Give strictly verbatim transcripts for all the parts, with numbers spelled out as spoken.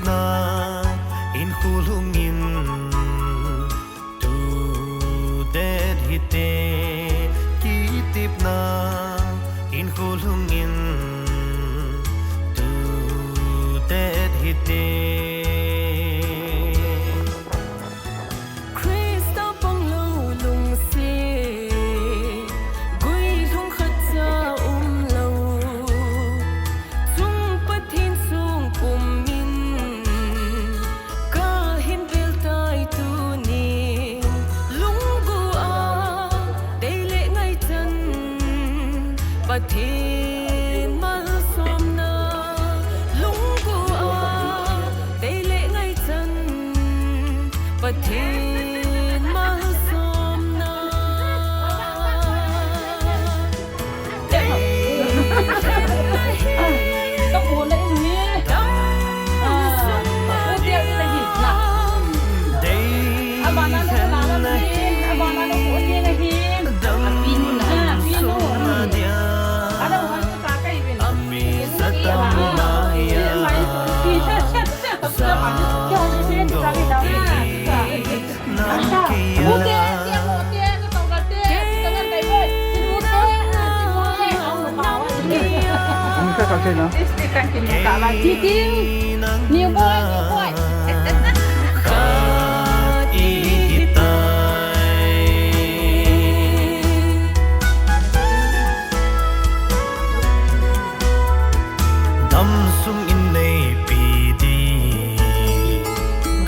Na in khulungin tu det hite, kitipna in khulungin tu det hite. Christa pang lo lungset, guilhung khat cha um lo, chung Pathen sung pumin, ka hin bel tai tunin, lunggu a dei le ngaichan, Pathen malsomna, lunggu a dei le ngaichan, Pathen malsomna. Dei hen ahi. Ka bu la in hi. Dam sung a dia. Dei hen ahi. Dam sung a dia. Ami sa tam ma ya. Sa do hi. Damsung in neipi ding,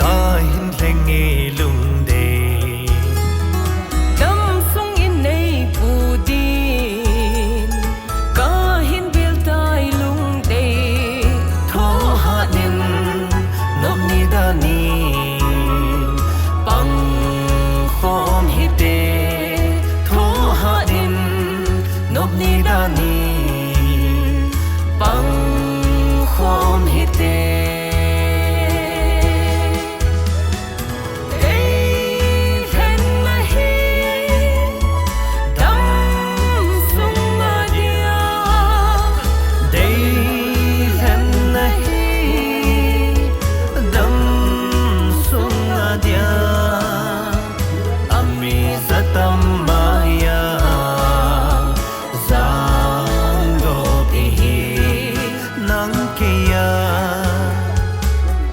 ka hin lheng e lungdei. Damsung in neipu ding, ka hin bel tai lungdei. Thohhat in nop ni danin pang khom hite. Thohhat in nop ni danin pang khom hite. Dei hen ahi, damsung a dia. Dei hen ahi, damsung a dia. Ami sa tam ma ya. Zang do pi hi nang kei a.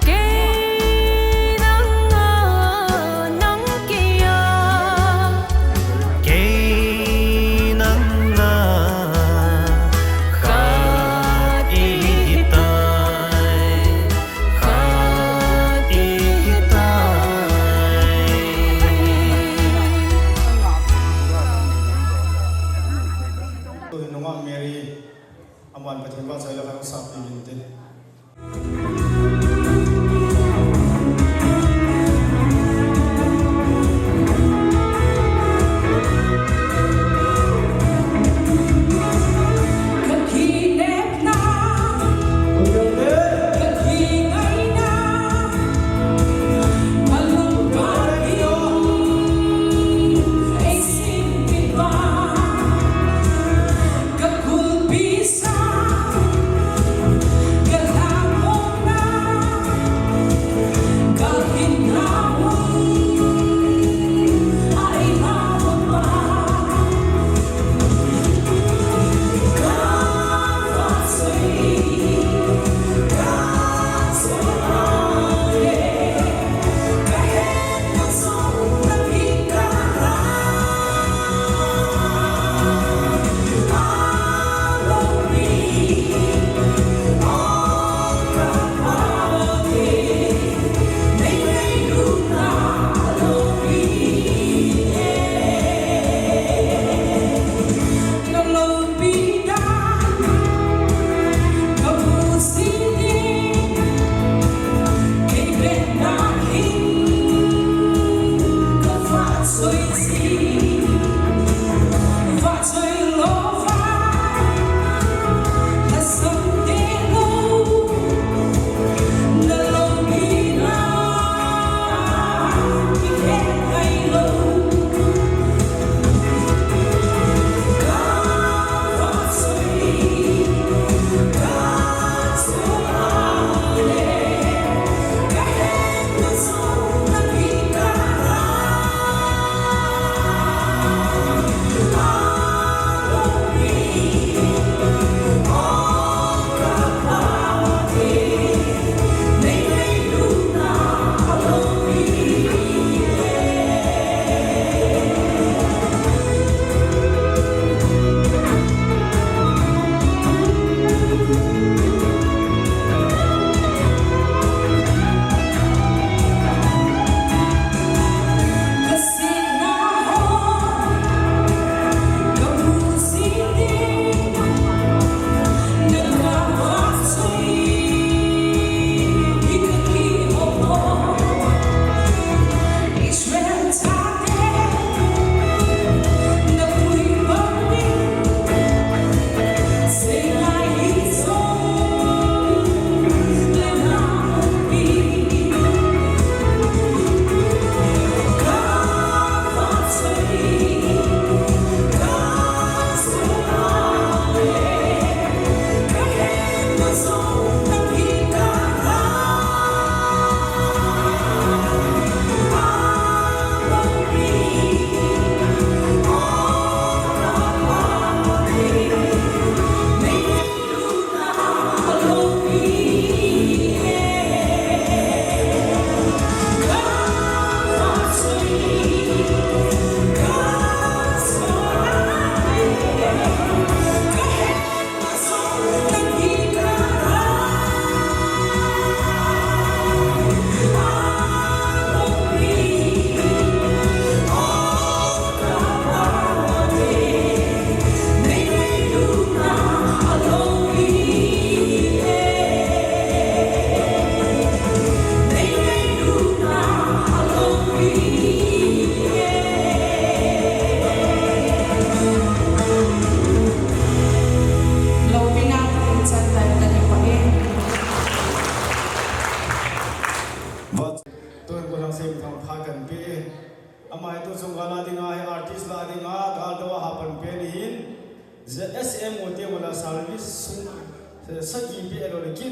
Kei nang a, nang kei a. Kei nang a, khat i hi tai. Khat i hi tai. Nungah Mary, aman Pathen vahchoi le khat sap pi min tin.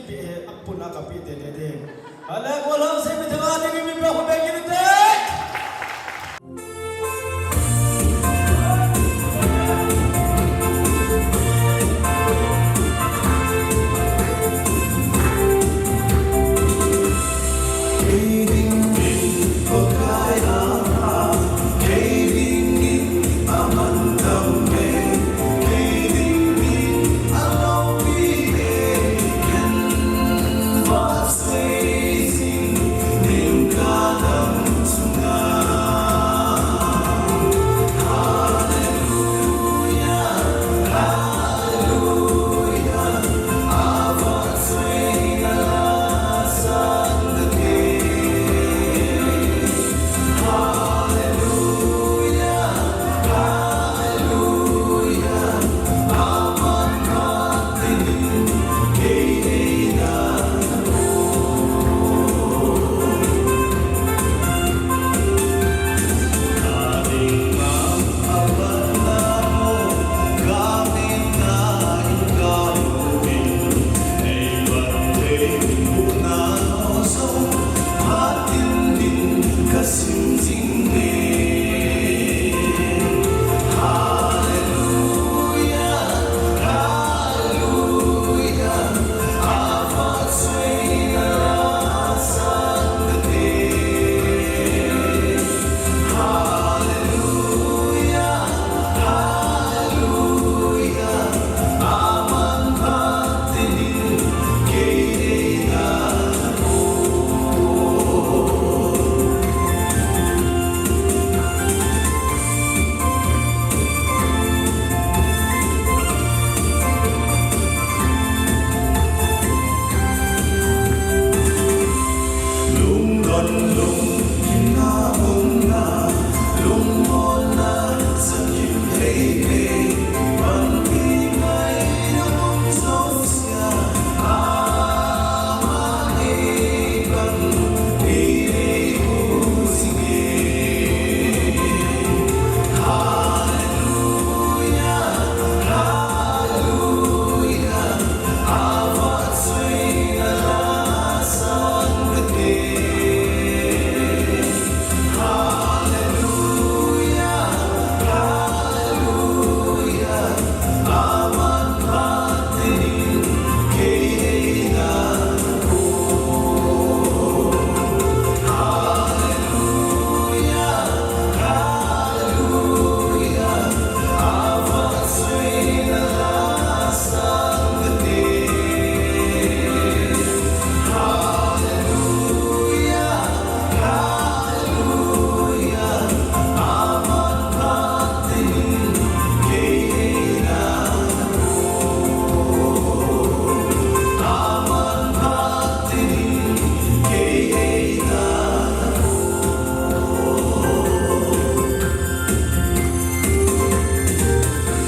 Pi he, apun a kapi tete ding. Ale, gollhang seipi thanga dingin mipi a khut beng kit u hite.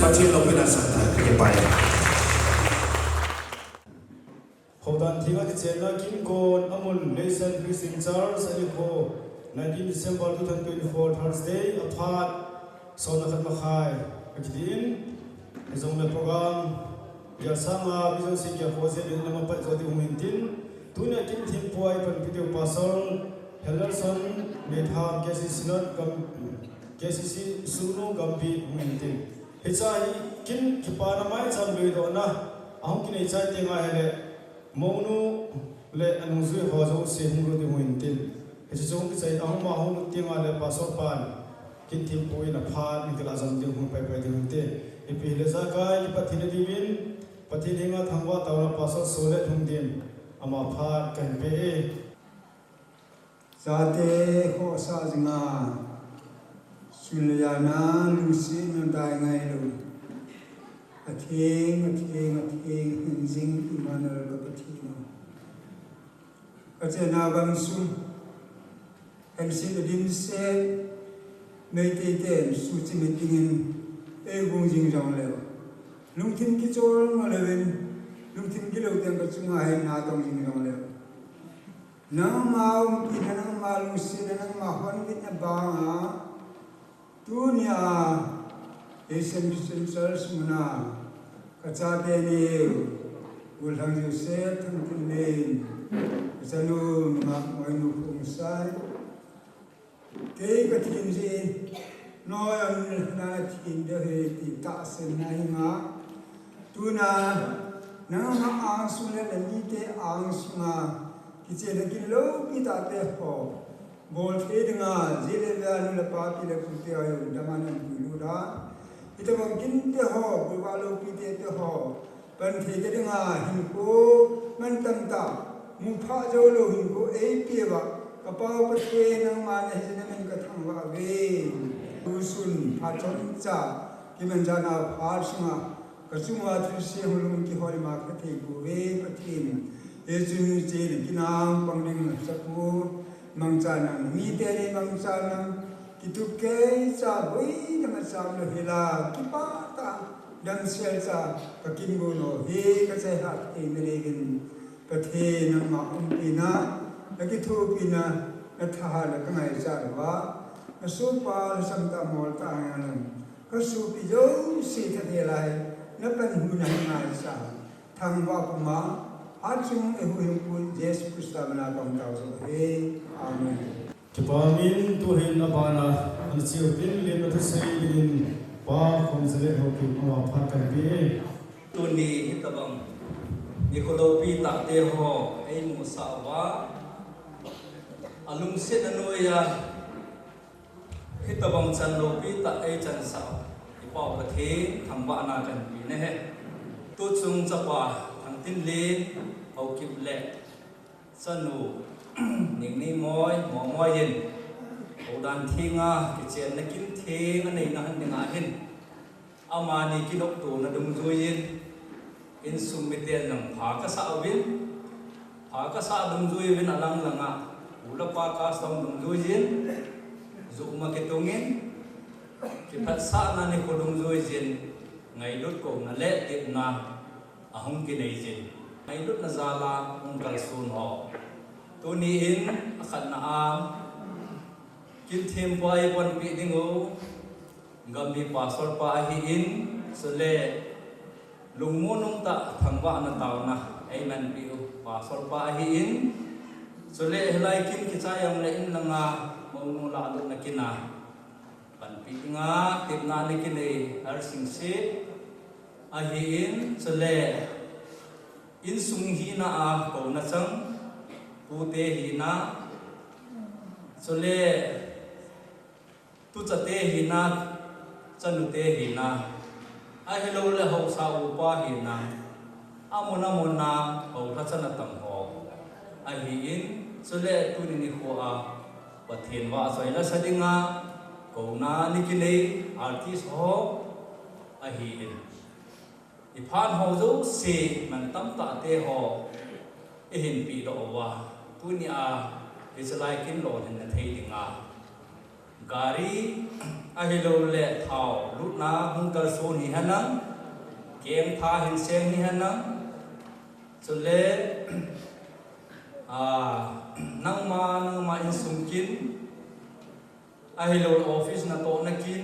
Pathen loupina sangtah a kipa e. Houdan thenga kichenna kin kon amun Nation Christian Church anikho, nineteen December two thousand twenty-four Thursday, aphat somna khat makhai akitin. Hijongle program gel sanga mi jouse kikhopna jeh in lama pat jo ding hung hintin. Tunia kin thempu a ipanpi diu Pastor Henderson Meitham, K C C Synod Gam-, K C C Sunu Gampi hung hintin. Hiche hi kin kipana maicham loidohna ahung kinei chai tenga ahile, mounu le anungjui ho jouse hung lut ding hung hintin. Hiche chu hung kichai ahung ma hung lut tenga le Pastor pan kin thempu in aphat in kilah jom ding hung paipai ding hung hinte. Ipi hile ijakai kipat thei na diuvin Pathen henga thangvah taona Pastor Solet Lhungdim, ama phat kahin pe e. Chate khohsah jinga, sun le jana lungsetna dai ngailou, atheng, atheng, atheng hing jing Emmanuel ka Pathen o. Kachena gamsung, henset adimset, Meitei ten suhchimit dingin eigon jing jongleu, lungthim kichol ngol louvin, lungthim kilou ten kachunga hin natong jing jongleu, nangma umpina, nangma lungsetna, nangma honvinna banga, tunia Asian Christian Church muna kachate neiu Golhang Joseph Thangtinlen, kachanu nungah Moinu Khongsai. Kei kathem jeh in, noi aumna them ding ahi ti tahsanna hinga. Tuna, nangma angsung le namite angsunga, kichenna kin loupi tahte ho. Bolthei dinga, jile vea nu le pa pi le pute ho jong dama napuilut a. Hitobang kinte ho, bulva loupite te ho. Panthei te dinga hinkho mantam tah, muphah joulou hinkho eipeuva, ka Pa u Pathen nangma nahi jeh in namin kathangvah uve. Tusun phat chomcha, kimanchahna phat sunga, kachunga thilse hung lhung kihol ima kathei pouve Pathen. Hichun hiche nakinam pang ding nasapu, mangcha nang, mite ni mangcha nang, kitup keicha, boina macham lou hela, kipah tah, damsel cha, kakin gon u hi, kachai hah thei nading in, Pathen nangma umpina, nakithopina, nathahatna kangaichat uva, nasohpa lhasam tah moltah ngen, kasopi jouse thathei lai, napanhuna hi ngaichat, thangvah puma, hatchungnung eihuhhingpu Jesu Christa mina kahung tao joh ahi. Amen. Kipa umin, tuhin abana, ana cheu tin, lemna thusei dingin, Pa Khomjalel Haokip ama phat kahin pe e. Tuni hitobang, nikho loupi tahte ho, eimusah uva, alungsetna noiya, hitobang chan loupi tah eichansah u, i Pa u Pathen thangvahna kahin pe nahi. Tuchung chapa Thangtinlen Haokip le chanu Ningneimoi Momoi in, houdan thenga kichenna kin theng aneina hon dinga hin, amani kinoptona dungjuiyin, insung miten jong pha kasah uvin, pha kasah dungjui uvin alang langa, u le pa custom dungjuiyin, juma kitungin, kiphatsahna nikho dungjuiyin, ngailut kouna le tepna ahung kineiyin, ngailutna jala hung kalson ho. Tuni in akhatna a, kin thempu a eipanpi dingu, gamgi pastor pa ahin, chule lungmong tah thangvahna taona eimanpi u pastor pa ahin, chule hilai kin kichai jongle in langa mounu lahlutna kin a panpi dinga tepna ana kinei Harsingse ahin, chule insung hina a kouna chang pute hina, chule tuchate hina, chanute hina, ahilouleh haosa upa hina, amun amun a hou lhachana tam ho ahin, chule tuni nikho a Pathen vahchoi lasa dinga kouna ana kinei artist ho ahin. Iphat ho jouse mantam tahte ho ihin pehdoh uva, tunia hichelai kin lolhinna thei dinga gari ahilouleh thao lutna hung kalson hihen lang, kengtha hinseng hihen lang, chule, a, nangma, nangma insung kin, ahilouleh office natohna kin,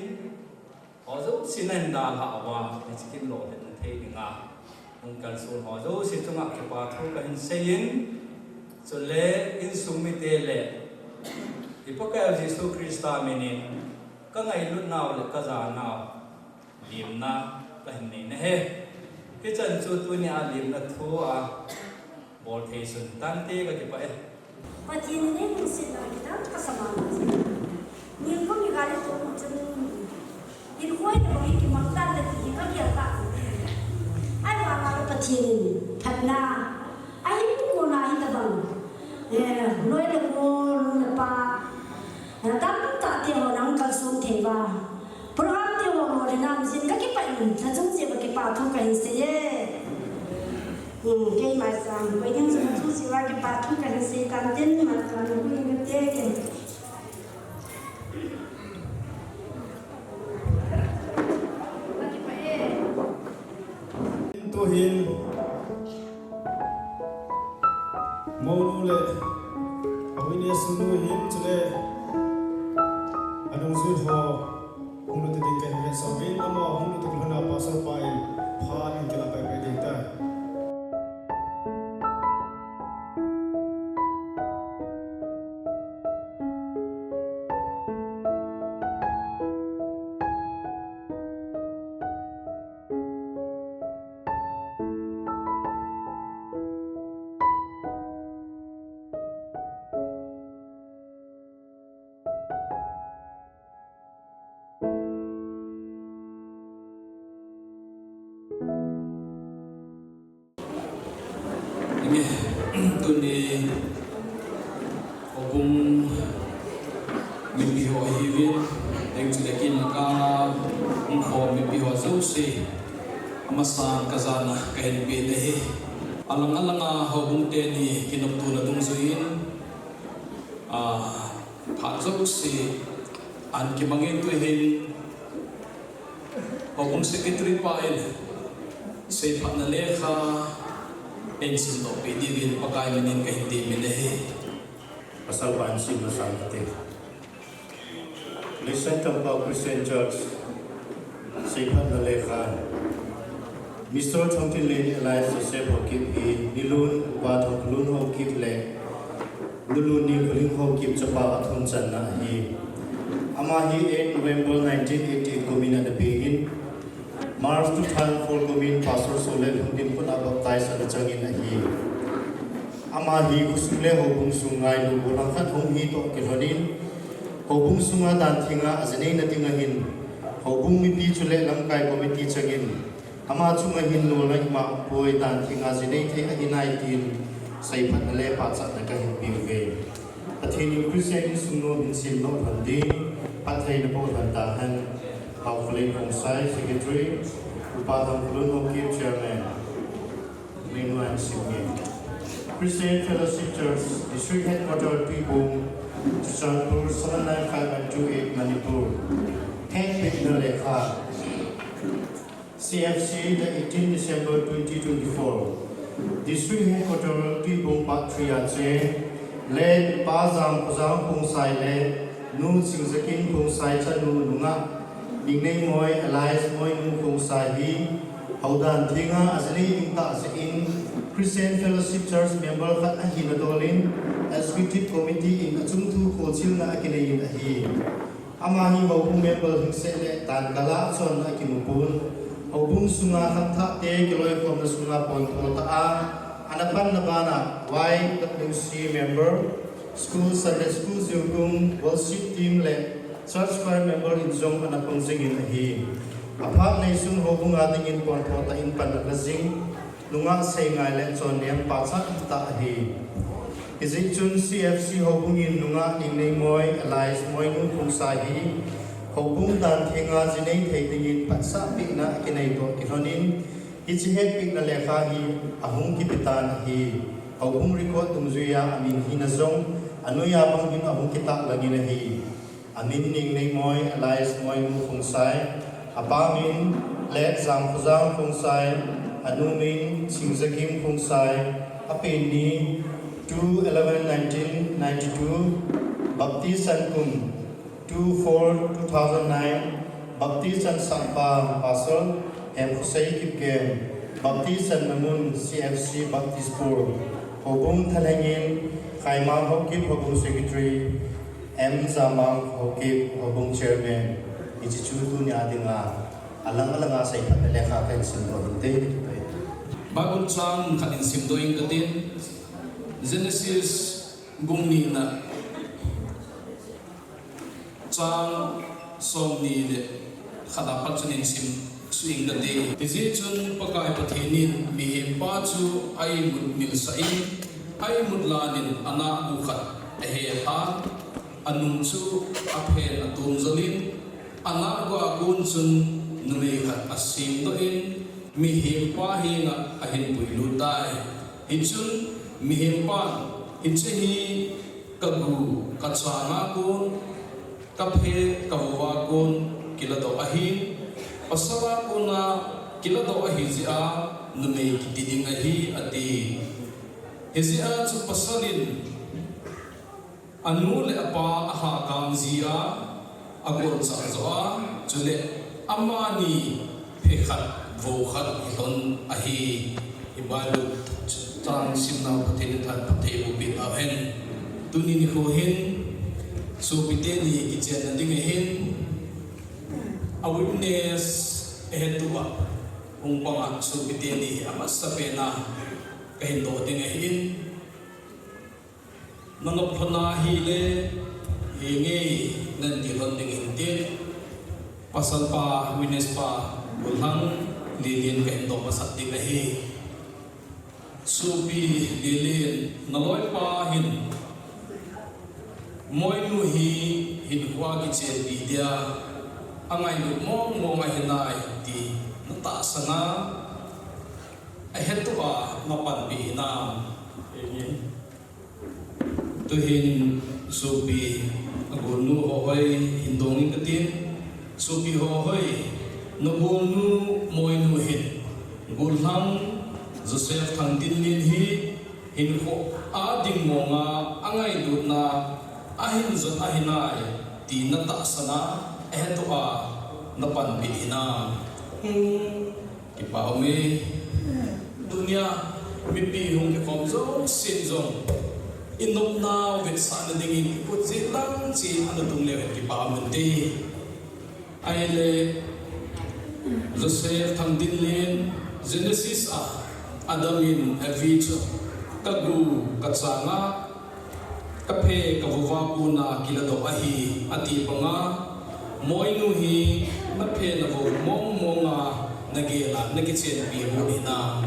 ho jouse nahin dalhah uva, hiche kin lolhinna thei dinga hung kalson ho jouse chunga kipa thu kahin seiyin, chule insung mite le i Pakaiyu Jesu Christa minin kangailutnau le kajanau lemna kahin nei nahi. Hichan chu tunia lemna thua bolthei sun tante, kakipah e. Pathen in eilungsetna kidang kasah ma. Ningkum iga le toh chun, hinkho hi tobang hi kimang tan le ti hi kagel tah. Ahivanga Pathen in phatna ahin kona hitobang, eh, noi le gol, nu le pa, eh, tamtah te ho nang kalson thei uva, program te ho lolhin a um jeh in kakipah in, nachung cheh uva kipa thu kahin seiye. Hmm, keima sam, koi ding jong nachung cheh uva kipa thu kahin sei tan tin, ma kan hu in kate ke. Tuhin, mounu le, a witness nu hin, chule, adungjui ho, hung lut ding kahin hetsah uvin, amaho hung lut lhon a pastor pa in, phat in kilah paipai ding tai. Houbung mipi ho ahiuvin, chule kin a kang a hung khom mipi ho jouse, amasan kajana kahin pe ahi. Alang alang a houbung teni kinoptona dungjuiyin, ah, phat jouse ahin kimangin tuhin, Houbung Secretary pa in seiphatna lekha eihin simdoh peh diuvin Pakai minin kahin temin ahi. Pasal pa in simna sangkate. Listen to Christian Church. Seiphatna lekha. Mister Thongtinlen alias Joseph Haokip hi Nilun Upa Thongkholun Haokip le Nulun Nikholing Haokip chapa athum channa ahi. Ama hi eight November nineteen eighty-eight kumin ana pengin, March two thousand four kumin Pastor Solet Lhungdim khut a baptize ana changin ahi. Ama hi khosung le houbung sung ngailu gollhang khat hung hi toh kilhonin, houbung sunga dan thenga ajineina dinga hin, houbung mipi chule lamkai committee changin, ama chunga hin lolna ima umpoi, dan thenga jinei thei ahi nai tin seiphatna le pachatna kahin peuve. Pathen in Christian insung nom hin semdoh lhon din, phattheina boh lhon tahen. Haokholei Khongsai, Secretary, Upa Thongkholun Haokip, Chairman. Menu and Singing. Christian Fellowship Church, District Headquarter, Tuibong, Churachandpur, seven nine five one two eight, Manipur. Head Big Lekha. C F C, the eighteen December twenty twenty-four. District Headquarter, Tuibong Part three a che, le Pa Jamkhojang Khongsai le Nu Chingjakim Khongsai chanu nungah Ningneimoi alias Moinu Khongsai hi houdan thenga ajinei ding tah jeh in Christian Fellowship Church member khat ahina dolin Executive Committee in achung thu kholchilna akineiyin ahi. Ama hi houbung member hingse le tankal a achonna akimupon, houbung sunga khangthahte kiloikhomna sunga pontho tah a ana panna bana Y W C member, school, Sunday school, zirgun, worship team le church choir member in jong ana pang jingin ahi. Aphat neisun houbung a dingin pontho tah in pan ana jing, nungah seingai le chonnem pachat tah ahi. Hijeh chun C F C houbung in nungah Ningneimoi alias Moinu Khongsai hi houbung dan thenga jinei thei dingin phatsah pehna akinei toh kilhonin, hiche hetpehna lekha hi ahung kipetan ahi. Houbung record dungjuiya amin hina jong anoiya bang hin ahung kitahlang in ahi. Amin Ningneimoi alias Moinu Khongsai, apa min Late Jamkhojang Khongsai, anu min Chingjakim Khongsai, apen ni two eleven nineteen ninety-two, baptize chan kum two four two thousand nine, baptize chan sangpa Pastor Hemkhosei Kipgen, baptize channa mun C F C Baptist Pur, houbung thalheng in Khaimang Haokip, houbung secretary, M Jamang Haokip, houbung chairman, hiche chu tunia dinga alang alanga seiphatna lekha kahin simdoh hinte. Bible chang khat in simdoh inge katin, Genesis bung nina chang somni le khat a pat chun in simsuh inge kati. Hijeh chun Pakai Pathen in mihempa chu a-imut milsah in, a-imut lan in anah gu khat ahe tan, anung chu aphen atom jol in, anah gu a kon chun numei khat asemdoh in, mihempa henga ahin puilut tai. Hichun mihempan, hiche hi kagu, kachang a kon, kaphe, kavou a kon kiladoh ahin, pasal a kona kiladoh ahi jeh a numei kiti ding ahi, ati. Hijeh a chu pasal in anu le apa ahakang jia, agolchah joh a, chule amani phe khat, vou khat hilhon ahi. I Bible chang simnau Pathen in phatthei boh peh tauhen. Tuni nikho hin, sopite ni kichenna ding ahin, a witness ahetuva hung panga sopite ni amasapen a kahin doh ding ahin. Nanop lhon ahile, henge, nanti lhon ding inte. Pasal pa, witness pa, gollhang, Lilin kahin doh masat ding ahi. Sopi Lilin, naloipa hin Moinu hi hinkhoa kichenpi dia angailut mong mong ahi nai ti natahsan a, ahetuh a napanpi hinam? Tuhin sopi agolnu Hohoi hin dong inge katin, sopi Hohoi, nagolnu Moinu hin gollhang Joseph Thangtinlin hi hinkhoa ding mong a angailutna ahin jot ahi nai ti natahsan a, ahetuh a napanpi hinam? Kipa ume. Tunia mipi hung kikhom jousen jong inopnau vetsahna dingin ikhut jeh lang cheh ana tung leu hen kipa umin te. Ahile Joseph Thangtinlin, Genesis a Adam in Evi chu kagu kachanga kaphe kavova kona kiladoh ahi ati banga, Moinu hi naphe navo mong mong a nagel a nakichenpi hinam?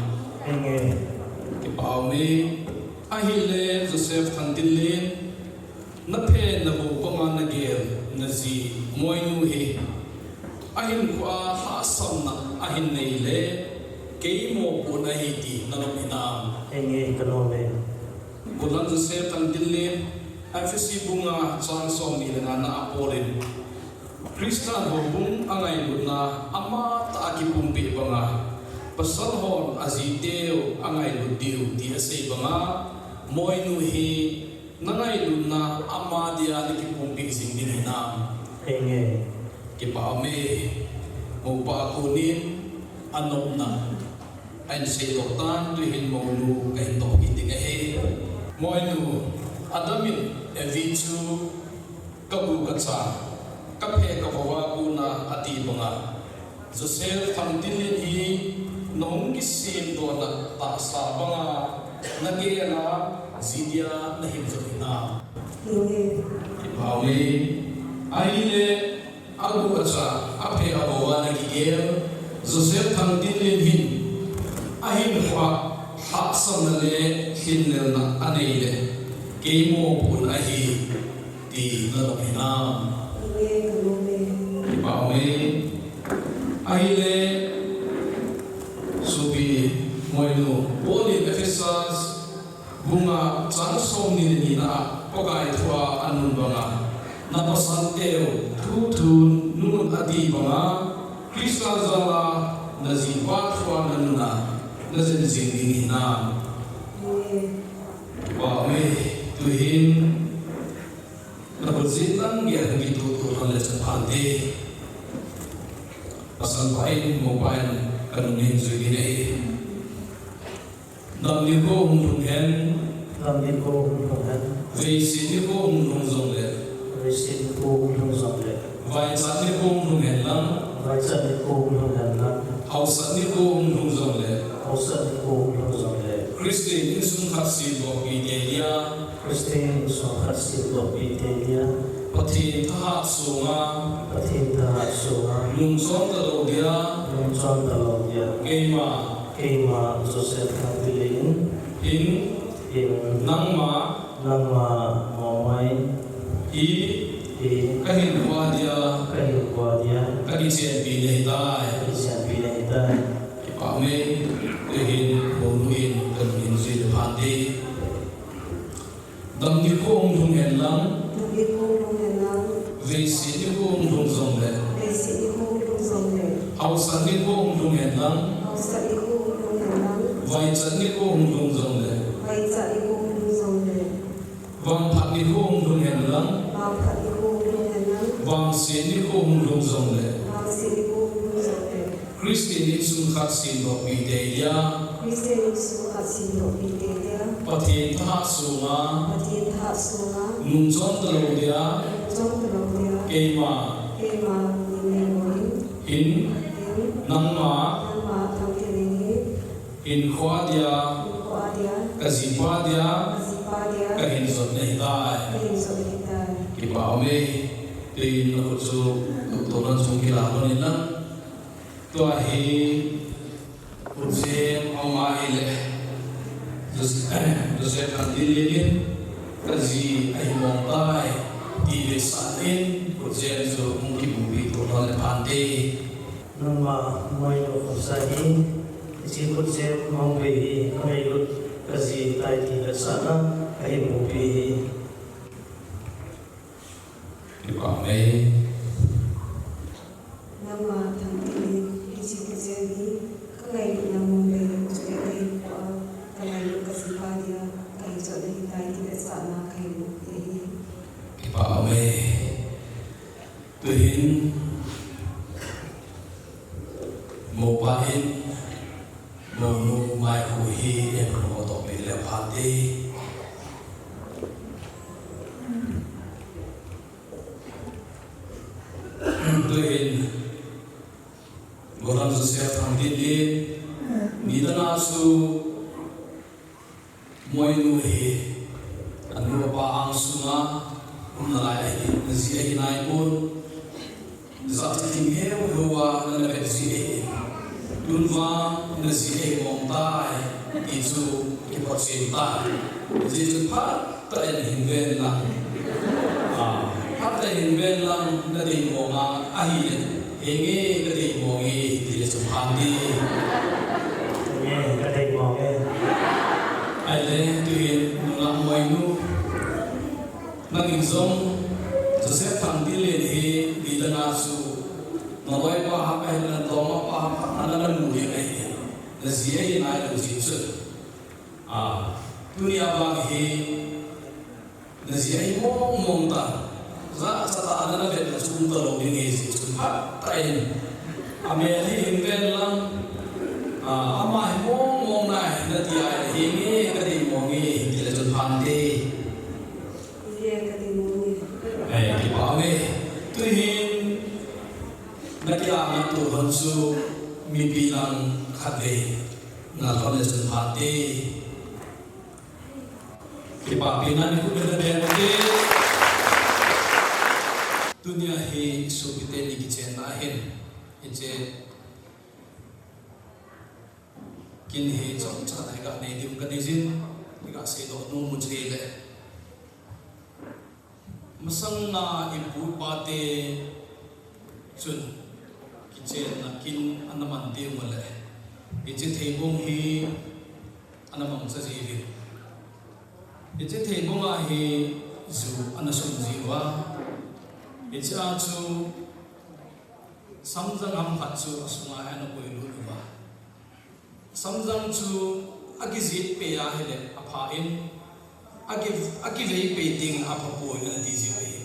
Kipa ume. Ahile Joseph Thangtinlin, naphe navo banga nagel naji Moinu hi ahinkhoa lhahsamna ahin nei le keimo pon ahi ti nanom hinam? Gollhang Joseph Thangtinlin, Ephesi bung nga chang somni le nga na a Paul in Christian houbung angailutna amatah a kipumpeh banga, pasal hon ajiteu angailut diu ti asei banga, Moinu hi nangailutna ama dia nakipumpeh jing ding hinam? Kipa ume. Moupa konin anopna ahin seidoh tan, tuhin mounu kahin doh kit ding ahi. Moinu, Adam in Evi chu kagu kacha, kaphe kavova kona ati banga, Joseph Thangtinlin hi nahung kisemdohna tahsa banga nagel a ji dia nahin jot hinam? Kipa ume. Ahile agu acha, aphe avova nagel Joseph Thangtinlin hin ahinkhoa lhahsamna le lhinlelna anei le keimo pon ahi ti nanom hinam? Kipa ume. Ahile sopi Moinu, Paul in Ephesians bung nga chang somni le ni na a Pakai thua anun banga, napasal teu thu thu nun ati banga, Christa jal a najipa thua nanun a najen jing ding hinam? Kipa ume. Tuhin nakhut jeh lang gel hung kitoh toh lhon le chun phante. Pasal pa in, moupa in kanung in jui ding ahi. Damnikho hung lhung hen. Damnikho hung lhung hen. Veiset nikho hung lhung jongle. Veiset nikho hung lhung jongle. Vaichat nikho hung lhung hen lang. Vaichat nikho hung lhung hen lang. Hausat nikho hung lhung jongle. Hausat nikho hung lhung jongle. Christian insung khat semdohpi tei dia. Christian insung khat semdohpi tei dia. Pathen thahat sunga. Pathen thahat sunga. Nungchon talou dia. Nungchon talou dia. Keima. Keima Joseph Thangtinlin. Hin. Hin. Nangma. Nangma Moinu. Hi. Hi. Kahinkhoa dia. Kahinkhoa dia. Kakichenpi nahitai. Kakichenpi nahitai. Kipa ume. Tuhin mounu in kanung in jui le phante. Damnikho hung lhung hen lang. Damnikho hung lhung hen lang. Veiset nikho hung lhung jongle. Veiset nikho hung lhung jongle. Hausat nikho hung lhung hen lang. Hausat nikho hung lhung hen lang. Vaichat nikho hung lhung jongle. Vaichat nikho hung lhung jongle. Vangphat nikho hung lhung hen lang. Vangphat nikho hung lhung hen lang. Vangset nikho hung lhung jongle. Vangset nikho hung lhung jongle. Christian insung khat semdohpi tei dia. Christian insung khat semdohpi tei dia. Pathen thahat sunga. Pathen thahat sunga. Nungchon talou dia. Nungchon talou dia. Keima. Keima Nene Moinu. Hin. Hin. Nangma. Nangma Thangtinlin hi. Hinkhoa dia. Hinkhoa dia. Kajipa dia. Kajipa dia. Kahin jot nahitai. Kahin jot nahitai. Kipa ume. Tuhin nakhut chu tuh toh lhon chung kila lhon in lang. Tua hi, Pu Jem aum ahile, Joseph Thangtinlen in, kaji ahi mong tai, ti vetsahna in, khutjem chu hung kibupi to lhon le phante. Nangma Moinu Khongsai hi, hiche khutjem hung bei hi, kangailut kaji tai ti vetsahna, ahin bupi hi. Kipah e. Nangma Thangtinlen, hiche khutjem hi, kangailutna mun bei chu kahin po a, kangailut kaji pa dia, kahin chot ahitai ti vetsahna kahin bupi ahi. Kipah e. Tuhin, mopa in, Mounu Maikhu hi, eihon hodoh peh le phante. Tuhin, Gollhang Joseph Thangtinlen, nidang a chu, Moinu hi, anu apa angsunga, um nalai ahi, naji ahi naipon. Jachat thim heu heu a, nana vet ji ahi. Tun vang, naji ahi mong tai, ti chu, kiphot chen tai. Hijeh chun phatah in hin ven lang. Ah, phatah in hin ven lang, nadei mong a, ahile. Henge, kadei mong e, ti le chun phante. Henge, kadei mong e. Ahile, tuhin, nungah Moinu. Nangin jong, Joseph Thangtinlen hi, nidang a chu, naloipa hah ahi, natongmapa hah, nana mu ding ahi, naji ahi nailou jeh chun. Ah, tunia vang hi, naji ahi mong mong ta, jachat a nana vetna chu um talou ding ahi jeh chun phatah in. Amel hi hin ven lang, ah, ama hi mong mong nai, nati ahile henge, kadei mong e, hin ti le chun phante. Henge, kadei mong e. Eh, kipah e. Tuhin, nakilah natoh lhon chu, mipi lang khatvei, ngal lhon le chun phante. Kipapina nikho bena bena te. Tunia hi sopite ni kichenna ahin. Hiche kin hi chomcha nai ga nei diu kadei jin. Ni ga seidoh nom u chu hile. Masanga ipu ipa te chun kichenna kin ana man diu le. Hiche theibong hi ana mangcha jiuvin. Hiche theibong a hi ju ana sum jiuva. Hiche a chu samjang ham khat chu asunga ana koilut uva. Samjang chu akijet pei ahile apha in, aki, akivei pei teng le apha poi ana ti jiu ahi.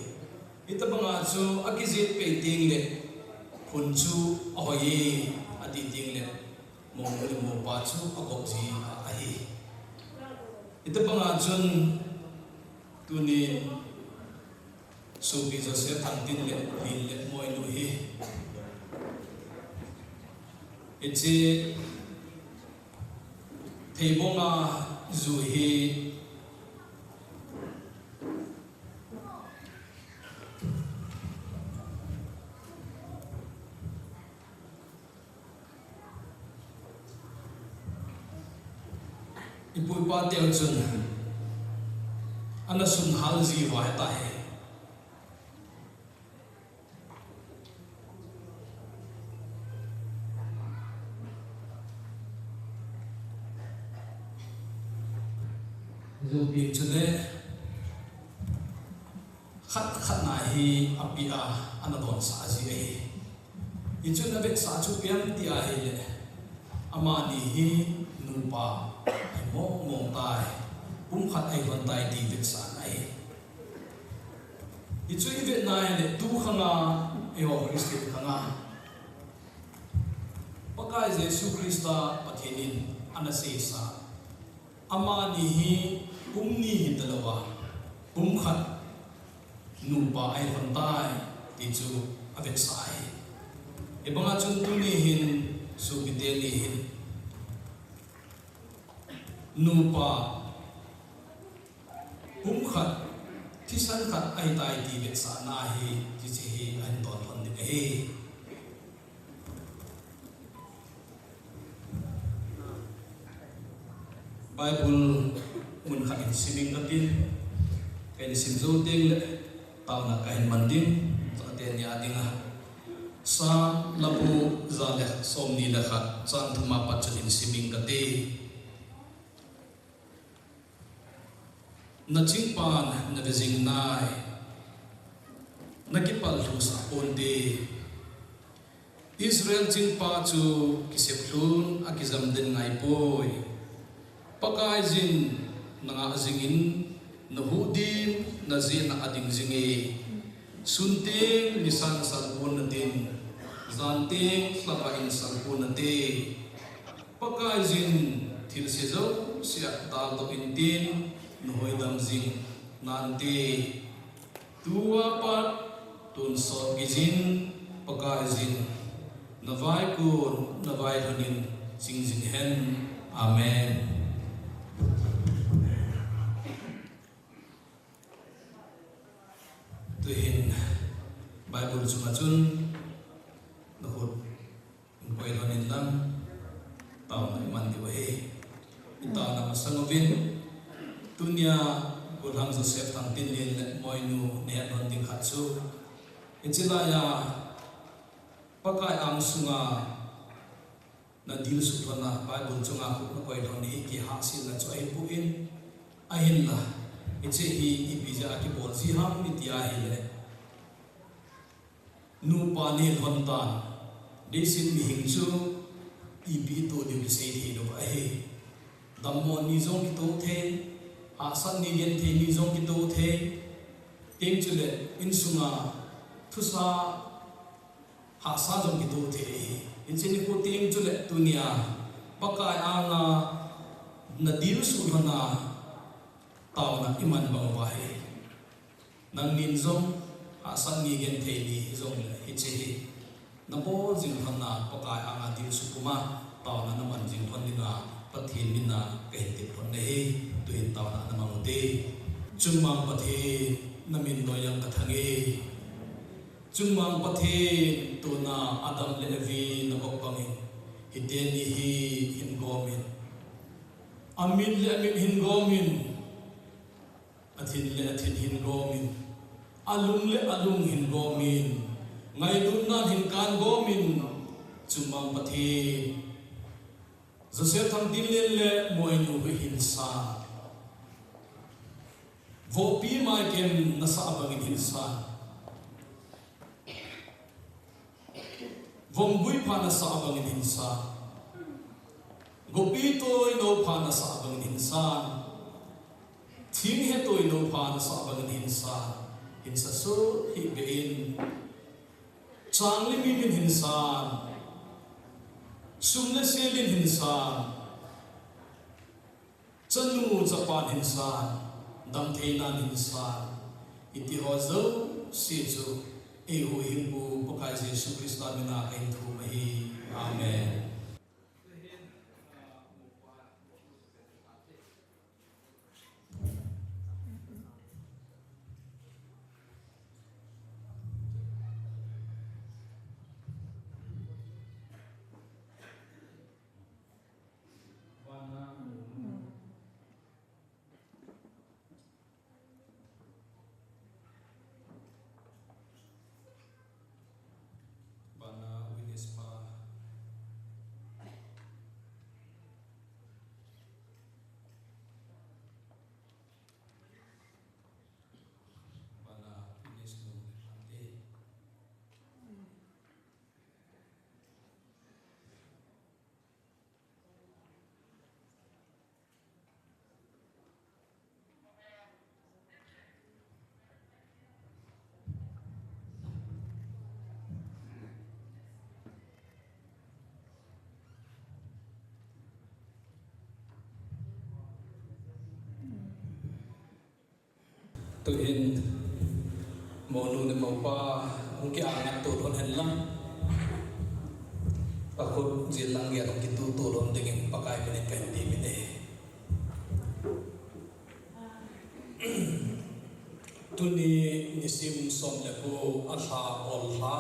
Hitabanga chu akijet pei teng le phun chu ahoi e ati teng le, mounu le mopa chu agop ji ahi. Hitabanga chun tunin Sopi Joseph Thangtinlen, Linlet Moinu hi. Hiche theibonga ju hi ipu ipa teu chun ana sunghal jiuva hitahi. Ju pi chule khat khat na hi api a ana donsah ji ahi. Hichun avetsah chu ipi ham ti ahile, amani hi nupa ahi mong mong tai, pumkhat ahi lhon tai ti vetsahna ahi. Hichu ivet na ahile tu khanga, eiho Christian khanga Pakai Jesu Christa Pathen in ana seisa, amani hi pum ni hitalouva, pumkhat nupa ahi lhon tai ti chu avetsah ahi. Hibanga chun tuni hin sopite ni hin nupa pumkhat, thisan khat ahitai ti vetsahna hi, hiche hi ahin don lhon ding ahi. Bible mun khat hin sim ing katin, kahin sim jou teng le taona kahin man ding, chate nia dinga. Psalm labu ja le somni le khat chang thum a pat chun hin sim ing kate. Na chingpan na ve jing nai, na kipal lhung sah ponte. Israel chingpa chu kisep lhun a kijam den ngai poi. Pakaiyin na ngah jingin, na huhdim na jehna a ding jinge. Sun teng nisan sal pon natin, jan teng lhava in sal pon nate. Pakaiyin thilse jouse a daldoh intin, na hoidam jing nante. Tua pat tonsot geiyin, Pakaiyin na vaikon, na vailhonin ching jing hen. Amen. Tuhin Bible chunga chun na khut in koi lhonin lang, taona i man diu ahi. I taona masang uvin, tunia Gollhang Joseph Thangtinlen le Moinu nei lhon ding khat chu, hiche laiya Pakai angsunga na dilsu lhonna, Bible chunga khut na koi lhon hi kihahselna chu ahipoi, ahinla hiche hi ipi jeh a kibol ji ham iti ahile, nupa nei lhon tan, leiset mihing chu ipi itoh diu kisei thei lou ahi. Dammo ni jong kitoh thei, hahsat ni genthei ni jong kitoh thei, teng chule insunga thusa hahsa jong kitoh thei ahi. Hiche nikho teng chule tunia Pakai anga na dilsu lhonna taona i man bang uva hi. Nangnin jong hahsat ni genthei ni hijongle hiche hi na bol jing lhonna Pakai anga dilsu puma taona na man jing lhon dinga Pathen mina kahin tep lhon ahi. Tuhin taona na mang ute. Chungmang Pathen, na min noi jeng kathang e. Chungmang Pathen, tuna Adam le Evi na gop bangin hiteni hi hin gomin, amit le amit hin gomin, athin le athin hin gomin, alung le alung hin gomin, ngailutnan hin kan gomin, Chungmang Pathen, Joseph Thangtinlen le Moinu hi hin san, vohpi maikem nasah bangin hin san, vongbui pha nasah bangin hin san, gopi toinou pha nasah bangin hin san, thinghe toinou pha nasah bangin hin san, hin sa soh hih beh in, chang le mimin hin san, sum le selin hin san, chanu chapan hin san, damtheinan hin san, hitiho jouse chu eihuhhingpu Pakai Jesu Christa mina kahin thum ahi. Amen. Bana Winispa. Bana Winisnu Ante. Tuhin, monu le mopa, hung kiangat to lhon hen lang. Akhut jil lang gel hung kitu to lhon dingin Pakai minin kahin tepin ahi. Tuni nisim som le ko a lha, ol lha,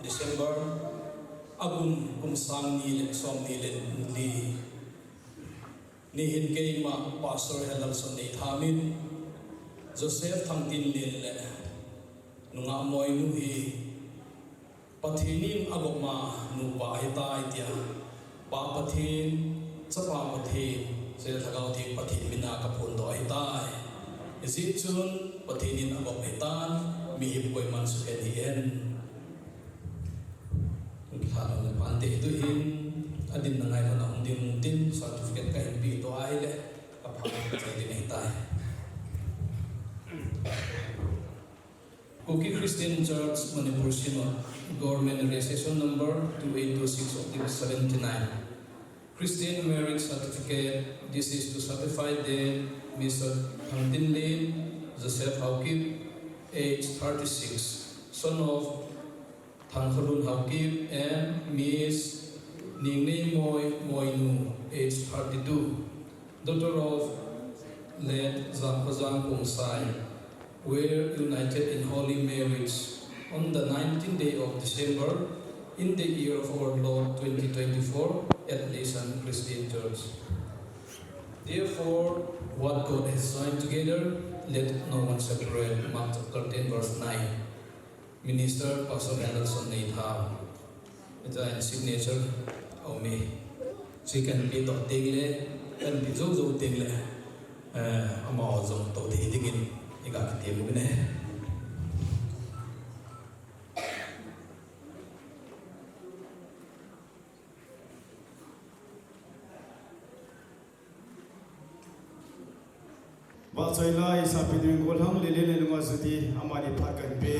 December, akum kum sang ni le som ni le li. Nihin keima Pastor Henderson Neithamin, Joseph Thangtinlen le nungah Moinu hi Pathen in agopma nupa ahitai tia, Pa Pathen, Chapa Pathen, Chule Lhagao Theng Pathen mina kaphondoh ahitai. Hijeh chun Pathen in agop ahitan, mihem koiman sukhen hih hen. Lhadon le pante tu hin, adinna ngailhon a hung ding tin, certificate kahin pehdoh ahile, apha chai ding ahitai. Kuki Christian Church Manipur Synod, Government Registration Number two eight two six of seventy-nine. Christian Marriage Certificate, this is to certify that Mister Thangtinlen Joseph Haokip, age thirty-six, son of Thangkholun Haokip and Miss Ningneimoi Moinu, age thirty-two, daughter of late Jamkhojang Khongsai, were united in holy marriage on the nineteenth day of December in the year of our Lord twenty twenty-four at Leisan Christian Church. Therefore, what God has joined together, let no one separate. Mark chapter ten, verse nine. Minister Pastor Henderson Neitham. Hiche a signature aume. Hiche kahin pehdoh teng le, kahin peh jou jou teng le, eh, amaho jong tou thei dingin iga kitem uvin ahi. Vahchoi lai, sapi ding gollhang le le le lunga judi, amani phat kahin pe.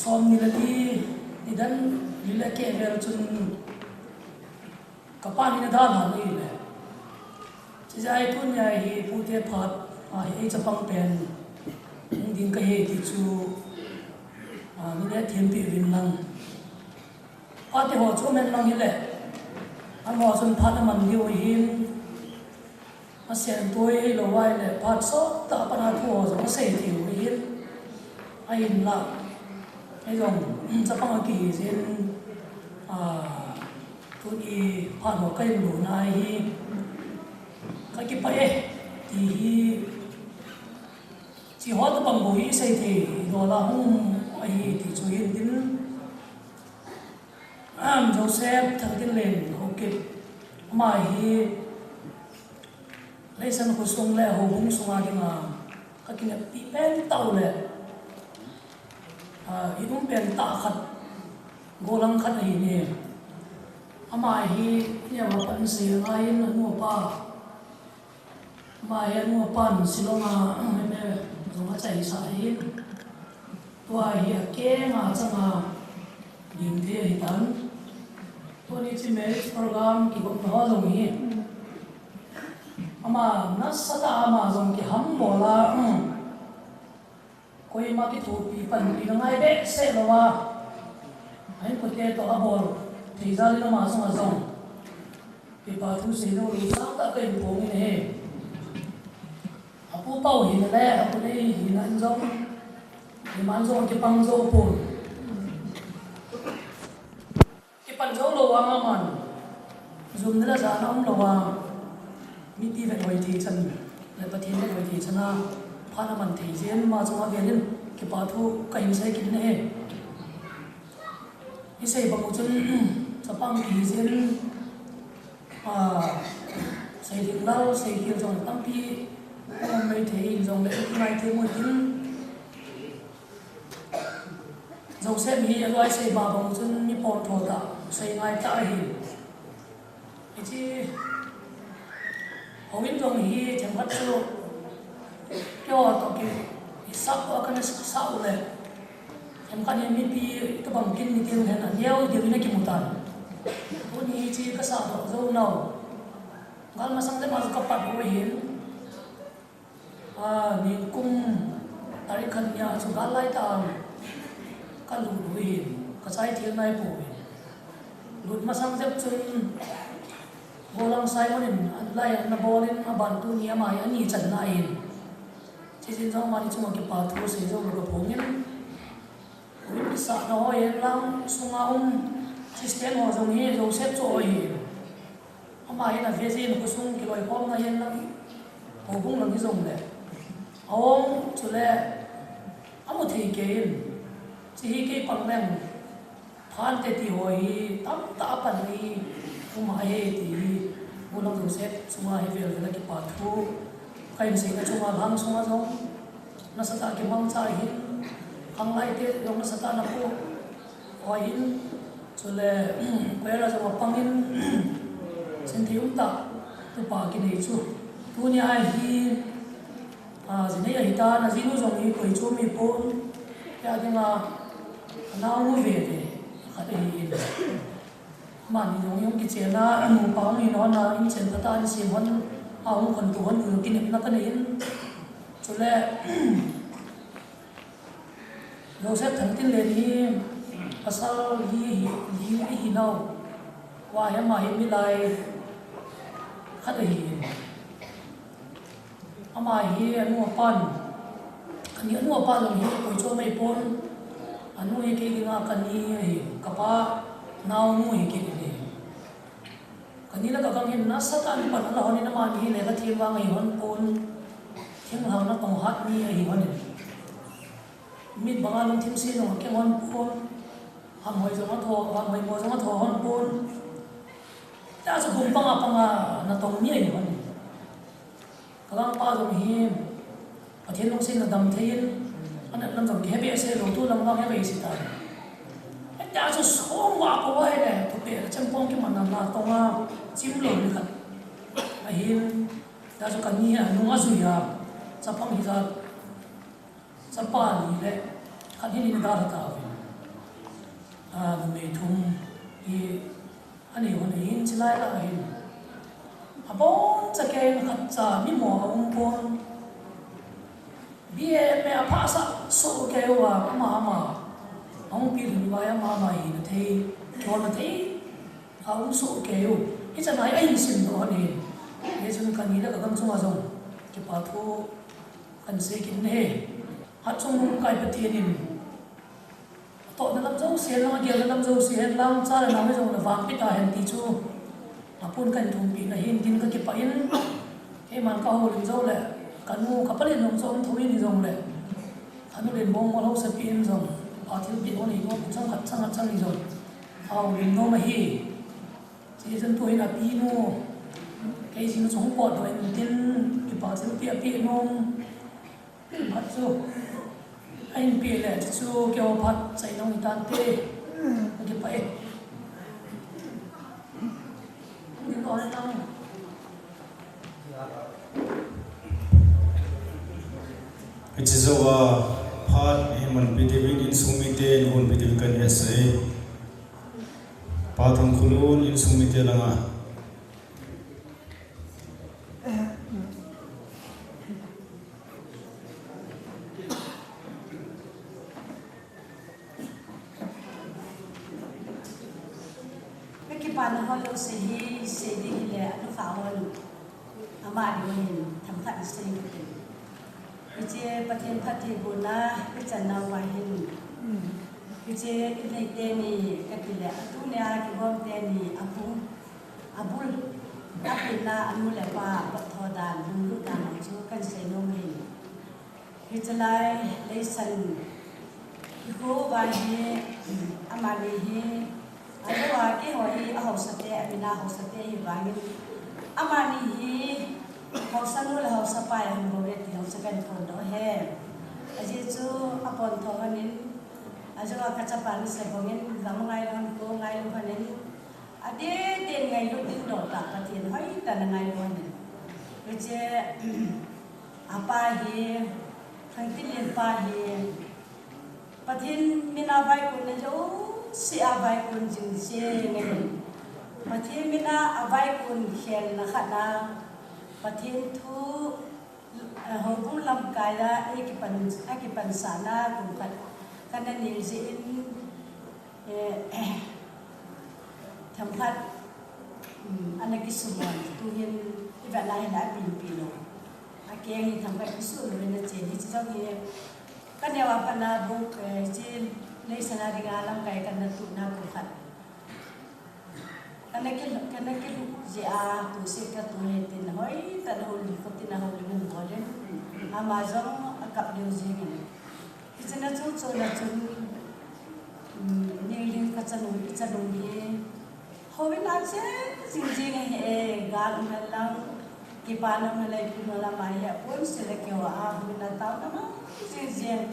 Som ni le li, nidan li le keh vel chun kapa ni na dalhan ahile. Chijeh a tunia hi pute phat, a, hi ei chapang pen hung ding kahi ti chu, a, nei hethem peh uvin lang. Pate ho chu um hen lang hile, amaho chun phat aman diu ahin, asen toi hilou ahile phat sot tah a pat a thu ho jong asei thei u ahin, ahinla ei jong chapang akihi jeh in, a, tuni phat ho kahin lona hi kakipah e ti hi, chi ho tobang bou hi isei thei dol a hung ahi ti chu hin tin, Joseph Thangtinlen Haokip, ama hi Leisan khosung le houbung sunga dinga kakineppi pen tah u le, a, inum pen tah khat, gollhang khat ahin, ama hi neo a pat sei ngai in anu apa, ama hi anu apan Shillong a M A jong achaisah ahin, tua hi akeng a chang a ding thei ahitan. Tuni chi marriage program kigopna ho jong hi ama nasatah a ama jong kihambol a, koima kithopi panpina ngai behseh lou a, a inkote toh abol thei jal in ama chunga jong kipa thu seilou lou sangtah kahin phong in ahi. Apu pau hina le apu nei hina in jong, iman jong kipang jou pon. Kipan jou lou vang aman jumna le jana umlou a, mipi vethoi thei chan le Pathen vethoi thei chan a phat aman thei jeh in ama chunga vel in kipa thu kahin sei kit in ahi. Isei bang u chun chapang kihi jeh in, a, sei ding lal, sei khel jong tampi um mai thei in jong le ngai thei mu tin, Joseph hi aloi sei ba bang u chun mi pontho tah, sei ngai tah ahi. Hiche houin jong hi themkhat chu keiho toh kisap toh kana sah u le, themkhat hi mipi tobang kin ni ding hen aneo ding in akimu tan. Tuni hiche kasah doh jou nau, gal masang le ma chu kapat u ahin. A, nikum tarik khat nia chu gal lai tah a kalut u ahin, kachai thei nai pouvin. Lut masang jep chun gollhang Simon in anlai ana bol in, aban tuni ama hi ani channa ahin. Hichun jong amani chunga kipa thu sei jou lou kaphong in. Houin kisahna ho hen lang, sunga um Christian ho jong hi Joseph chu ahin. Ama hin ave jin khosung kiloikhomna hen lang, houbung lang hijongle, aum chule amu thei kei in, hiche hi kei pang leng phante ti ho hi tamtah a pan hi um ahi ti hi, gollhang Joseph chunga hi vel vel a kipa thu kahin seina chunga lhang sunga jong nasatah a kimangcha ahin, khanglai te jong nasatah a napoh u ahin, chule choir a jong apang in, senthei umtah tupa kinei chu. Tunia hi, a, jinei ahitan, ajinu jong hi koi chu um hipon, tia dinga anaonu veve khat ahin. Amani jong hi hung kichen a, anupa hung hin hon a, inchen phat a, insem hon a, hung khonto hon u kinepna kanei in. Chule Joseph Thangtinlen hi pasal li, li ahi nau, ahi ama hi milai khat ahin. Ama hi anu apan, ani anu apa jong hi koi chu um hipon, anu hi kei dinga kani ahi, kapa naonu hi kei ahi. Kani le kagang hin nasatah a pan ala hon in, amani hi lekha them vang ahi hon pon, thinglhang natong hat mi ahi hon in. Mit banga lungthim se jong akeng hon pon, hamhoi jong atho, hamhoi mo jong atho hon pon. Tia chu kum panga panga natong mi ahi hon in. Kagang pa jong hi Pathen lungsetna dam thei in, anat lam jong kihe behseh lou, tu lam vang he behseh tan. Tia chu songvah pou ahile, thupeh le chempong kimanna natong a chim lou ni khat ahin. Tia chu kani hi anung ajui a, chapang hijat, chapa ni le khat hi ni dalha tauvin. A, numei thum hi anei hon ahin, chulai lah ahin. Abon chakei in khat cha mi mo a um pon. B A M A a phasah soh kei uva, ama, ama. Ahung pi lhun uva, ama, ama hina thei, kihona thei a um soh kei u. Hichan a hi ahin sim doh ahin. Hichun kani le kagam chunga jong kipa thu kahin sei kit in ahi. Hatchungnung Pakai Pathen in atohna lam jouse, agelna lam jouse, henlang cha le nao hijongle vangpeh tahen ti chu apun kahin thumpeh na hin tin kakipah in, keiman kahoulim jou le, kanu kapalen jong chu aum thou in hijongle, kanu len bong mol hausa pi in jong, athilpeh hon eiho chang khat chang khat chang in jong ahoulim nom ahi. Hichun tuhin apinu, kei jing chu hung potdoh in tin, kipa thilpeh apeh nom. Phat chu ahin peh le, chuchu keiho phat chai nung hitante. Kipah e. Ding on lang. Hiche jouva phat hi manpi diuvin insung mite, nahon pi diuvin kahin hetsah e. Pa Thangkhulun insung mite langa. Kakipana ho jouse hi sei ding hile, anukha hon ama ding hin themkhat sei kit in. Hiche Pathen phattheibohna ichan nauva hin, hiche inei teni katile, atunia kigom teni, aphung, abul, apehna anu le apa, apot tho dan, lunglut dan chu kahin sei nom ahi. Hichelai leiset, ikho uva hi, amani hi, ajouva keiho hi ahaosate, amin a haosate ahi vangin, amani hi haosanu le haosapa ahung bouve ti jong chu kahin phondoh e. Ajeh chu apontho lhonin, ajouva kachapa nasei bangin, gam ngailu lhon, kho ngailu lhonin, adeh deh in ngailut ding doh tah Pathen hoitah in angailu lhonin. Hiche apa hi, Thangtinlen pa hi, Pathen min a vaikon jouse a vaikon jing jeng ahin. Pathen min a avaikon khelna khat a, Pathen thu, eh, houbung lamkai a, eh, kipan, akipansahna kum khat kana nei jeh in, eh, themkhat, um, ana kisumon, tuhin ivet na hile apinpi lou. Akeng hi themkhat kisuh louvin achen, hiche jong hi kaneo a pat na bou, eh, hiche leiset a dinga lamkai kana tuhna kum khat kana ki, kana kilhuh jeh a, tu se katu he tin, hoitah in houlim, kho tin houlim in bol in, ama jong akap lheh jeng in. Hiche na chung chon a chun, um, Ningling kachanu, ichanun hi, houin a chen jing jing ahi e, gal um hen lang, kipana um hen lang, ipi um hen lang, ama hi aponsil a keiho a houin a taona mang jing jing,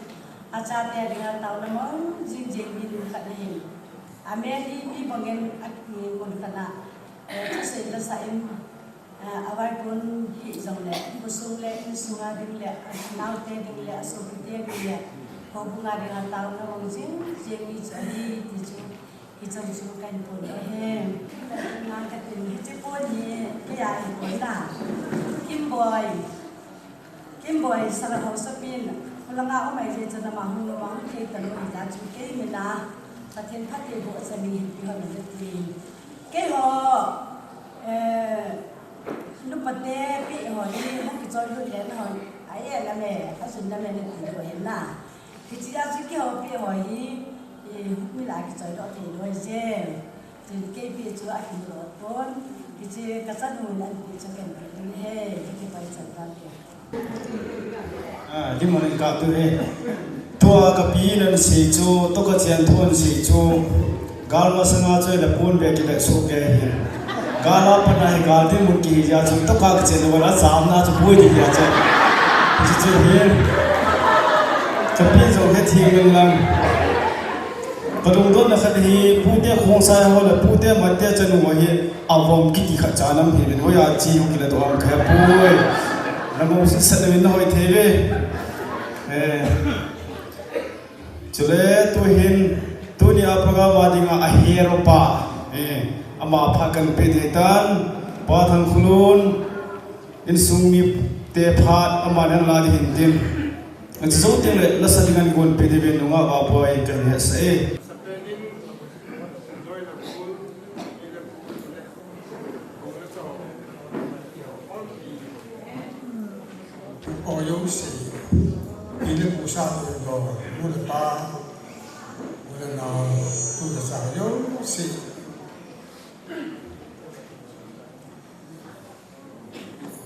achate a dinga taona mang jing jing mi nu khat ahin. Amel hi mi bangin a, mun khat a, eh, thusei la sah in, eh, avaikon hih jongle, khosung le, insung a ding le, anaote ding le, asopite ding le, houbung a dinga taona mang jing jing mi chu ahi ti chu, hiche chu kahin phondoh e. Nga katin, hiche pon hi keiya hipon na. Kimboi. Kimboi, Sara haosapin, khulanga um ahijeh chun ama hung nom a hung thei talou hijeh chun kei min a Pathen phattheiboh chan in hin pehon ati. Keiho, eh, nupate peh ho hi hung kichoi lut le na ho, a-e nam e, ajun nam e nati lou ahin na. Hichea chu keiho peh ho hi, eh, hung min a kichoi lut thei lou ahi je. Tin kei peh chu akimu lou pon, hiche kachanu in apeh chu kahin peh ding ahi, kakipah chan tante. Ah, lim in kap diu ahi. Tua kapi in asei chu, tua kachen thu in asei chu, gal masanga chu le pon be kile soh kei ahi. Gal a pat na hi gal dinmun kihi jeh chun, tua kachen lou a chamna chu boi ding jeh chun. Hiche chu hi. Kapi jong hethem lang. Kalungdonna khat hi, pute Khongsai ho le pute Matte chanu ho hi, avom kiti khat cha nam hi, min hoiya chi hung kile doh ham kahepoi. Namu sisa min na hoi thei ve. Eh. Chule tuhin, tu Nia program a dinga a hero pa, eh, ama phat kan pe ding tan, Pa Thangkhulun, insung mite phat ama nang la ding hin tin. An zo tin le, nasa ding an gon pe ding ve nunga va poi kan he sa e. Ko yo se, ile pusa do, mule pa, mule na, tu da sa yo se.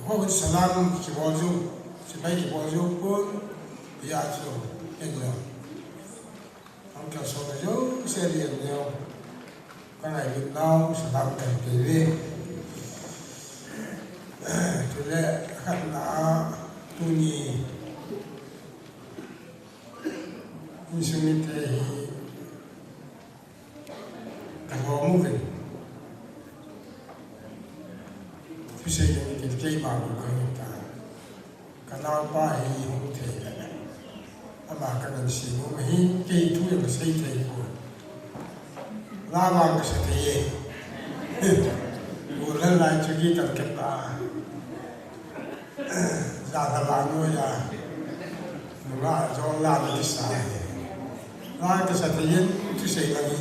Ho salam kibol jou, sipai kibol jou pon, ya jo, en jo. Ang kaso na jo, se lian jo. Ka ngai lut nau, salam kan pe ve. Chule, khat na, tuni, insung mite hi, Ka lom uvin. Thusei ding kiti keima bou kahi ta. Ka naopa hi hung thei le. Ama ka ngansi nom ahin, kei thu jong ka sei thei pon. La vang ka sa thei e. Golhang lai chu guitar ka ta. Jana vang noiya. Nunga jong la na kisa. La kasa thei in, thusei lang hi.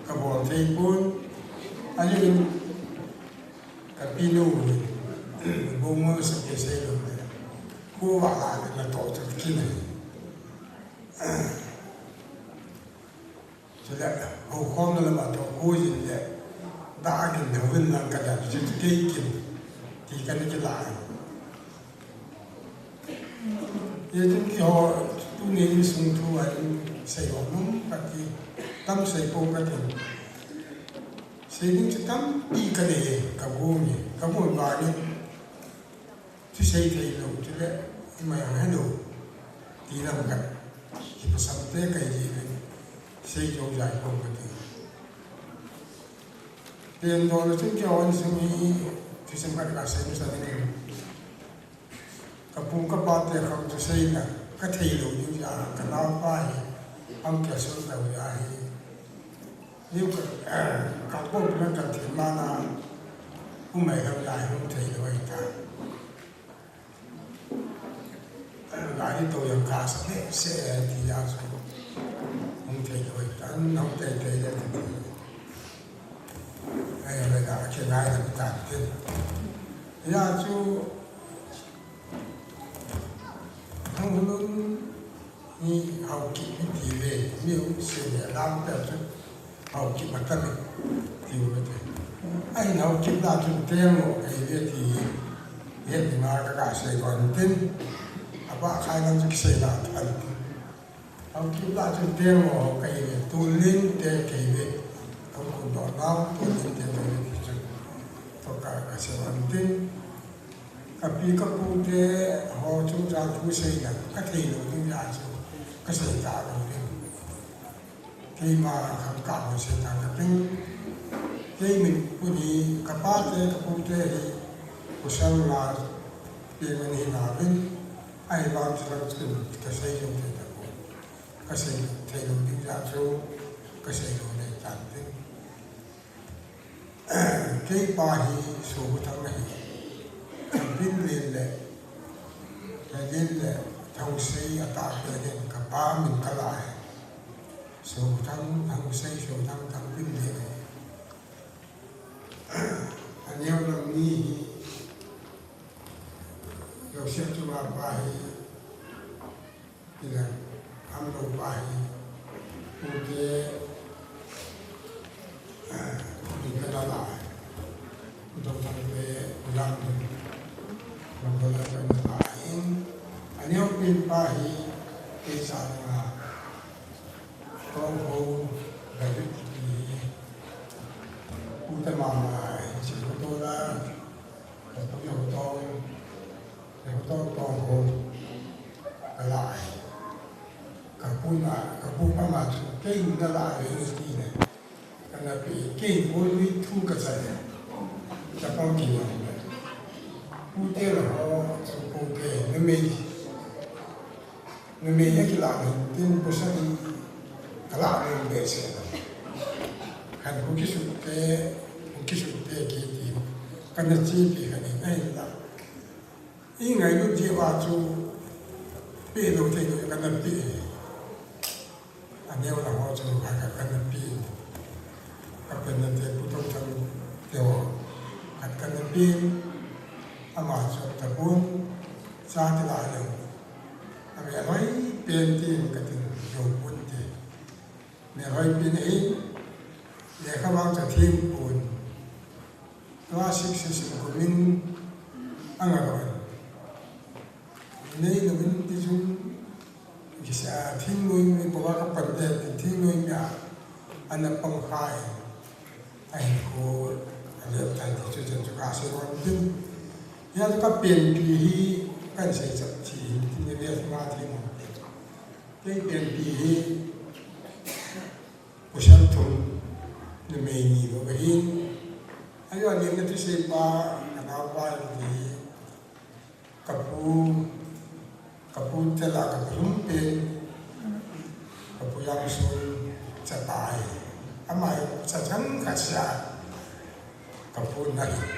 Ka bol thei pon. Ahin, ka pinu. Bol mo sa ke sei lo. Ko va la na to chu kin. Chule, houkhomna lama toh, houin le, da a kin le, houin lang ka da, chu chu kei kin, ti ka ni kila. Ye tun keiho, tuni insung thu a in sei ho nung ka ti, tam sei pon ka ti. Sei ding chu tampi ka nei, ka gon e, ka gon vangin. Thusei thei lou, chule, ima jong helou. Ti lam khat. Kipasam te kahi jeh in. Sei jou jai pon kati. Pen dol chun keiho insung hi, thusim khat ka sei masa ding. Ka pu ka pa te khang thusei na, ka thei lou ding jeh a, ka naopa hi, ang kia sun lou jeh a hi. Niu ka, eh, ka bol na ka thei mana, umai lam lai hung thei lou ahi ta. Eh, gari to yang ka sa le, se, eh, ti ya so. Hung thei lou ahi ta, hung thei thei le thei. Eh, le da, ke ngai le ta te. Ya chu, Thangkhulun hi Haokip mi ti ve, mi hung se le lam pe chu Haokip ma ta mi ti ve te. Ahin Haokip la chu teng mo kai ve ti het ni ma ka ka sei kon tin. Apa khai lam chu sei la tan tin. Haokip la chu teng mo kai ve, Tulin te kai ve. Thangkhul do nau Tulin te kai ve ti chu. To ka ka sei kon tin. Ka pi ka pu te ho chungchang thu seina ka thei lou ding jeh a chu ka sei ta lou ding. Keima khang ka hoi sei ta ka ding. Kei min pu ni ka pa te ka pu te hi kusal la pe man hi na vin. Ahivang chu lang chun ka sei lou thei ta ko. Ka sei thei lou ding jeh a chu ka sei lou nei ta ding. Kei pa hi Sobuthang ahi. Thangpinlen le, Thangpinlen le, Thangsei atah pen in ka pa min ka la ahi. Sobuthang, Thangsei, Sobuthang, Thangpinlen ahi. Aneo lam ni hi, Joseph chunga pa hi, Ila, am lo pa hi, ute, eh, ni ka la la, do thang pe, ulang, lo ka la ka na la hin, aneo pin pa hi, ke sa nga, kong ho, ga du ki, ute mama, si ko to la, Ka pu jong tong, ka pu tong tong ho, ka la. Ka pu na, ka pu pa ma chu, kei na la ve ni ti ne. Ka na pi, kei bol ni thu ka sa ne. Ka pa ki na. Pu te la ho, chu pu ke, na me. Numei a kilah hin tin pasal in Kala ni be se na. Kan hu ki su te, hu ki su te ki ti. Kan na chi pi kan ni nai la. I ngailut jeh uva chu pe lou thei lou ka na pe. Aneo la ho chu ka, ka, ka na pe. Ka pe na te pu tong tang te ho. Ka, ka na pe. Ama chu ta pun. Cha te la le. Ame loi pen tin ka tin jo pun te. Me loi pen hi. Lekha vang cha thim pun. Class six session kumin anga ron. Nei lo min ti chun kisa thingnoi mi bova ka pan de, thingnoi mi a, ana pang khai. Ahin ko ale tai ti chu chen chu ka se ron tin. Ya chu ka pen pi hi kan sei chap chi hin tin ne le ma thi mo. Kei pen pi hi pasal thum numei ni bou ka hin. Ayo ni na ti sei pa ka nau pa ni. Ka pu, ka pu te la ka pu lum pen, ka pu yang sun cha tai. Ama cha chang ka sia, ka pu na hi.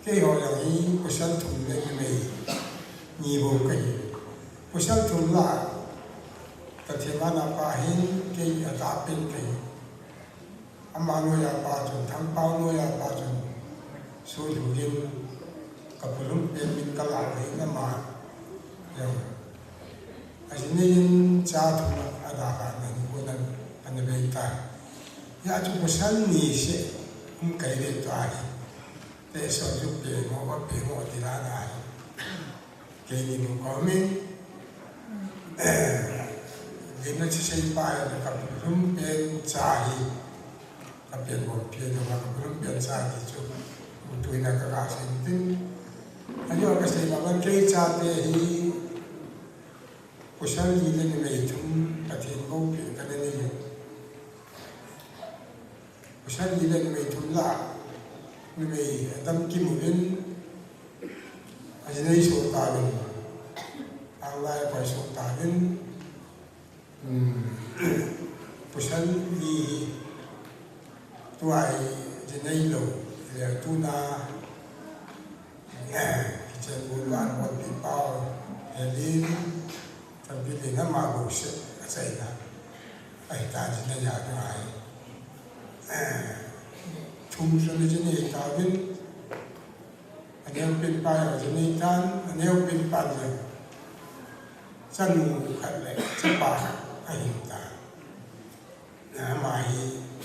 Kei ho yang hi pasal thum le numei ni bou ka hi. Pasal thum la, ka thema na pa hin, kei a ta pen ka hi. Ama noiya pa chun, Thangpao noiya pa chun, Soilhugin, ka pu lum pen min ka la le nama, yang. Ajinei in cha thum a da ka na ni ko nan, ana bei ta. Ya chu pasal ni se, um kai le to a ni. Te so ju pe mo, ba pe mo ti la na ni. Kei ni nung kau min, eh, gina chi sei pa ya ka pu lum pen cha hi, ka pen bol pen ya ka pu lum pen cha hi chu, tu ina ka ka sei tin. Ayo ka sei pa ban kei cha te hi, pasal ni le numei thum, ka thim bou pen ka ne ni. Pasal ni le numei thum la, numei a dam ki mu vin, a jinei so ta vin, ang lai a pai so ta vin, um, pasal ni hi, tu ai jinei lo, le tu na, Kichen bul van hol pi pau, helin, tampi le na ma bou se, a chai na. Ai ta ji na ya tu ai. Thum so ni ji ni ta vin. Aneo pin pa ya ji ni tan, aneo pin pa ya. Chanu khat le, chapa khat, a hin ta. Ama hi,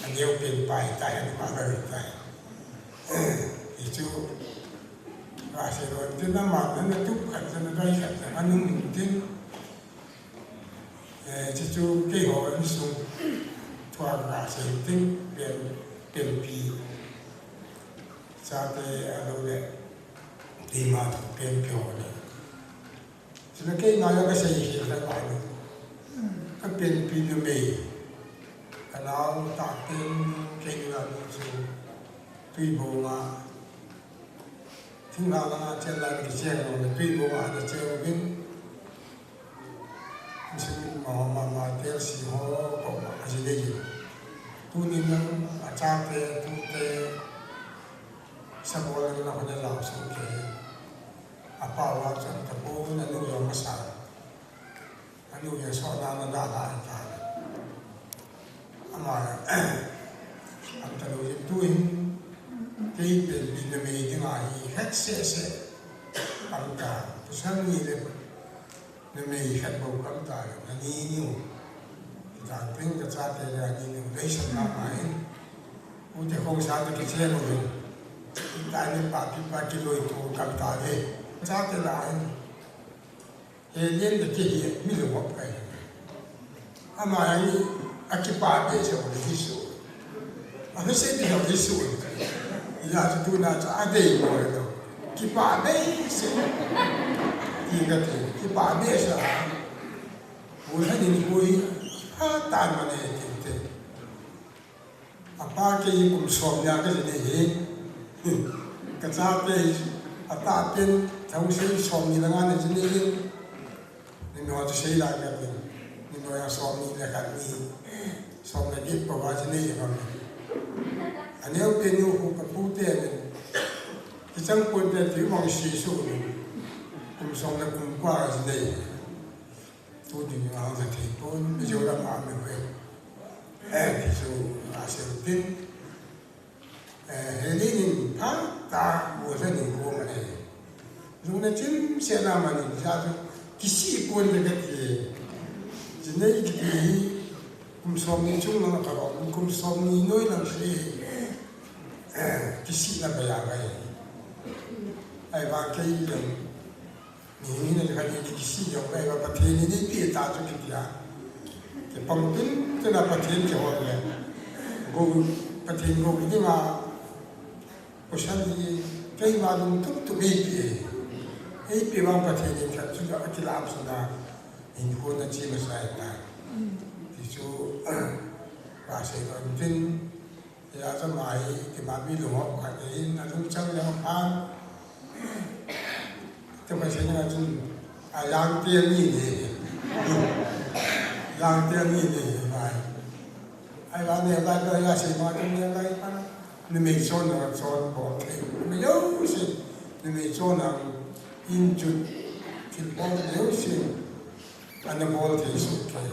aneo pen pa hi tai, ama la ri tai. Hi chu, Barcelona tin ama, na, na tup khat, na dai khat, na nung nung tin. Eh, chu chu, kei ho insung, thua ka sei tin, pen, pen pi. Chate, a lo le, ti ma thu pen pi ho le. Chule kei ngai a ka sei hi ka pa ni. Ka pen pi numei. Ka nau ta pen kei ni la ni chu. Tui bo ma. Thing la la na chen la ni chen lo ni tui bo ma na chen lo bin. Sin ma ma ma tel si ho ko ma a ji le ji. Tu ni na a cha te tu te. Sa bo la na ho na la so ke. Apa wa chan ta ko na nu yo ma sa. Anu ya so na na da da ta. Ama, am ta lo yin tu hin. Kei pen pi numei ding a hi het se se. Am ta, tu san ni le. Numei het bo kam ta le, ani ni u. Ki ta pen ka cha te le ani ni u. Lei san na ma hin. U te khong sa te ki che mo hin. Ta ni pa pi pa ki loi tu kam ta le. Cha te la hin. He len da ke hi mi lo wap kai. Ama ai a kipa be se o le Jesu. A he se bi lo Jesu. Ya tu tu na cha a dei mo lo. Kipa be se. Ti ka te kipa be se a. Wo ha ni ni ko hi. Ha ta ma ne te te. Apa kei kum som nia ka ji ni hi. Ka cha kei a ta pen thong sei som ni la nga ni ji ni hi. Ni mi ho chu sei la ka pen. Ni noiya som ni le khat ni, som le get bou a ji nei e bang. Aneo pen u khu ka pu te nin, kichang pon te ti bang si su nin, kum som le kum kua a ji nei. Tu ding a na thei pon, mi jo la ma mi ve. Eh, ti chu a sem tin. Eh, he ni nin pha ta, mo sa ni ko ma nei. Lung na chim se na ma ni sa chu, kisih pon de ka ti. Ji nei kiti hi, kum som ni chung lang ka ro, kum som ni noi lang se. Eh, kisih na ba ya ba e. Ai ba kei lang. Ni ni na ka ni kisih jong ba, ba Pathen ni ni pi ta chu kiti a. Kipang tin, tin a Pathen kihol le. Go, Pathen go kiti ma. Ko san ni, keima lungtup tup eipe. Eipe vang Pathen in khat chu akilah sah na. Hinkho na chi masa e ta. Ti chu, ba sei ko tin. Ija chu ama hi, keima mi lunghop khat in, alungchang le aphan. Tua ka sei na chun, a Langte ni ni. Langte ni ni, ama hi. Ai, la ni, la ni, la sei ma, ni, la pa. Numei chon na chon bol thei. Numei jouse. Numei chon na in chu thil bol jouse. Ana bol thei suh thei.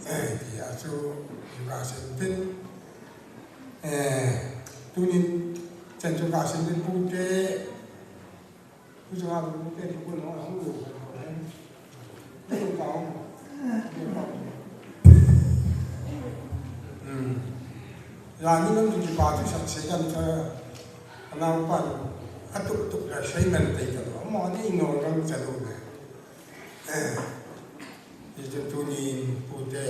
Eh, tia chu, ka sei tin. Eh, tunin, chan chu ka sei tin pu te. Pu chu ka pu te, pu no, hung lu. Hmm. Ya, ni lam kipa thu sak sei kan tha. Anau pan, atup tup la sei man tei kan. Mo ni no ram cha lu le. Eh. Ti chu tunin pu te.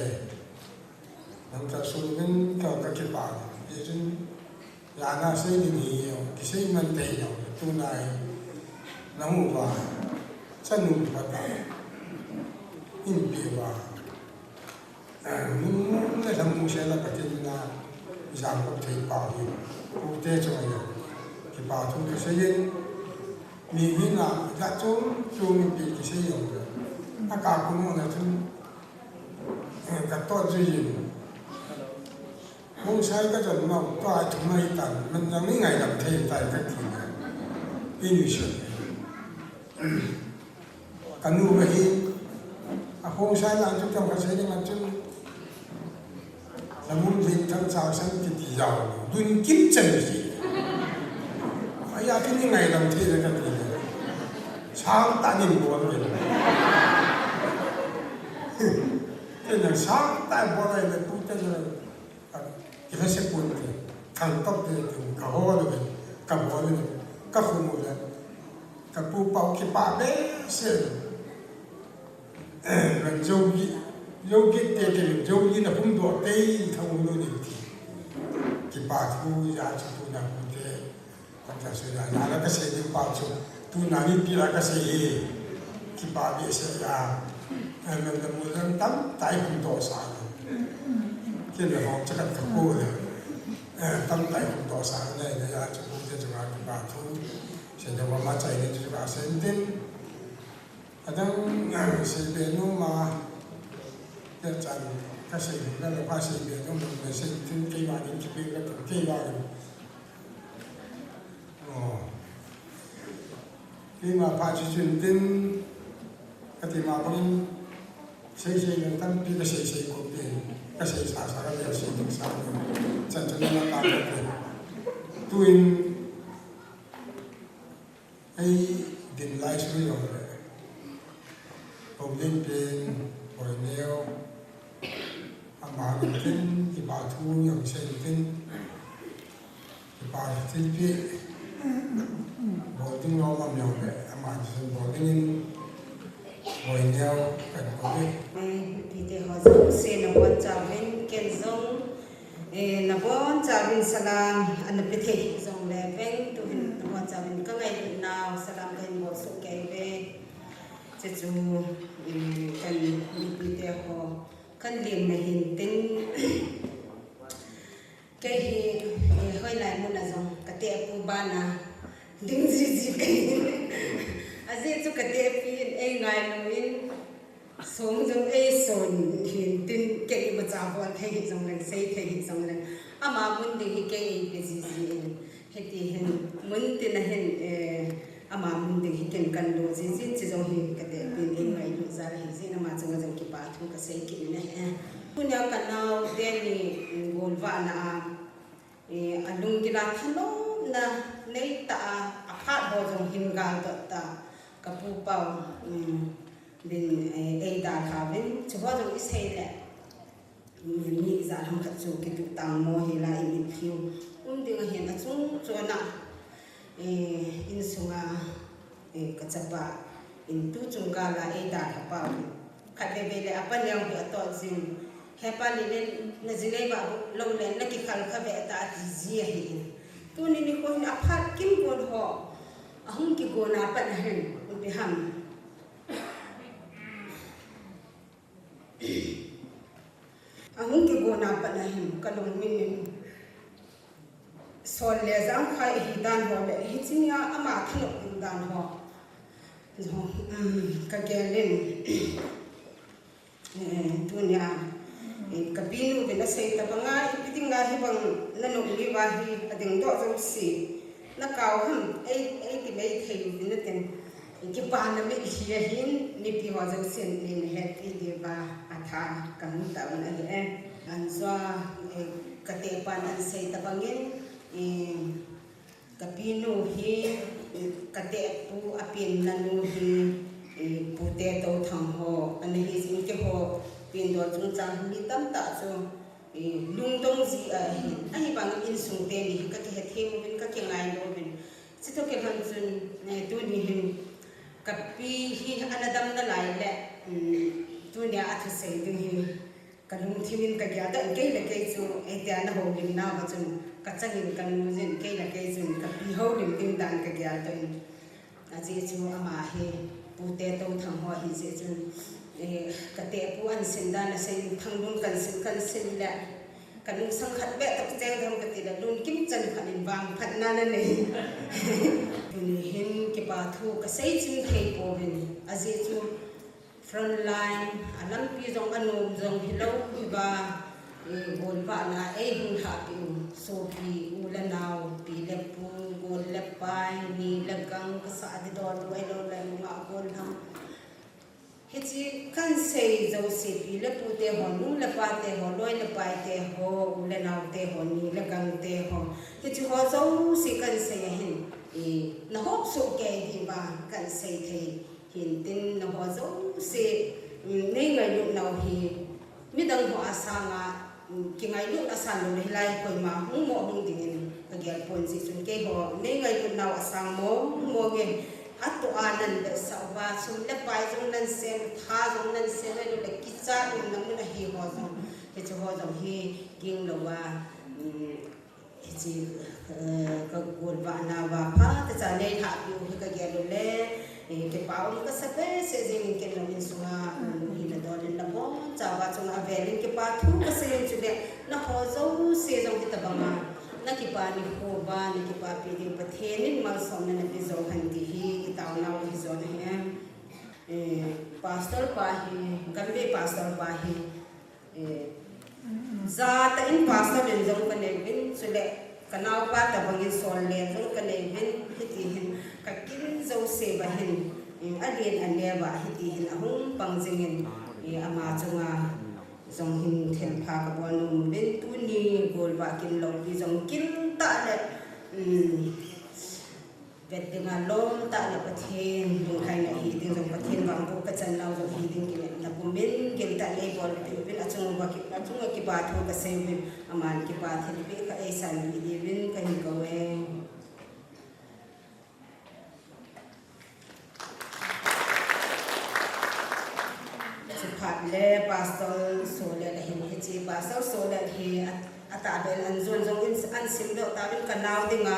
Nang ka sun ngen ka, ka kipa. Ti chun, ya na sei ni ni, kisei man tei jong, tu nai. Na mu va, chanu va ta. In pi va. Eh, nu, nu, na sam mu se la ka tin na, jang ko thei pa hi. Pu te chu ya. Kipa thu ka sei yin. Mi hi na, ja chung, chung in pi kisei jong. A ka ku mu na chun, eh, ka to ju yin. Khongsai ka jon ma, to a thum mai tan, man jang ni ngaidam thei tai ka ti na. Ini shu. Ka nu ka hi, a khongsai lang chu tam ka sei ni man chu. Lamul jin thang chang sang kiti jao. Dun kim chan ji. Aya kini ngaidam thei na ka ti na. Sang ta nin bol ni. Te na sang ta bol ai na pu te na. Ka, kila se pun te, thang tap te, te, ka ho le, ka bo le, ka khu mu le, ka pu pau kipa be se. Ven jo gi, jo gi te te, jo gi na pum do te, thang mu ni ti. Kipa thu ya chu tu na pu te. Ka ta se la, la, la ka sei ding pa chu. Tu na ni pi la ka sei e. Kipa be se la. Ai, man da mu dan tam tai kum to sa. Ken la hok cha ka ka ko le. Eh, tam tai kum to sa le, le ya chu ko te chu ka kipa thu. Se da wa ma chai ne chu ka sen tin. Adang, ah, sei be nu ma. Ya chan ka sei la la pa sei be nu ma sei tin kei ma din chu be ka kei ma. Oh. Keima pha chu chun tin, ka ti ma bangin, sei sei nang tampi ka sei sei ko tin, ka sei sa sa ka le sei ding sa ko. Chan chan na ta ko tin. Tuin, ei din lai su yo le. Houlim pen, Boineo, ama lim tin, kipa thu jong sei lim tin, kipa thilpeh, bol ding lom am jong le, ama thil bol ding in, Boineo, kan bol e. Eh, tite ho jong, se nabon chauvin, ken jong, eh, nabon chauvin salam, ana pe thei jong le veng, tuhin nabon chauvin ka ngailutnau, salam ka hin bol soh kei ve. Chuchu, eh, kan mipite ho, kan lemna hin tin. Kei hi, eh, hoilai mun a jong, ka tepu bana, ding jiji kei. Ajeh chu ka tepi in, ei ngailu in. Song jong ei son hin tin, kei imacha bol thei hih jongleng, sei thei hih jongleng, ama mun ding hi kei eipe jiji in. Hiti hin mun tin a hin, eh, ama mun ding hi ken kan lo jiji, chi jong hi ka tepin ei ngailut jal ahi jeh in ama chunga jong kipa thu ka sei kit in ahi. Tunia ka nau teni golvahna a, eh, alunggil a thanomna nei tah a, aphat ho jong hin galdot tah a, ka pu pau, um, din, eh, eidalha uvin, chu ho jong isei le, um, mi ijat ham khat chu kituh tang mo hi la i mitlhi u. Um ding ahin achung chon a, eh, insunga, eh, ka chapa in tu chung kal a eidalha pau uvin. Khatvei vei le apa neo hi atot jin. Hepa, nile na ji nei vah lou le na kikhal kha ve ta, ati ji ahi. Tuni nikho hin aphat kim kon ho ahung kigon a pat ahin, ipi ham. Ahung kigon a pat ahin, ka lungmin in sol le jangkhai ahi dan ho le, hiche nia ama thanop ding dan ho jong, um, ka gel in, eh, tunia, eh, ka pinu vin asei tabang a, ipi dinga hibang na nop ni va hi ading doh jouse na kau ham, ei, ei ti mei thei uvin natin. Kipana mit hi ahin, mipi ho jousen nei na hetpi diuva atha ka hung tauvin ahi e. Anjua, eh, ka tepan ahin sei tabang in, eh, ka pinu hi, eh, ka tepu a penna nu hi, eh, Pu Tetouthang ho ana hi jin, keiho pindol chungchang mi tamtah chu, eh, lungdong ji ahin, ahivangin insung teni hi ka kihethem uvin, ka kingailu uvin. Chutoh kilhon chun, eh, tuni hin ka pi hi ana dam nalai le, um, tunia athusei ding hi ka lungthim in ka geldoh in, kei le kei chu, eh, tia na houlimna uva chun ka changin ka nu jin, kei le kei chun ka pi houlim ding dan ka geldoh in. Ajeh chu ama hi Pu Tetouthang ho ahi jeh chun, eh, ka tepu ahin sin dan asei in, Thanglung kahin sin, kahin sin le ka nungsang khat beh toh cheng tham kati le, lungkim chan khat in vangphatna nanei. Tuni hin kipa thu ka seichim thei pouvin, ajeh chu front line a lampi jong anom jong hilou hiva, eh, golvahna eihung lhahpeh u sopi u le nao, pi le pu, gol le pai, ni le gang, kasah didol u ahilou le nungah gollhang. Hiche kahin sei jouse, pi le pu te ho, nu le pa te ho, loi le pai te ho, u le nao te ho, ni le gang te ho, hiche ho jouse kahin sei ahin, eh, na hop soh kei diuva kahin sei thei. Hintin naho jouse, um, nei ngailut nau hi midang ho asanga, um, kingailut asan lou le hilai koima hung mo hung dingin ka gel pon jeh chun, keiho nei ngailut nau asang mo hung mo nge, atoh a nan vetsah uva, sum le pai jong nan sem, tha jong nan sem, ahilou le kichat umna mun ahi ho jong, hiche ho jong hi ging louva, um, Hiche, eh, ka golvahna uva phatecha nei lhahpeh u hi ka gel u le, eh, kipa um kasa behseh jengin, ken jong insunga, um, hina dol in nabonchauva chunga avelin kipa thu kasei in, chule naho jouse jong hitobanga na kipa nikho uva na kipapi diu Pathen in malsomna napeh jou hen ti hi itaonau hijon ahi. Eh, pastor pa hi, Gambih pastor pa hi, Eh, jatah in pastor len jong kanei uvin, chule kanaopa tobangin sol len jong kanei uvin, hiti hin kakin jouse uva hin, eh, alen aneo uva hiti hin ahung pang jengin, eh, ama chunga jong hin thilpha kabol nom uvin, tuni golvah kin loupi jong kin tah le, um, Vet dinga lom tah le Pathen lunglhaina hi ding jong, Pathen vangboh kachan nau jong hi ding kinepna pumin, giltah in eibolpeh uvin, achung uva ki, achunga kipa thu kasei uvin, aman kipa thilpeh khat eisanpeh diuvin kahin kou e. Chuphat le Pastor Solet ahin, hiche Pastor Solet hi a, atahbeh in an jon jong in, ahin simdoh tauvin, kanao dinga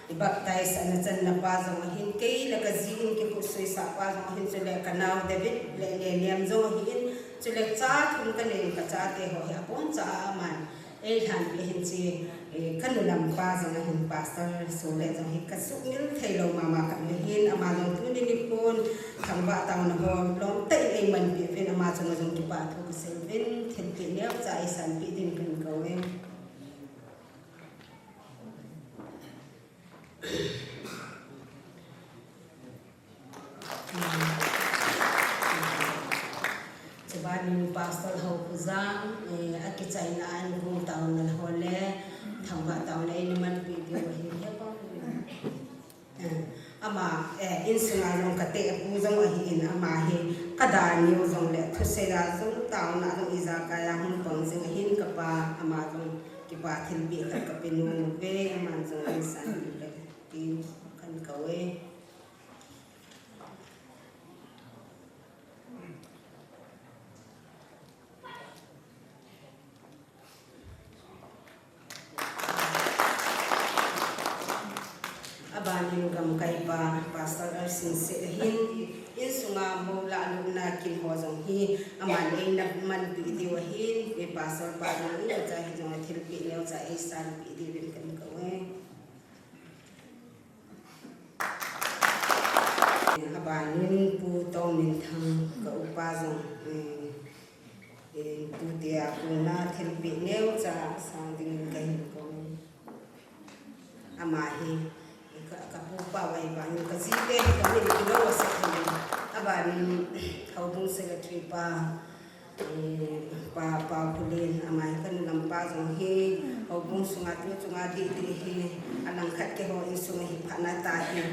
baptize ana channa pa jong ahin, kei le kaji in kikhutsui sah pa jong ahin, chule kanao David le Leniam jong ahin, chule cha thum kanei in, kachate ho hi aboncha a aman eilhanpeh ahin, hiche Eh, ka nu lampa jong ahin, Pastor Sule jong hi ka sumil thei lou mama khat ahin, ama jong tuni nikho thangvah taona ho lom tah in eimanpi uvin, ama chunga jong kipathu kasei uvin, thilpeh neocha eisanpeh din kahin kou e. Chubanin Pastor Haokhoza, eh, akichaina a inko taona ho le thangvah taona eina manpi diu ahi, he pa. Eh, ama, eh, insunga jong kate pu jong ahin, ama hi ka da niu jongle thusei a jong taona jong ijakai a hung pang jing ahin, kapa ama jong kipa thilpeh khat kape nom uve, aman jong eisanpeh le tin kahin kou e. Abanin gamkaipa Pastor Ersin Singsit ahin, insunga mou lahlutna kin ho jong hi aman eina manpi diu ahin, Pastor pa jong hi acha hi jong thilpeh neocha eisanpeh diuvin kahin kou e. Abanin Pu Touminthang ka upa jong, eh, eh, tutia kona thilpeh neocha sang dingin kahin kou. Ama hi ka, ka pu pa uva hi abanin ka ji te hi kamin kilou asah hi. Abanin Houbung Secretary pa, eh, pa, Pa Phulen, ama hi ka nu lampa jong hi, Houbung sunga tu chunga didi hi, alangkhat keiho insunga hi phatna tahi.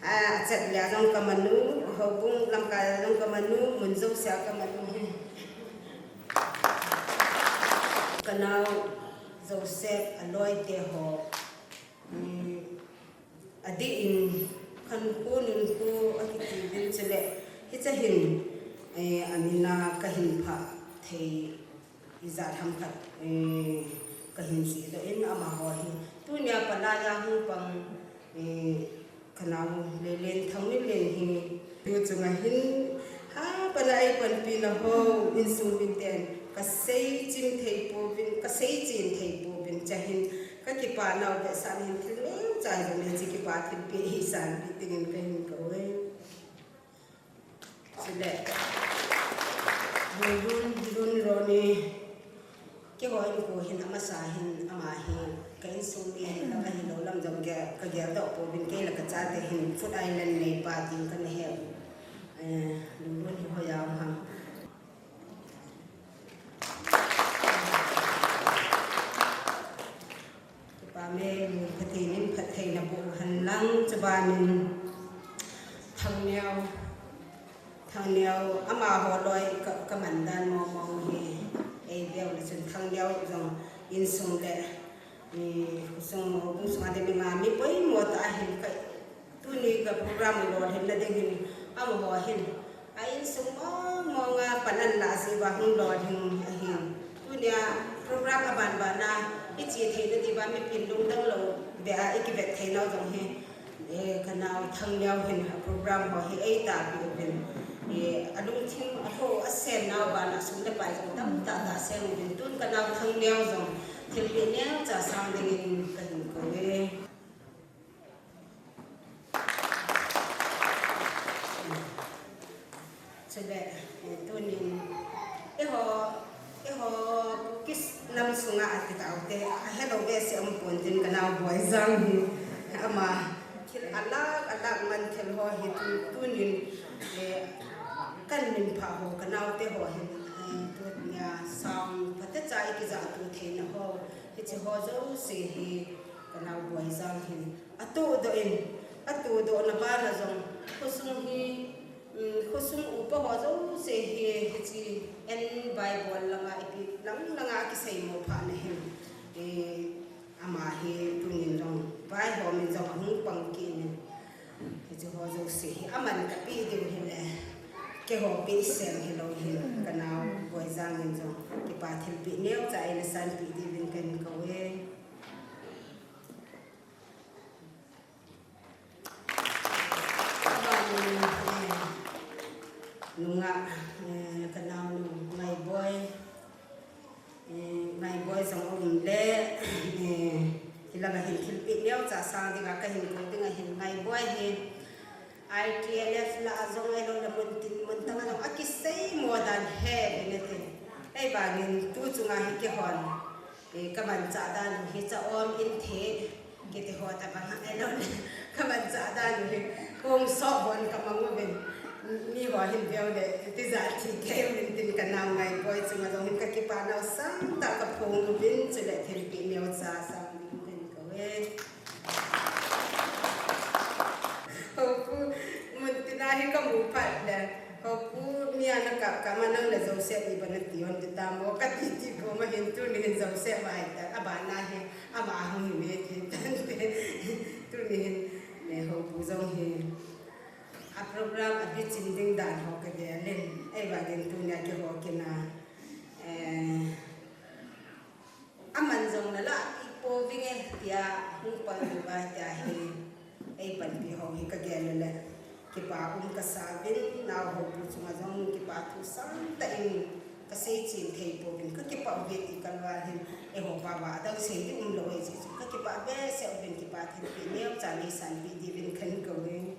A, achat le jong kamanu, Houbung lamkai a jong kamanu, mun jousea kamanu hi. Kanao Joseph, aloi teho. Um, adeh in khankho nunkho akiti uvin chule, hiche hin, eh, amina kahin phah thei ijat ham khat, eh, kahin seidoh in amaho hi. Tunia pat a hung pang, eh, kanao Lelen Thangminlen hi. Tu chunga hin, ha, pat a eipanpi na ho, insung miten, kasei chim thei pouvin, kasei chen thei pouvin, chahin, kakipa nau vetsahna hin thil neocha jong le hiche kipa thilpeh hi sanpeh dingin kahin kou e. Chule, Lulun, Lun Roni, keiho inko hin amasa hin, ama hi, ka insung mi ahi, ka hilou lam jong kagel doh pouvin, kei le kachate hin, Food Island neipa tin kana he u. Eh, Lulun hi hoiya um ham. Kipa me, Pathen in phattheina boh hen lang, chubanin Thangneo, Thangneo, amaho loi ka, kaman dan mong mong hi, ei veu le chun Thangneo jong insung le, eh, khosung Houbung sunga ding mi nga mi poimo tah ahin ka, tuni ka program lolhinna ding hin, amaho hin, a insung mong mong a pan alah jeh uva hung lolhing ahin. Tunia program aban ban a, iche theina diuva mipin lungdong lou beh a ikivet thei nau jong hi, eh, kanao Thangneo hin a program ho hi eitahpi uvin. Eh, alungthim a ho asem nau ban a sum le pai jong tamtah tah asem uvin. Tun kanao Thangneo jong thilpeh neocha sang dingin kahin kou e. Chule, eh, tunin, eiho, eiho, Kukis nam sunga ati taute, ahelou behseh um pon tin kanao Boijang hi, ama, thil alak, alak man thil ho hi tu, tunin, eh, kahin phah ho, kanaote ho hin, eh, tunia, sang, phatecha ikijahto theina ho, hiche ho jouse hi, kanao Boijang hin, atohdoh in, atohdohna bana jong, khosung hi, um, khosung upa ho jouse hi, hiche, en Bible langa, ipi lang langa akiseimo phatna hin, eh, ama hi tunin jong, vaihom in jong ahung pang kit in, hiche ho jouse hi, aman kapeh diu hile, keiho peh seng hilou hin, kanao Boijang in jong, kipa thilpeh neocha eina sanpeh diuvin kahin kou e. Abanin, eh, nungah, eh, kanaonu Ngaiboi, eh, Ngaiboi jong aum le, eh, sang dinga kahin kou dinga hin Ngaiboi hi I T L F lah a jong ahilouleh mun tin mun tang a jong akisei mo dan he ve nate. Ahivangin tu chunga hi keihon, eh, kamanchah dan u hi cha om in the kiti ho tabang ahilouleh kamanchah dan u hi kong so hon kamang uvin. Miho hin veu le tijat thi kei uvin tin kanam Ngaiboi chunga jong hin kakipa nau sangtah kaphong uvin chule thilpeh neocha sang ding kahin kou e. Hopu, mun tina hi kamu phat le. Hopu, mi ana kap kap ma nang le Joseph iba nati hon ti tam o kati ti ko ma hin tuni hin Joseph ma hi ta. Abana hi, ama hung hi me ti tante. Tuni hin, me Hopu jong hi. A program a bichin ding dan ho kagel in. Ahivangin tunia keiho kina. Eh, Aman jong nala ipo vinge tia hung pan uva tia hi eipanpi ho hi kagel le kipa um kasa uvin, nao Hopu chunga jong kipa thu sangtah in kasei chen thei pouvin, kakipa uve ti kalval hin, eiho pa va adang sei ding umlou ahi jeh chun kakipa behseh uvin, kipa thilpeh neocha neisanpeh diuvin kahin kou e.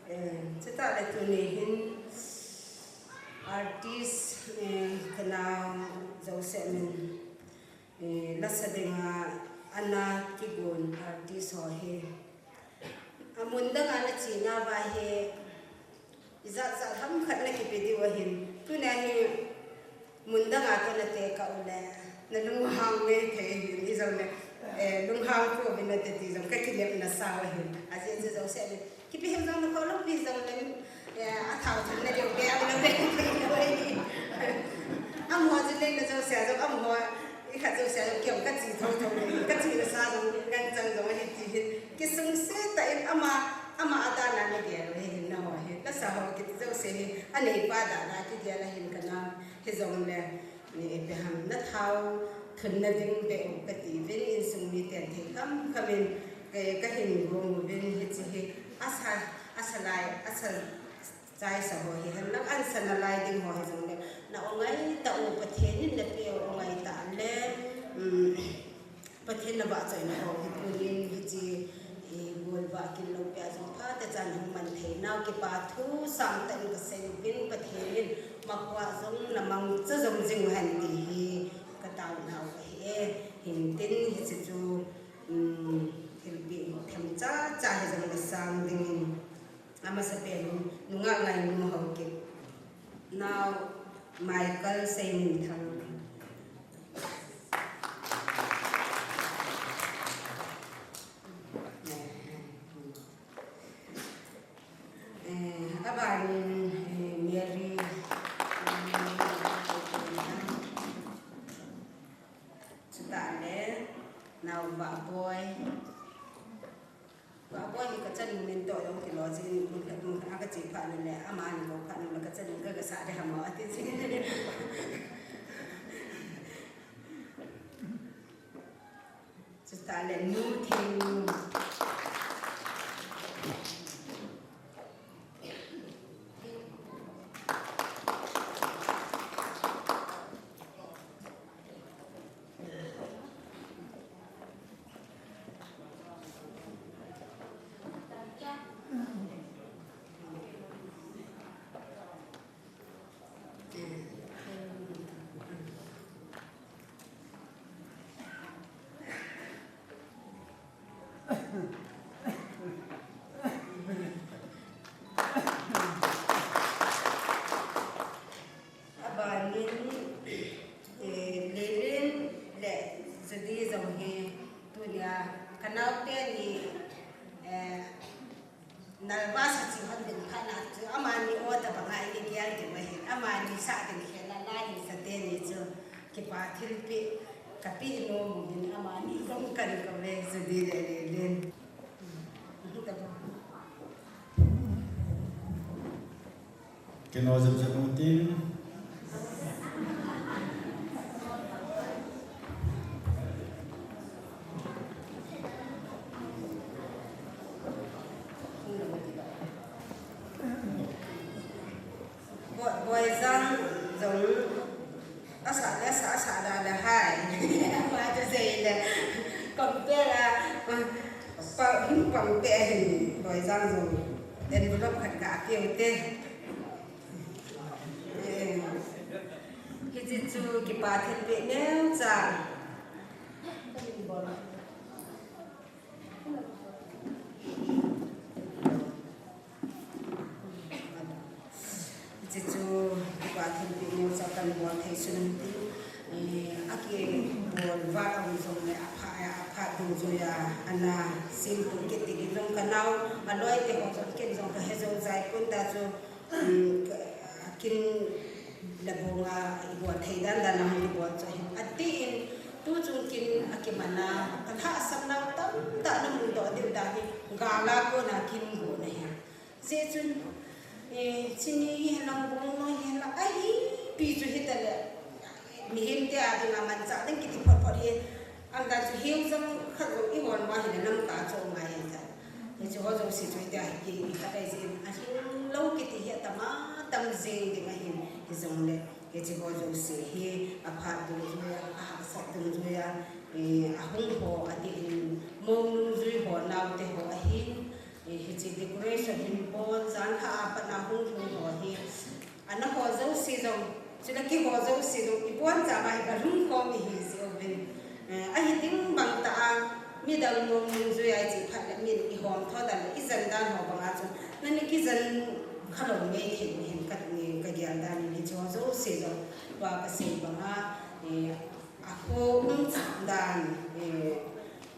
Eh, chutah le tuni hin artist, eh, kanao Joseph min, eh, lasa dinga ana kigon artist ho hi. Amun danga nache nauva hi, ijat jat ham khat nakipe diu ahin. Tunia hi mun danga toh natekah ule, nalunghang mei thei ahin, ijong le, eh, lunghang pouvin nate ti jong kakilep nasa u ahin. Ajeh chu Joseph le, kipe hih jong nakhol lou, pi jong le, eh, athao thun nadiu be, am na be thei lou ahi. Amaho jin le na Joseph jong, amaho, ikhat Joseph jong, kei jong kache thotho le, kache nasa jong, ngan chang jong ahi ti hin. Kisungse tah in ama, ama a dan a nagel u hi hin nangho hi. Lasa ho kiti jouse hi, aneipa dan a kigel ahin kanao. Hijongle, ipi ham nathao thun nading beh u kati uvin, insung miten thei kham kham in, eh, kahin gong uvin hiche hi. Asa, asa lai, asa chaisa ho hi henlang ansa nalai ding ho hijongle, na-o ngai tah u Pathen in napeh u o ngai tah le, um, Pathen navahchoina ho hi tunin hiche, eh, golvah kinlou pia jong phatechan hung man thei nau kipa thu sangtah in kasei uvin Pathen in mapuah jong namangcha jom jing uhen ti hi kataona u ahi e. Hintin hiche chu, um, thilpeh themcha cha hijong nasang dingin. Amasapen nungah Ngainu Haokip. Nao Michael Seiminthang. Eh, abanin, eh, Mary. Chutah le, nao Vahboi. Vahboi hi kachanu min toh jong kilo jin, mun khat mun khat a kache phat na le, amani kou phat na le kachanu ka, kasah ding ham o ati jin. Chutah le nu Thingnu. Abanin, eh, Lelin le Judy jong hi tunia kanaote ni, eh, nalva sa chi hon ding phat na chu amani o tabang a igel diu ahin, amani sah ding khel a la hin sa teni chu kipa thilpeh kapeh nom uvin amani jong kahin kou ve Judy le Lelin. Kino jep jep u tin. Pela, pa, hung pang pe hin, boy jang jong, envelope khat ka pe u te. Eh, hiche chu kipa thenpeh neocha. Hiche chu kipa thenpeh neocha kan bol thei sun ti. Eh, akibol vat aum jongle apha, apha dungjuia ana simpu kiti jong kanao, aloi te ho jong ken jong kahe jou jai pon ta chu, um, ka, kin le bonga ibol thei dan dan a hung kibol chu ahin. Atin, tu chung kin akimana, kalhahsam nau tamtah namu doh diu dan hi, gala kona kin go na hi. Jeh chun, eh, chini hi lang bong noi hi lang, ahi, pi chu hitale, mihem te a dinga manchah ding kiti phot phot hi, Anga chu hiu jong khat jong i hon ma hin lamkai chu ngai ta. Hiche ho jouse chu tia hi kei khat ai jin a hing lou kiti hi atama tam jing ding ahin hijongle. Hiche ho jouse hi aphat dungjuia, ahahsat dungjuia, eh, ahung ho adin mong nungjui ho naote ho ahin, eh, hiche decoration hin bon jan kha apat na hung hung ho hi. Ana ho jouse jong, chule kiho jouse jong, ibon cha ma hi kalung khom ihi jeh uvin. Eh, ahi ding bang tah a, midang mong nungjui a iche phat le min ihom tho dan le, ijan dan ho banga chu, nani kijan khalou mei thei hin ka, kagel dan in hiche ho jouse jong, tua kasei banga, eh, Akho um dan, eh,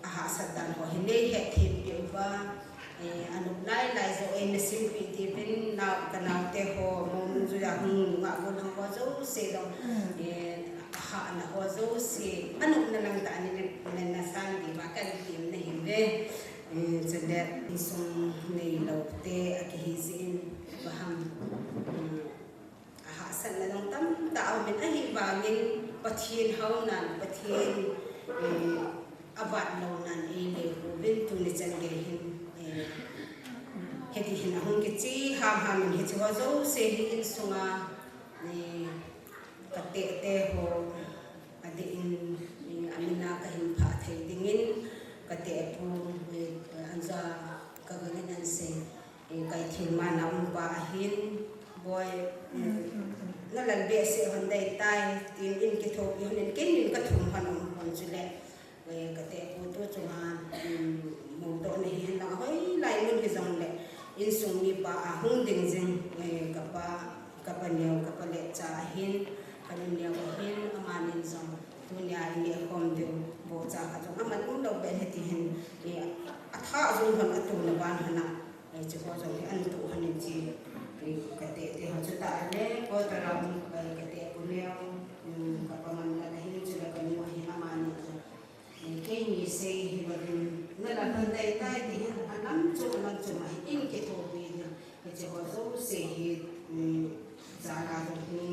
ahahsat dan ho hi nei hethem peh uva, eh, anop lai lai jo, eh, nasim peh diuvin nao, kanaote ho, mong nungjui a hung ngah gon ho jouse jong, eh, ahahna ho jouse, anopna lang tah a nei na, na, nasan diuva kahin tem nahiuve. Eh, chule insung neilou te akihi jeh in, vaham, um, Ahahsatna jong tamtah aumin, ahivangin Pathen haonan, Pathen, eh, avat lounan eile uvin tuni chan gei hin, eh, hiti hin ahung kiche hamham in hiche ho jouse hi insunga, eh, katehte ho, adeh in, eh, amin a kahin phah thei dingin, katehpu, eh, Anja kagangin ansei. Eh, kaithil mana umpa ahin, boi, eh, nalal behseh hon dei tai, tin in kithopi hon in, keinin kathum hon um hon chule, eh, katehpu tu chunga, um, moudoh nahi hen lang, hoilai mun hijongle, insung mipa ahung ding jing, eh, kapa, kapa neo, kapa le cha ahin, kanu neo ahin, amanin jong, tunia ineh khom diu, bocha khat jong aman umlou beh hiti hin, eh, athah jong hon atuna ban hon a, Hiche ho jong hi antoh hon in chi, eh, katehte ho chutah le, ko tara um, eh, katehpu neo, um, kapa Manlal ahin chule kanu ahin amani jong. Eh, keini sei hi vadin, nalal hon dei tai ti hin, alam chom, alam chom ahin kithopi ding. Hiche ho jouse hi, um, jala jong hi,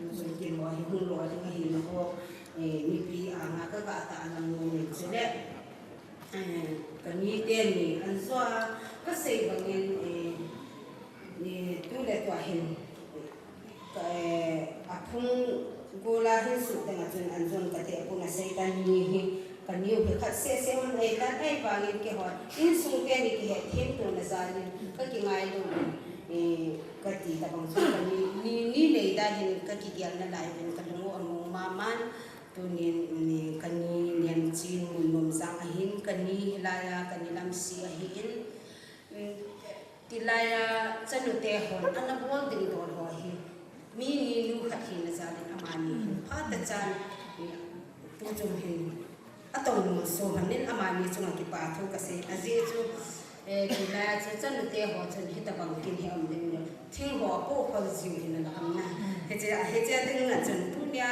um, jong kin ho hi hung lou ding ahi nako, eh, mipi anga kaga tah lang nom in chule. Eh, kani teni, anjo a, kasei bangin, eh, eh, tu le tua hin, ka, eh, aphung gola hin sut teng a chun anjon katehpun asei tan ni hi, kaniu hi khat seh seh un ei tan ei vangin keiho, insung teni kihethem tona jalin, kakingai lou, eh, kati tabang chun kani, ni, ni nei dan hin kakigel nalai uvin kalung u among maman, Tunin, um, kani Nemchin Munnomjang ahin, kani hilai a, kani Lamsi ahin, um, tilai a chanute hon, ana bol ding dol ho hi. Mi ni nu khat hina jalin amani hin. Phat tah chan, um, tuchung hin. Atong nu so hanin amani chunga kipa thu kasei. Ajeh chu, Eh, tilai a chu chanute ho chun hitabang kin hi um ding le. Thing ho apoh khol jiu hin ala um na. Hiche, hiche ding a chun tunia,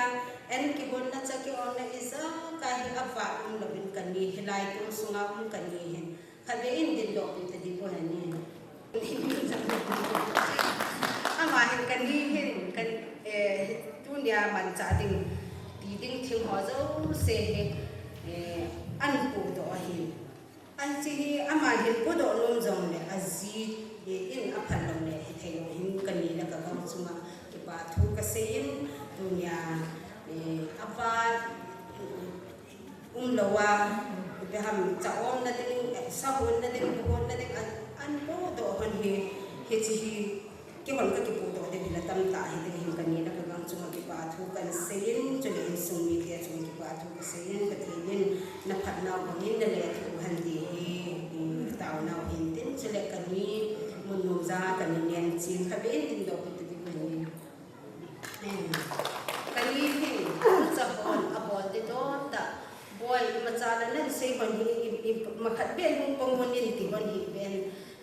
an kigonna cha kionna ijakai hi avat um louvin kani hilai tu sunga um kani hin. Khatvei in dindoh pi ta ding bou ahi. Ama hin kani hin, kan, eh, tunia manchah ding, ti ding thing ho jouse hi, eh, an podoh ahin. Hiche hi ama hin podoh nom jongle aji in aphal lou le hithei lou hin kani le kagam chunga kipa thu kasei in tunia, eh, avat, um, umlou a, Ipi ham, cha umna ding, eh, sa honna ding, bu honna ding, an, an podoh hon hi, hiche hi, keihon kakipodoh ding hi la tamtah hiding hin kani le kagang chunga kipathu kaseiyin, chule insung mite chunga kipathu kaseiyin, Pathen in naphatnau bangin nalethuh hen ti hi, eh, taonau hintin, chule kani mun nom ja kani nen ching kha be in tin doh kit ding hi. Kani hin, cha hon, abol ding don tah. Boi, imacha la nan sei hon hi, i, i, makhat ben hung pang hon in ti hon hi ben.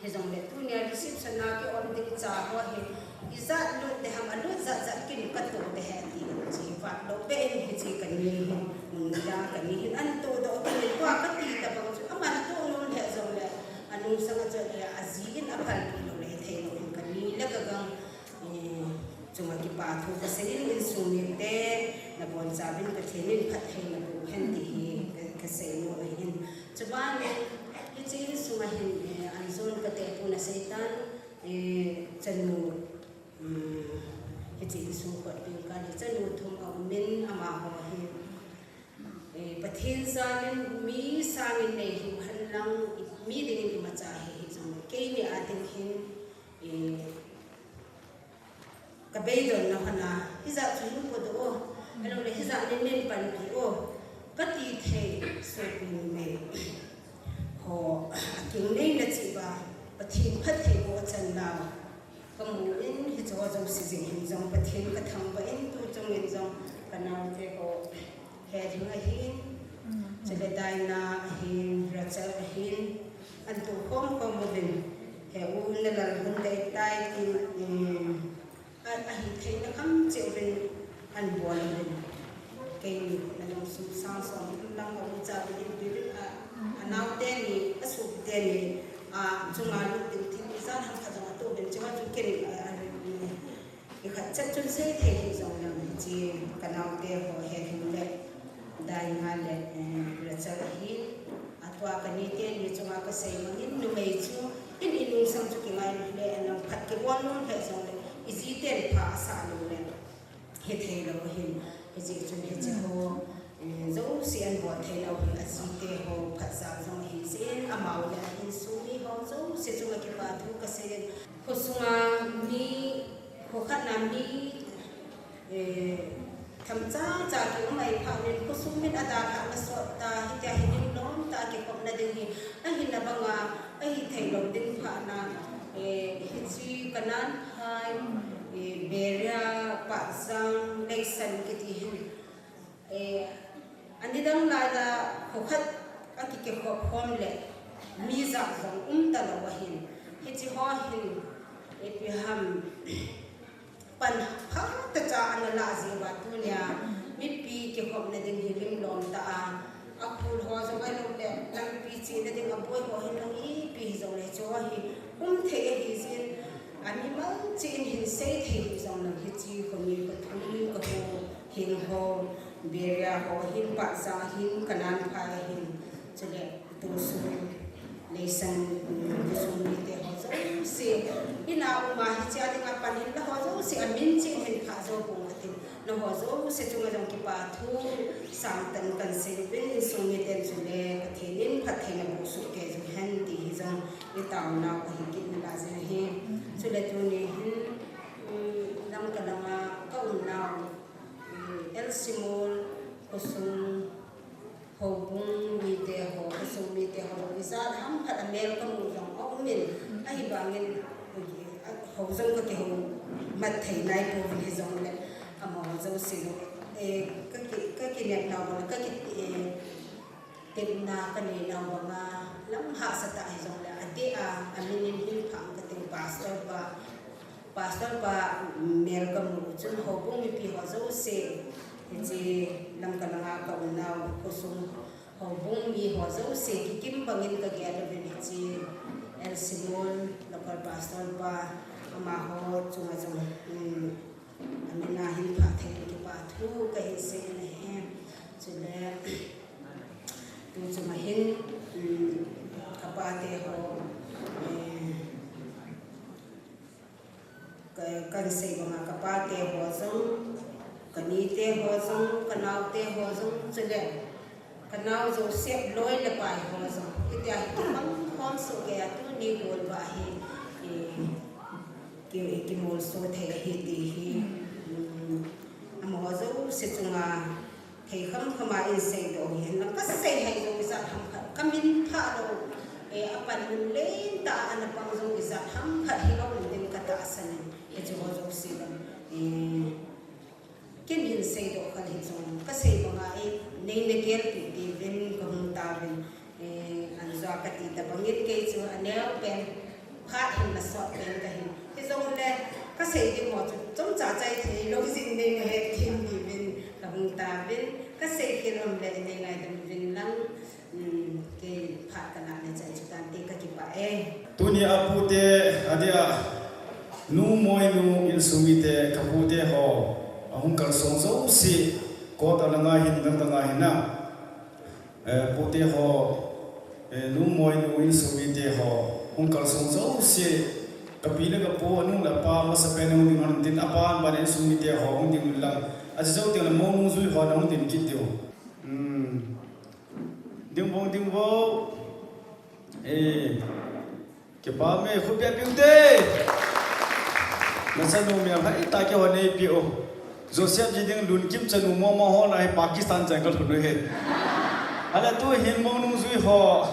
Hijongle tunia reception a ki-on ding cha ho hi. Ijat lut de ham, alut jat jat kin katoh de he ti. Chi vat lou be in hiche kani hin. Mun ja kani hin an todoh kit in tua kati tabang chu. Aman toh nom le jongle. Anung sanga chun le aji in aphalpi lou le thei lou in kani le kagang. Eh, chunga kipathu kaseiyin insung mite, nabonchauvin Pathen in phatthei naboh hen ti hi ka, kasei nom ahin. Chuban, hiche insunga hin, eh, an jon kate pu nasei tan, eh, chanu, um, hiche insung kot pin kani chanu thum aumin amaho hi. Eh, Pathen jalin mi sangin nei hiu henlang, mi dingin imacha hi, hijong keini a ding hin, eh, Ka beidonna hon a, hijat chu hin podoh o, ahilou le hijat nin nin panpi o, kati thei sopi numei ho, aking nei na chi uva, Pathen phattheiboh achan nau kamu in, hiche ho jouse jing hin jong Pathen kathangvah in, tu chungin jong kanaote ho, He ding ahin, chule Daina ahin, Rachel ahin, an tukhom khom uvin, he u nalal hun dei tai tin, um, a, ahi theina kham cheh uvin an bol uvin. Kei nalung sum sang som uvin lang a u cha uvin uvin a, anaote ni, asopite ni, a, chunga lut ding tin, ijat ham khat jong atoh uvin, chunga chu ken, a, a, Nikhat chet chun sei thei hih jongleng hiche, kanaote ho he hin le, Daina le, eh, Rachel ahin, atua kanite ni chunga kasei bangin numei chu, in inungsang chu kingailut le, anang phat kibol nom le jongle, ijiten pha asah lou le, hithei lou ahin, hiche chun hiche ho, eh, jouse an bol thei lou hi, ajite ho, phat jal jong ahi jeh in, amau le ahinsung mi ho, jouse chunga kipa thu kasei in, khosunga mi, Kho khat na mi, eh, themcha cha kium ahi phat in, khosung min adalhah na sot ta, hitia hi lim lom tah a kikhopna ding hi, ahinna banga, ahi thei lou ding phat na, eh, hiche Kananphai, eh, Beria, Pahjang, Leisan kiti hin. Eh, anidang lai la kho khat a ki, kikhop khom le mi jat jong um talou ahin. Hiche ho hin, ipi ham, pan phatah cha ana lah jeh uva tunia, mipi kikhopna ding hi lim lom tah a, akhul ho jong ahilou le, lampi chena ding aboi ho hin jong ipi hijongle chu hi, um thei ahi jin, amimal cheh in hin sei thei hijongle hiche kho ni kho thum kho Hing ho, Beria ho, hin Pahjang, hin Kananphai, hin chule, Tusu, Leisan, Tusu mite ho jouse. Ina uma hichea dinga pan hin la ho jouse, amin cheh hin pha jo pong atin. Naho jouse chunga jong kipa thu, sangtah in kan sei uvin, insung miten chule, Pathen in phattheina boh soh kei jong hen ti hi jong, i taona u ahi kit nalai jing ahi. Chule tuni hin, um, Lamka langa ka umnau, Elsimol, khosung, houbung mite ho, khosung mite ho, ijat ham khat a mel kamu jong aumin, ahivangin, hou jong kakihou mat thei naipouvin hijongle, amaho jouse jong, eh, kaki, kakinepnau banga, kaki, eh, Tepna kanei nau banga, lam hahsa tah hijongle, adeh a, amin in hin phah kating pastor pa, pastor pa mel kamu chun houbung mipi ho jouse, hiche Lamka langa ka umnau khosung houbung mi ho jouse, kikim bangin kagel uvin hiche Elsimol local pastor pa, amaho chunga jong, um, Amin a hin phat thei kipa thu kahin sei in ahi. Chule, tu chunga hin, um, kapate ho, eh, ka, kan sei banga kapate ho jong, kanite ho jong, kanaote ho jong, chule, Kanao Joseph loi le pai ho jong, hitia hi kipang khom soh kei a tuni golvah hi, eh, ki, kimolso thei ahi ti hi, um, amaho jouse chunga thei kham kham a in seidoh hi hen lang, kasei hih jong ijat ham khat, kamin phah lou, eh, apan mun lentah a ana pang jong ijat ham khat hi lou ding katahsan in, hiche ho jouse le, eh, Ken hin seidoh khat hi jong, kasei banga, eh, neina gelpeh tiuvin kahung tauvin, eh, anjoa kati tabangin kei chu aneo pen, phat hin nasot pen kahin. Hijongle, kasei ding ho chu chomcha chai thei lou jing neina hethem diuvin kahung tauvin, kasei khel um le nei ngaidam uvin lang. Hmm, kei phat kalah le chai chu tante, kakipah e. Tuni a pute, adeh a, Nu Moinu insung mite, kapute ho, ahung kalsong jouse, court a langa hin, dang dang a hin a. Eh, pute ho, eh, Nu Moinu insung mite ho, hung kalsong jouse, kapi le kapu, anu le apa, masapen hung ding hon tin, apa, aban insung mite ho, hung ding lang. Ache jou teng le Monu jui ho, nahung ding kit diu. Hmm. Ding vo, ding vo. Eh, kipah me, khut beh peh ute. Nachanu mi ham hoi tah kihou nei peh u. Joseph ji ding Lunkim chanu mama ho na hi Pakistan chang kalhun u hi. Ahile tu hin Monu jui ho.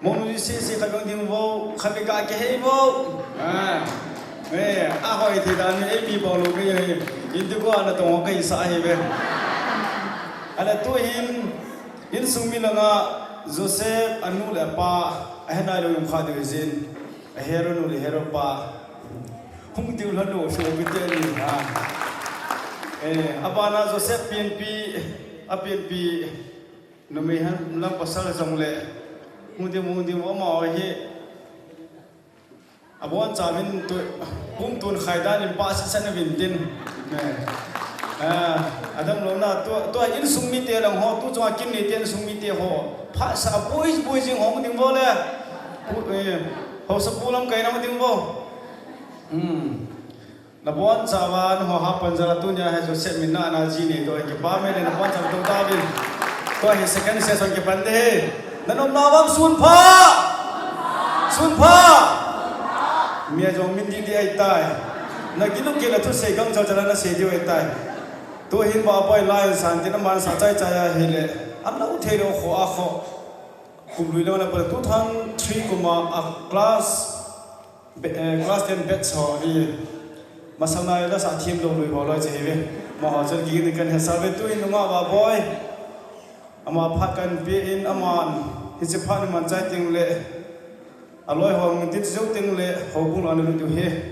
Monu jui sese khat jong ding vo, khat beh ga kihei vo. Ah. Eh, ahoi thei dan mi, eh, mi bol lou mi, eh. Inti ko ana tong ho kahisah ahi ve. Ahile tu hin, insung mi langa Joseph anu le apa, ahe nailou jong kha diu jin. Ahero nu le hero pa. Hung diu lhon lou, so pite ni ha. Eh, abana Joseph penpi, apenpi. Numei hen lang pasal jong le, hung ding, hung ding, amaho hi. Abonchauvin tu, pumtun khaidan in pa sisa na vin tin. Eh. Ah, adang lou na, tu, tu insung mite lang ho, tu chunga kin neite insung mite ho. Phat sa boi, boi jing hung ding vo le. Pu, eh, haosapu lamkai na hung ding vo. Hmm. Nabonchauva, nangho hapan jal a tunia hi Joseph min a naji neidoh hi kipah me le nabonchauva tong tauvin. Tua hi second session kipan ding ahi. Nanopnauva sun pha! Sun pha! Mi a jong min didi ahitai. Nagin u kei le thusei gangchal chal a nasei diu ahitai. Tu hin Vahboi lai san tin aman sa chai chai ahile. An lau thei lou kho a kho. Kum lui lou na pa two thousand three kum a class Be-, eh, class ten batch ho hi, masang nai la sa thim lou lui ho loi che hi ve. Amaho chun kigin kan hetsah ve tu in nunga Vahboi. Ama phat kan pe in aman, hiche phat ni man chai teng le, aloi ho min tin jou teng le, houbung lou ana lut diu ahi.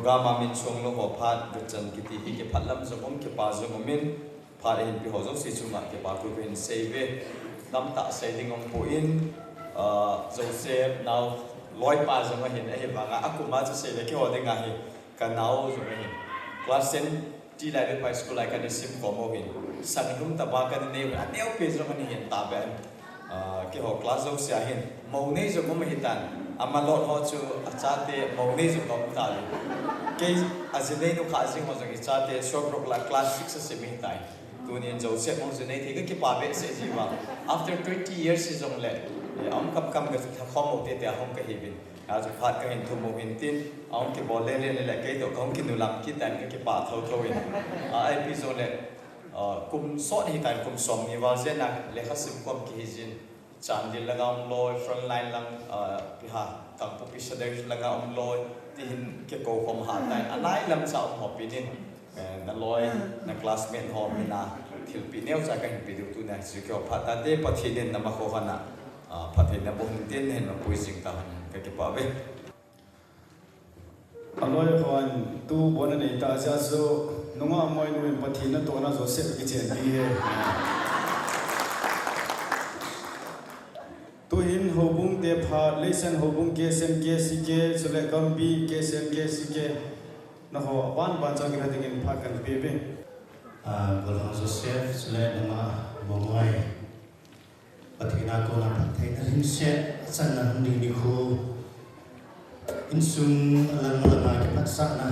Program a min song lou ho phat, Gachan kiti hi kipah lam jong um, kipah jong um in, phat a hin pi ho jouse chunga kipa thu kahin sei ve. Tamtah sei ding um poi, ah, Joseph nao loipa jong ahin, ahivanga akum a chu sei le keiho dinga hi ka nao jong ahin. Class ten ti lai le pa school lai kana sim khom u hin. Sang lum taba kana nei u hin. Aneo pi jong ana hin ta ben. Ah, keiho class jouse a hin. Mou nei jong um ahitan. Ama lot ho chu achate mou nei jong um ta le. Kei a ji nei nu kha jing ho jong i chate Sorok la class six a sim ahitai. Tunin Joseph mou ji nei thei ka kipa behseh ji uva. After twenty years hi jong le, eh, a um kam kam ka tha khom u te te a hom ka hi vin. A chu phat kahin thum u hin tin, a hung kibol le le le le kei toh ka hung kinulam kit tan ka kipah tho tho in. A, ipi jong le, a, kum sot hitan kum som ni val jen a lekha sim khom kihi jin. Chandel langa um loi, front line lang, a, pi ha, Kangpokpi Sadar langa um loi, ti hin kikou khom ha tan. A nai lam cha um ho pi nin. Eh, na loi, na classmate ho mina thilpeh neocha kahin pe diu tuna, hiche keiho phat tante Pathen in nama kho khat a, ah, phattheina boh in tin hin mapui jing ta hen, ka kipah ve. A loi hon tu bon anei ta jeh a chu, nungah moinu in Pathen natohna Joseph kichen pi e. Tuhin houbung te phat, Leisan houbung K S N K C K, chule Gambih K S N K C K. Nangho aban ban chang kila dingin phat kan pe ve. Ah, Golhang Joseph, chule nangma Bongoi. Pathen a kona phattheina lhingset, achanna hung ding nikho. Insung alang alang a kiphatsahna,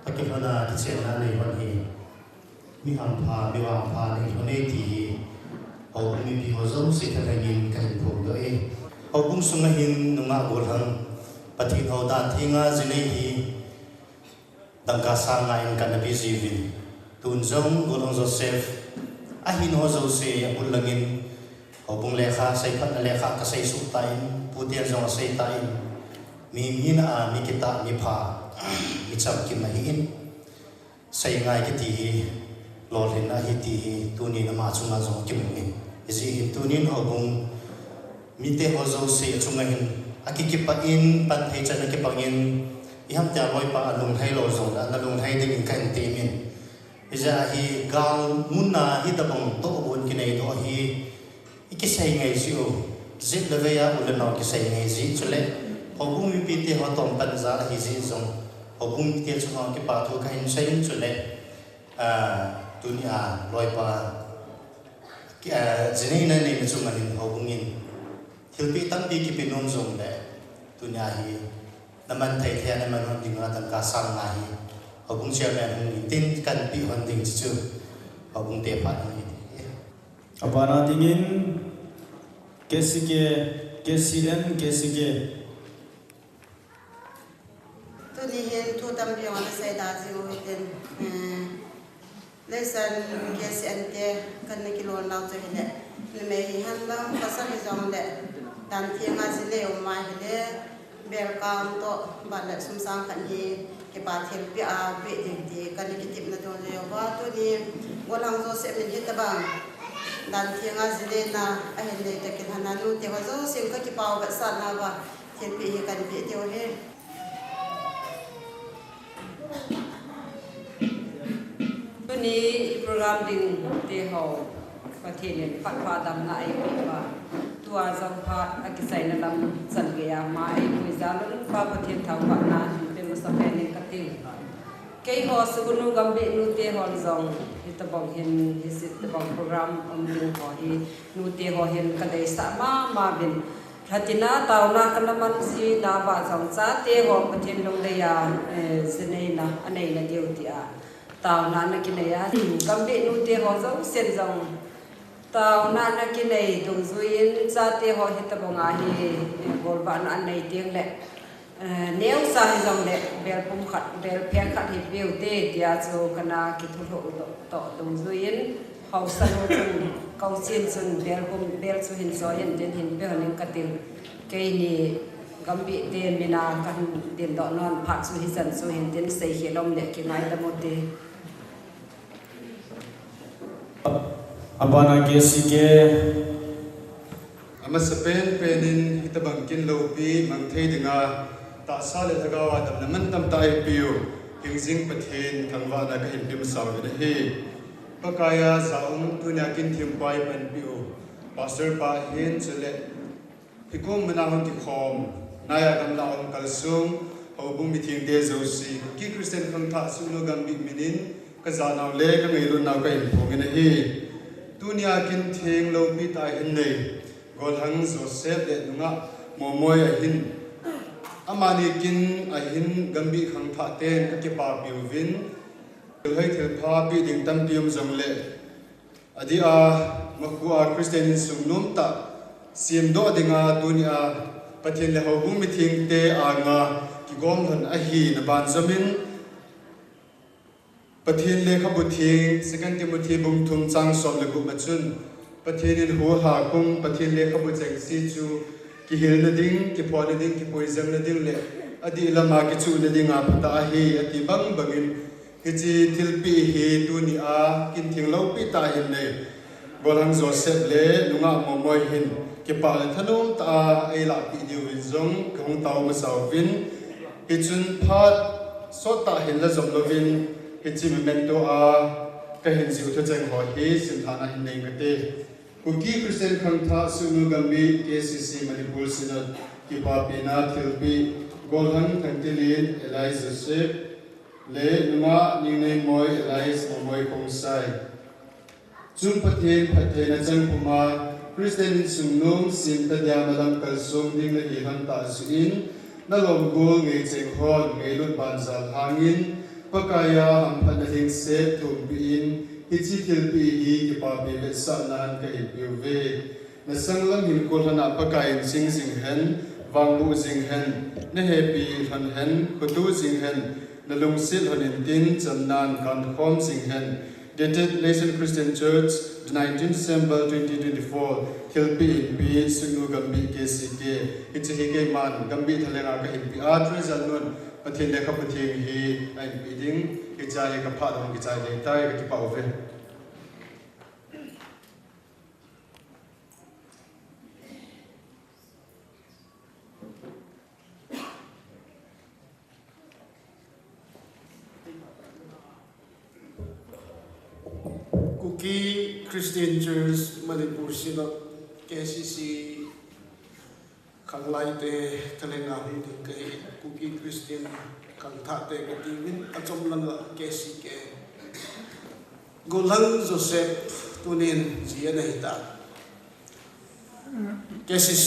akilhona kichenna nei hon hi. Mi hampha, mi vangpha nei lhon e ti hi. Houbung mipi ho jouse thalheng in kahin phongdoh e. Houbung sunga hin nungah golhang, Pathen hou dan thenga ji nei hi. Dangka sang nga in kana pe jiuvin. Tun jong Golhang Joseph, ahin ho jouse abul langin, houbung lekha, seiphatna lekha kasei suh tan, puten jong asei tan, mi, mi na a, mi kitah, mi pha, mi chamkim ahin, sei ngai kiti hi, lolhin ahi ti hi, tunin ama chunga jong kimu in. Hijeh hin tunin houbung, mite ho jouse achunga hin, akikipah in, pan thei chan akipang in, iham tia loipa alunglhai lou jong le, nalunglhai dingin kahin temin. Hijeh a hi gal mun a hitobang tohgon kinei doh hi, ikisei ngai jiu, jep le vei a u le nao kisei ngai ji chule, houbung mipite ho tom pan jal ahi jeh jong, houbung mite chunga kipa thu kahin sei in chule, ah, tunia loipa, Ki, eh, jinei na nei na chunga hin houbung in thilpeh tampi kipe nom jongle, tunia hi na man thei thei a na man hon dinga dangka sang nga hi houbung chairman hung in tin kan pe hon ding chu chu houbung te phat hung in. Abana dingin K C K, K C N, K C K. Tuni hin thu tampi jong ana sei da jing u hitin, eh, Leisan K C N te kan na kilon nau chu hile, numei hihen lang pasal hijongle, dan thenga ji nei um a hile, belkam toh, bat le sum sang khat hi kipa thilpeh a peh ding ti kan na kitepna ding jeh uva, tuni Golhang Joseph min hitobang dan thenga ji neina ahin nei toh kilhon a nute ho jousen ka kipah u vetsahna uva, thilpeh hi kan peh diu ahi. Tuni i program ding te ho, Pathen in phat pha damna eipeh uva, tua jong phat akichaina lam chan geiya ama eipui jal un, Pa Pathen thangvahna hin pe masapen in kati. Keiho Sugnu Gambih nute hon jong hitobang hin, hitobang program um ding ho hi nute ho hin kadeisah mama uvin. Lhatina taona kana man jina uva jong chate ho Pathen lungdei a, eh, ji neina aneina diu tia taona ana kinei a. Gambih nute ho jousen jong taona ana kinei dungjuiyin chate ho hitobang a hi, eh, golvahna anei tengle, eh, neocha hijongle bel pum khat, bel pheng khat hi peu te tia chu kana kithulhuh u toh dungjuiyin, haosa nu chun, kouchin chun bel pum, bel chu hin choi in tin hin pe hon in kating. Keini Gambih te mina kahin dingdoh non phat chu hichan chu hin tin, seikhel um le kingaidam u te. Abana K C K. Amasapen pen in hitobang kin loupi mang thei dinga tahsa le lhagao a damna mantam tah eipeu Hingjing Pathen thangvahna kahin pia masau in ahi. Pakaiya jaum tunia kin thempa eipanpiu Pastor pa hin chule hikum muna hung kikhom, naya gamla hung kalsung, houbung mithengte jouse, Kuki Christian Khangthah Sugnu Gambih minin, kajanau le kangailutnau kahin phong in ahi. Tunia kin theng loupi tah ahin nei, Golhang Joseph le nungah Momoi ahin. Amani kin ahin Gambih khangthah ten akipapiuvin, thil hoi thil pha pe ding tampi um jongle, adeh a, makhu a Christian insung nomtah semdoh dinga tunia Pathen le houbung mithengte anga kigom lhon ahina banjomin, Pathen lekhabu theng, Second Timothy bung thum chang som le gup a chun, Pathen in huhhingpu, Pathen lekhabu chengse chu kihilna ding, kiphona ding, kipuijemna ding le adih lama kichuhna dinga phatah ahi, ati bangbangin, hiche thilpeh hi tunia kin theng loupi tah ahin nei, Golhang Joseph le nungah Momoi hin kipah le thanom tah a eilahpeh diuvin jong kahung tao masauvin, hichun phat sottah hin la jom louvin, hiche memento a kahin jiu thucheng ho hi simlhahna hin nei kate. Kuki Christian Khangthah Sugnu Gambih, K C C Manipur Synod, kipapina thilpeh, Golhang Thangtinlen alias Joseph le nungah Ningneimoi alias Momoi Khongsai. Chung Pathen phattheina chang puma, Christian insung nom semta dia malam kalsong ding nahi lhon tah jeh in, nalom gol ngeicheng hon ngailut banjal hangin, Pakaiya hamphatna lhingset thumpeh in, hiche thilpeh hi kipapi vetsahnan kahin peuve. Nasanglam hinkho lhona Pakaiyin ching jing hen, vangboh jing hen, nahepi lhon hen, khoto jing hen, nalungset lhon intin, chamnan kankhom jing hen. Dated Lason Christian Church, the nineteenth December twenty twenty-four, thilpeh inpi, Sugnu Gambih K C K, hiche hi keiman Gambih thalenga kahin peh a, Treasurer nun, Pathen lekhabu theng hi ahin pe ding, hichea hi kaphah dong kichai ding tai, kakipah uve. Kuki Christian Church Manipur Synod, K C C, khanglai te thalenga hung ding kahi, Kuki Christian khangthah te katiuvin, achom langa K C K. Golhang Joseph tunin ji ana hita. K C C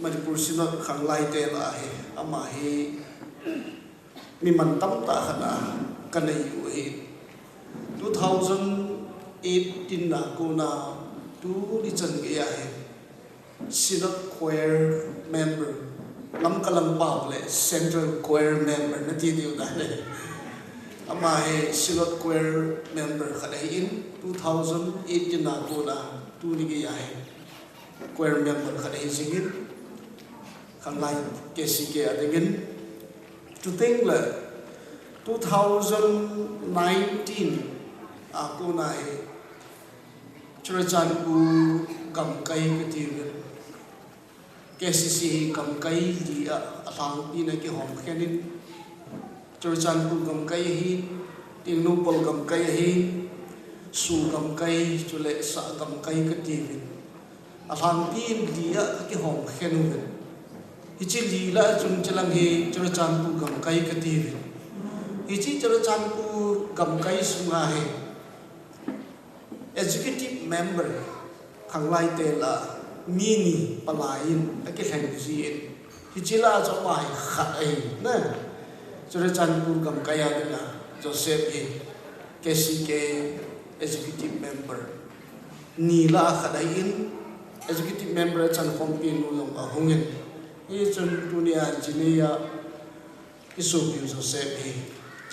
Manipur Synod khanglai te lah a hi, ama hi mi mantam tah khat a kanei u ahi. Two thousand eighteen a kona tuni chan geiya hi Synod Choir member, Lamka lam pao le Central Choir member nati diu dan ahi. Ama hi Synod Choir member khat ahin, two thousand eighteen a kona tuni geiya hi choir member khat ahi jingin, khanglai K C K a dingin. Chuteng le two thousand nineteen a kona hi Churachandpur gamkai katiuvin, K C C hi gamkai li a alhangpin akihom khen in, Churachandpur gamkai ahin, Tengnoupal gamkai ahin, Su gamkai, chule Sah gamkai katiuvin, alhangpin li a akihom khen uvin. Hiche li lah a chun chulang hi Churachandpur gamkai katiuvin. Hiche Churachandpur gamkai sunga hi executive member khanglai te lah a mi ni palai in akilheng jin, hiche lah a chu ama hi khat ahi na. Churachandpur gamkai a dinga Joseph hi K C K executive member ni lah a khat ahin, executive member achan khompi nu jong ahungin, hichun tunia jinei a kisopiu Joseph hi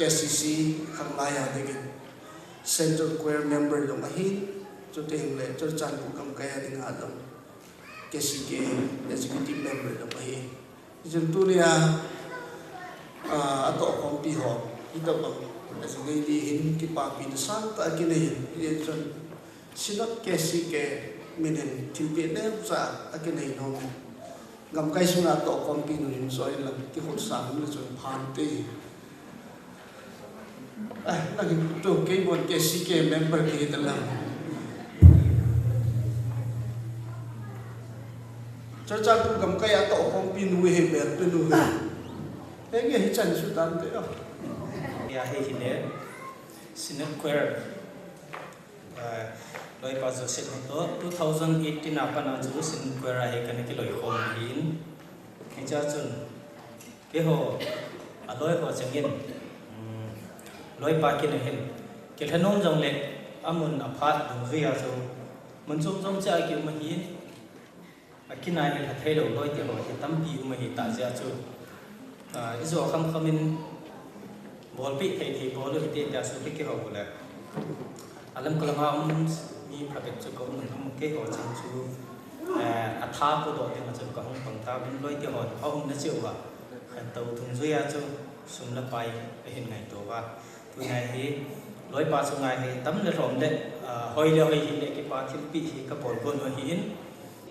K C C khanglai a dingin Central Choir member jong ahin, chuteng le Churachandpur gamkai a dinga jong K C K executive member jong ahi. Hichun tunia, ah, atoh khompi ho, hitobang ajinei li hin kipapina sangtah akinei in, hichun Synod K C K minin thilpeh neocha akinei nom in, gamkai sunga atoh khompi nu hin join lang kikhut sang le chun phante. Nangin tu kei bon K C K member kei ta lang. Church a tu gamkai a toh khompi nu hi bel tu nu hi. Henge hichan chu dan te o. Ya, hei hile. Synod Choir. Ah, Loipa Joseph Hatoh, two thousand eighteen a pat a chu Synod Choir a hi kana kiloikhom ahin. Hichea chun, keiho, aloi ho chengin, um, loipa kin ahin. Kilhanom jongle, amun aphat dungjuia chu, mun chom chom cheh a kium ahin. Akin a hi lha theilou loi te ho hi tampi um ahi tah jeh a chu, ah, ijo kham kham in bolpeh thei thei bol u hite tia chu kei kihou le. Alam kalam a um mi phabep chu ka um um keiho chang chu, eh, atha podoh ding a chu ka hung pang tauvin loi te ho aumna cheh uva. Khantou dungjuia chu sum le pai ahin ngaito uva. Tunia hi loipa chunga hi tam le lhom le, ah, hoi le hoi hile kipa thilpeh hi ka bol gon u ahin.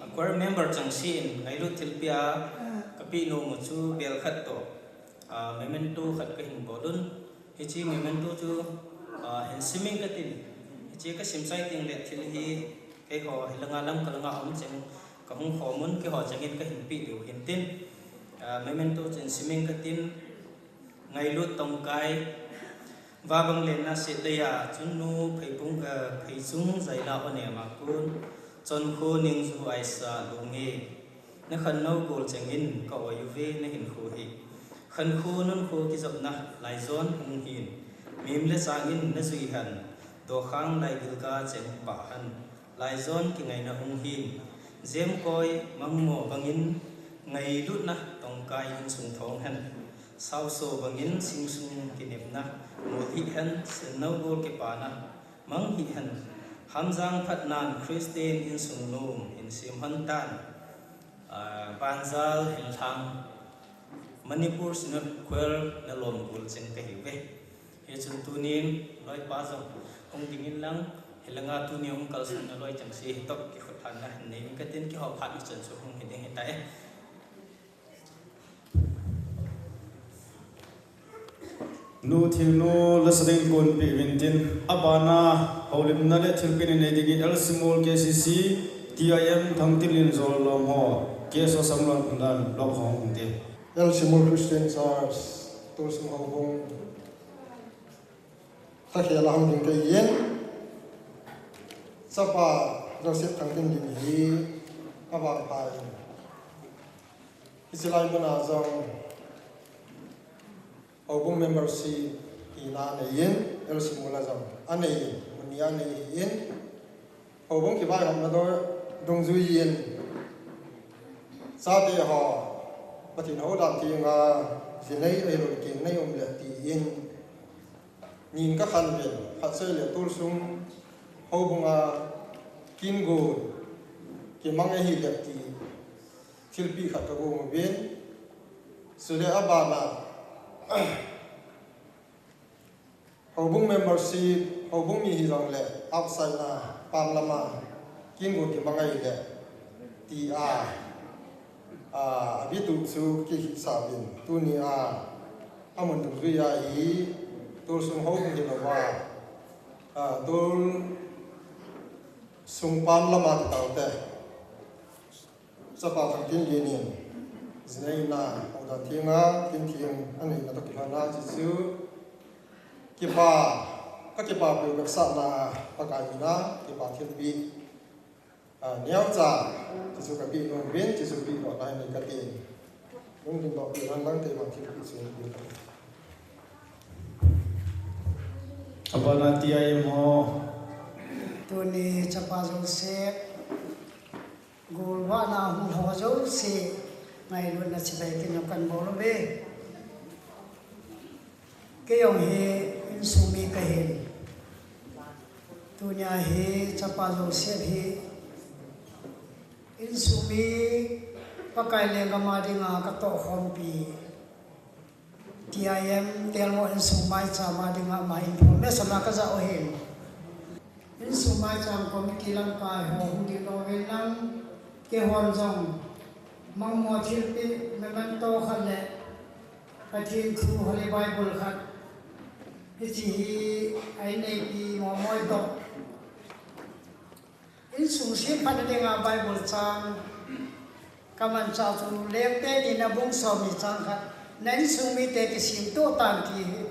A choir member chengse in ngailut thilpeh a ka peh nom u chu bel khat toh, ah, memento khat ka hin bol un. Hiche memento chu, ah, hin sim ing katin. Hiche ka sim chai teng le thil hi keiho hilanga lam kalanga um cheng ka hung khom un, keiho chengin ka hin peh diu hin tin. Ah, memento chu hin sim ing katin. Ngailut tongkai, vabang lenna setlei a, chunnu pheipung, eh, pheichung jaila o nema kun, chonkho ningju aisa lunge. Na khannou gol chengin ka oi uve na hinkho hi. Khankho nunkho kijopna laijon hung hin, mim le chang in na jui hen, dokhang lai gilga cheng pah hen. Laijon kingaina hung hin, jemkoi mangmo bangin ngailutna tongkai insung thong hen. Saoso bangin singsung kinepna mol hih hen, sennou gol kipana mang hih hen. Hamjang phatnan Christian insung nom hin sem hon tan. Ah, banjal hinlhang Manipur Synod Choir nalom gol cheng kahiuve. Hichun tunin loipa jong hung dingin lang, hilanga tuni hung kalsonna loi chengse hitoh kikhut lhanna hin nei ing katin, kihou phat nichan chu hung hi ding hitai. Nu Thingnu lasa ding konpeh uvin tin, abana houlimna le thilpeh nei dingin L C Mol K C C, T I M Thangtinlen Jollom ho, K S O Samlon Umdan, lok ho hung te. L C Mol Christian Church, Tolsung Houbung, takhel a hung ding kahin, Chapa Joseph Thangtinlen hi avangpha in, hiche lai muna jong, Houbung membership hina anei in, L C Mol a jong anei in, mun ni anei in, houbung kivaihomna dungjui in, chate ho, Pathen houdan thenga, jinei ahilou le kinei um le tin, nin kakhan uvin, phatsei le Tolsung houbunga, kingun, kimang ahile ti, thilpeh khat kagong uvin, chule abana, houbung membership, houbung mi hijongle, outside na, pam lama, kingun kimang ahile, tia, a, abitu chu kihisah uvin, tunia, amun dungjuia hi, Tolsung houbung hilouva, a, Tolsung pam lama ti taute. Chapa Thangtinlen in, jinei na, houdan thenga, kin theng, anei na toh kilhona, chuchu, kipa, kakipa peh u vetsahna, Pakai mina, kipa thilpeh, a, neocha, chuchu kapeh nom uvin, chuchu peh lona nei katin. Lungdon doh peh nan lang te ma thilpeh chu nei katin. Abana T I M ho. Tuni Chapa Joseph, golvahna hung ho jouse, ngailutna chibai kin jong kan bol uve. Kei jong hi insung mi kahin. Tunia hi Chapa Joseph hi insung mi Pakai lenggam a dinga katohkhompi. T I M Telmo insung maicham a dinga ama information a kajah u ahin. Insung maicham committee lamkai ho hung ding louvin lang, keihon jong mangmo thilpeh memento khat le Pathen thu Holy Bible khat Hiche hi a inneipi Momoi toh insung semphat nadinga Bible chang kamanchah chu Lengte nina bung somni chang khat, na insung mite kisemtoh tan ti hi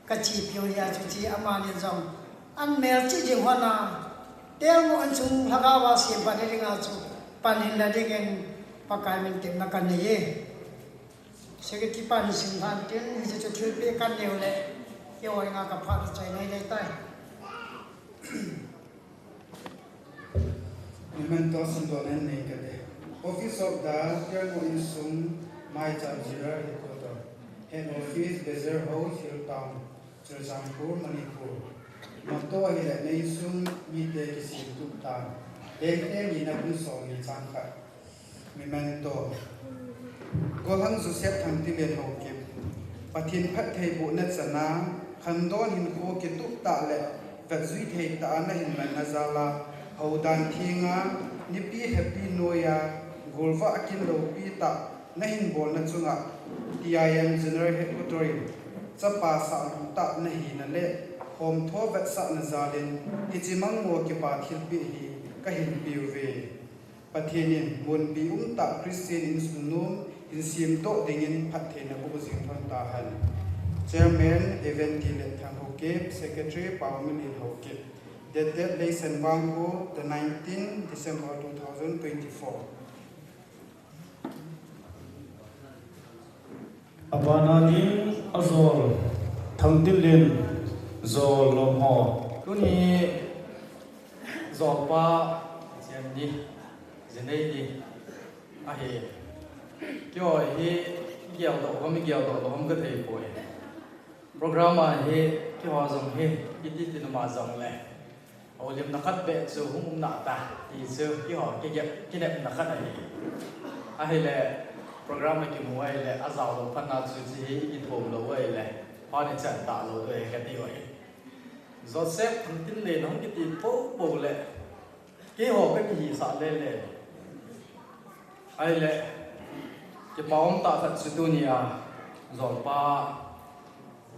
kachepiu ahi, chuche amani jong amelchih jing hon a, Telmo insung lhagao a semphat nadinga chu pan hinla dingin Pakai min tepna kanei e. Secretary pan sim lhan tin, hiche chu thilpeh kanei u le, keiho dinga kaphat chaina ahitai. Memento simdohna nei kate. Office of the Telmo Insung Maicham General Headquarter, Head Office, Bezir House, Hill Town, Churachandpur, Manipur. Motto ahile, na insung mite kisemtoh tan. Lengte nina bung somni chang khat. Memento. Golhang Joseph Thangtinlen Haokip. Pathen phattheibohna chana, khangdong hinkho kitup tah le vetjui thei tah a nahin manna jal a, houdan thenga, nipi lhepi noiya, golvah kin loupi tah nahin bolna chunga, T I M General Headquarter in chapa sahlut tah nahina le homtho vetsahna jalin, hiche mangmo kipa thilpeh hi kahin peuve. Pathen in munpi umtah Christian insung nom hin semdoh dingin phattheina boh jing lhon tahen. Chairman, Evangelist Thang Haokip, Secretary, Paomilen Haokip. Dated Leisenbang Kho, the nineteen December two thousand twenty-four. Abana ding ajol Thangtinlen jol lom ho. Tuni jolpa, chen ni, jinei ni ahi. Keiho hi geldoh ham, geldoh lou ham kathei poi. Program a hi keiho jong hi iti ti nama jongle, houlimna khat beh chu hung um nante ti chu keiho kigel, kinepna khat ahi. Ahile program a kimu ahile ajao lou phatna chu hiche hi ikithom lou ahile, phat ichan talou diu ahi kati u ahi. Joseph Thangtinlen hung kiti poupou le, keiho kakihisah lele. Ahile, kipa umtah khat chu tunia jolpa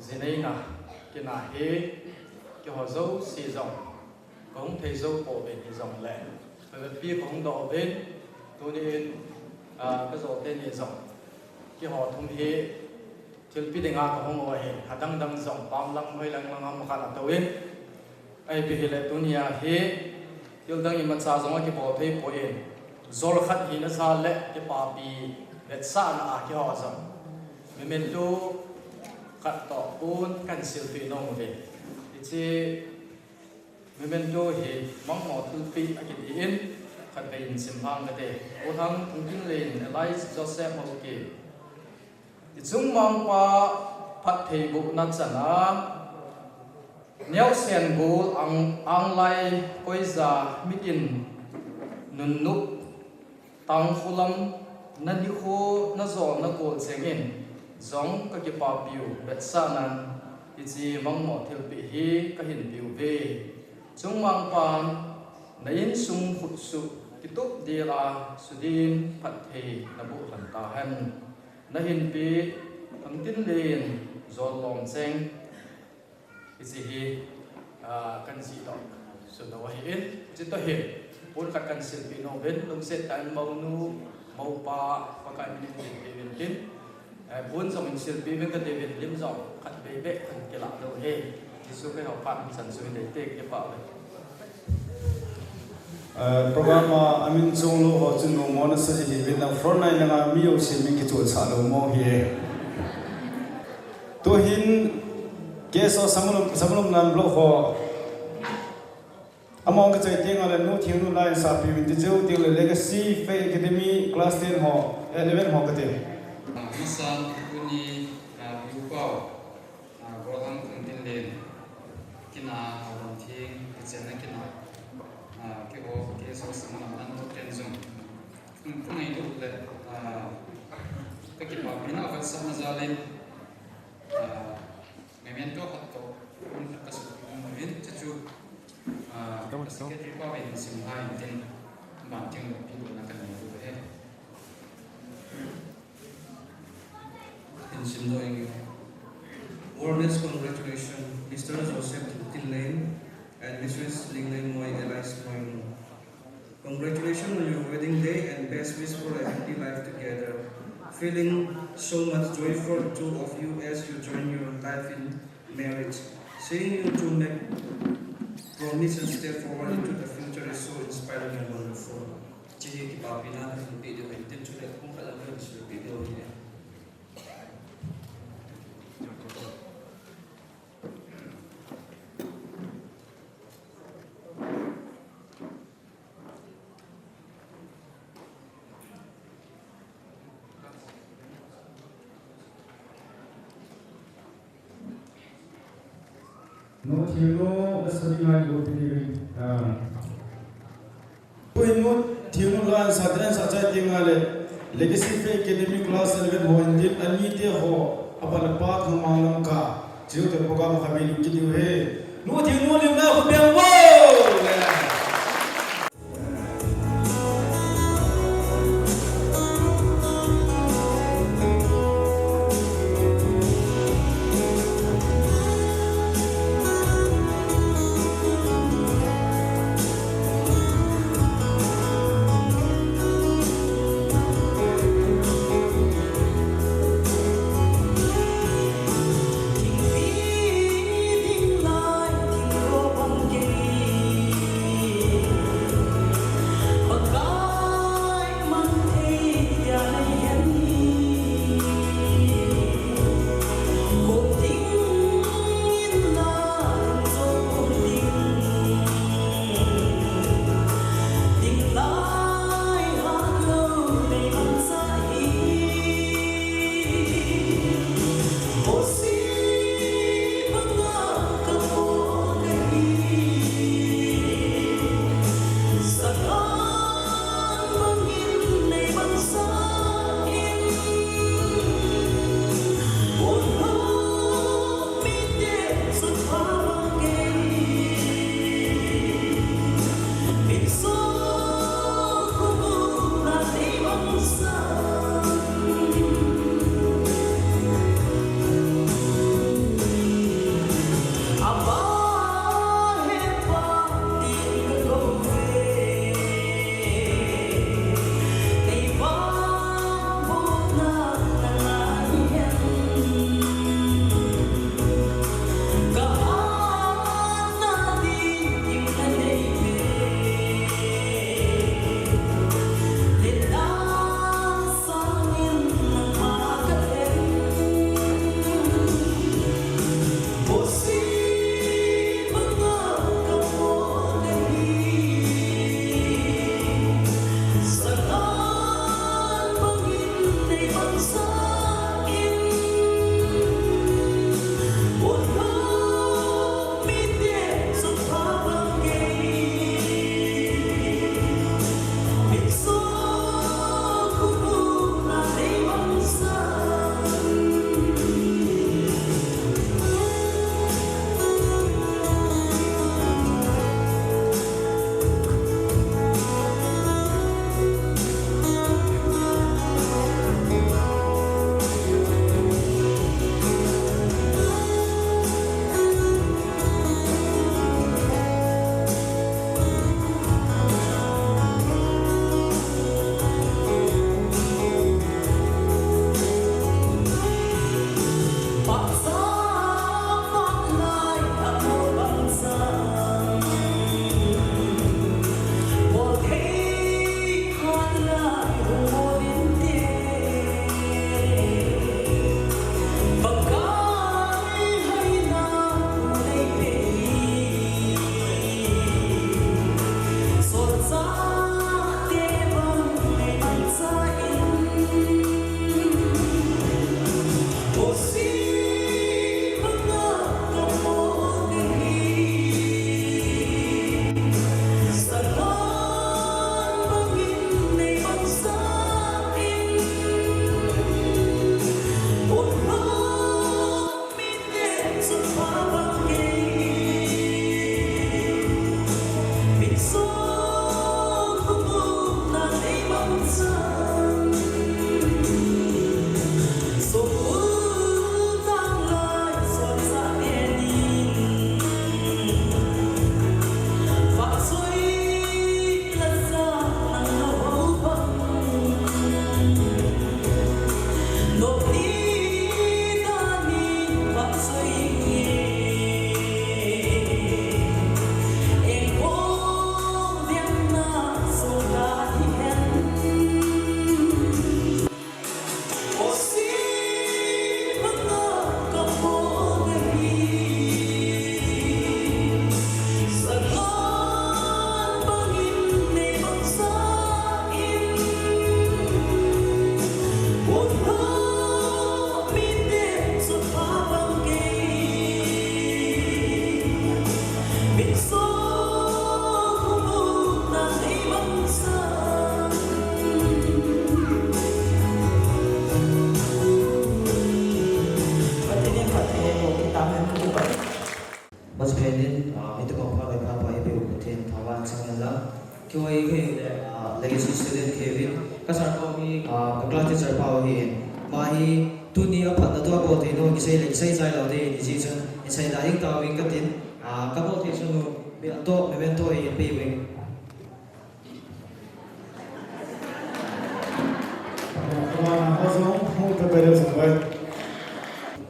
jineina kin a hi, keiho jouse jong kahung thei jou pouvin hijongle, phabep pi kahung doh uvin, tuni in, ah, kajol teni jong keiho thum hi thilpeh dinga kahung u ahi. Adang dang jong pam lang, hoi lang lang a makhat atouvin. Ahi, ipi hile tunia hi, thildang imacha jong akibol thei poi. Jol khat hina jal le kipapi vetsahna a keiho jong memento khat toh pon kahin silpeh nom uve. Hiche memento hi mangmo thilpeh akiti in, khatvei hin sim lhang kate. Golhang Thangtinlen alias Joseph Haokip. Ichung mangpa phattheibohna chana, neosen gol ang, anglai koija mitin nunnop, Tangkhul lam nanikho najolna kol chengin jong kakipapiu vetsahnan, hiche mangmo thilpeh hi kahin peuve. Chungmangpan na insung khutsuh kitup dela sudin phatthei naboh lhon tahen. Nahin peh Thangtinlen jol lom cheng. Hiche hi, ah, kahin jihdoh sudoh ahin, hiche toh hin pon khat kahin silpeh nom uvin, lungset tah in mounu, moupa, Pakai min in peh uvin tin. Eh, pon jong hin silpeh uvin kati uvin, lim jong khatvei beh kahin kilah diu ahi. Jesu keiho phat umchan chu hiding te, kipah uve. Eh, program a amin chonglou ho chu nommo nasa ji hiuvin lang, front line langa mi jouse min kichonsah lou mo hi. Tuhin K S O Sangulom, Sangulom Lam Block ho. Amahon kichai tengle Nu Thengnu line sapi min ti cheu tengle Legacy Faith Academy class ten ho, eleven ho kati. Masan tuni, ah, Biu Pau. Ah, Golhang Thangtinlen kin a, ah, Lhomtheng kichenna kin a, ah, keiho, K S O Sangulom Lam Block ten jong. Kum, kum ei lut le, ah, kakipapina vetsahna jalin, ah, memento khat toh, pon khat kasohpeh nom uvin, chuchu, ah, ka secretary pa vin sim lhai intin, ban theng le pehbohna kanei diu ahi. Hin simdoh inge. Warmest congratulations Mister Joseph Tinleng and Missus Lingleng Moi alias Moinu. Congratulations on your wedding day and best wish for a happy life together. Feeling so much joy for the two of you as you join your life in marriage. Seeing you two make promise and step forward into the future is so inspiring and wonderful. Chehi kipapina kahin pe diu ahin, tin chule pung khat lang kahin seipi diu ahi. Nu Thingnu, na sadi ngai go pini ring. Ah. Pu Nu Thingnu la sa den sa chai ting ale. Legacy Faith Academy class eleven ho in din ani te ho. Apa le pa thang mang lam ka. Chiu te program ka bi lu ki diu he. Nu Thingnu lim na khu beng bo. Pathen, ah, mi te kong pha le pha pha ipi u Pathen thangvah in chang hen lang. Kei hi le, ah, legacy student kei uvin. Ka sir pa hi, ah, ka class teacher pa hi. Ama hi tuni a phatna thu a bol thei nu kisei le kisei chai lou ding ahi jeh chun. Isei da ding tauvin katin. Ah, ka bol thei chun u, mi a to, memento hi pe uvin.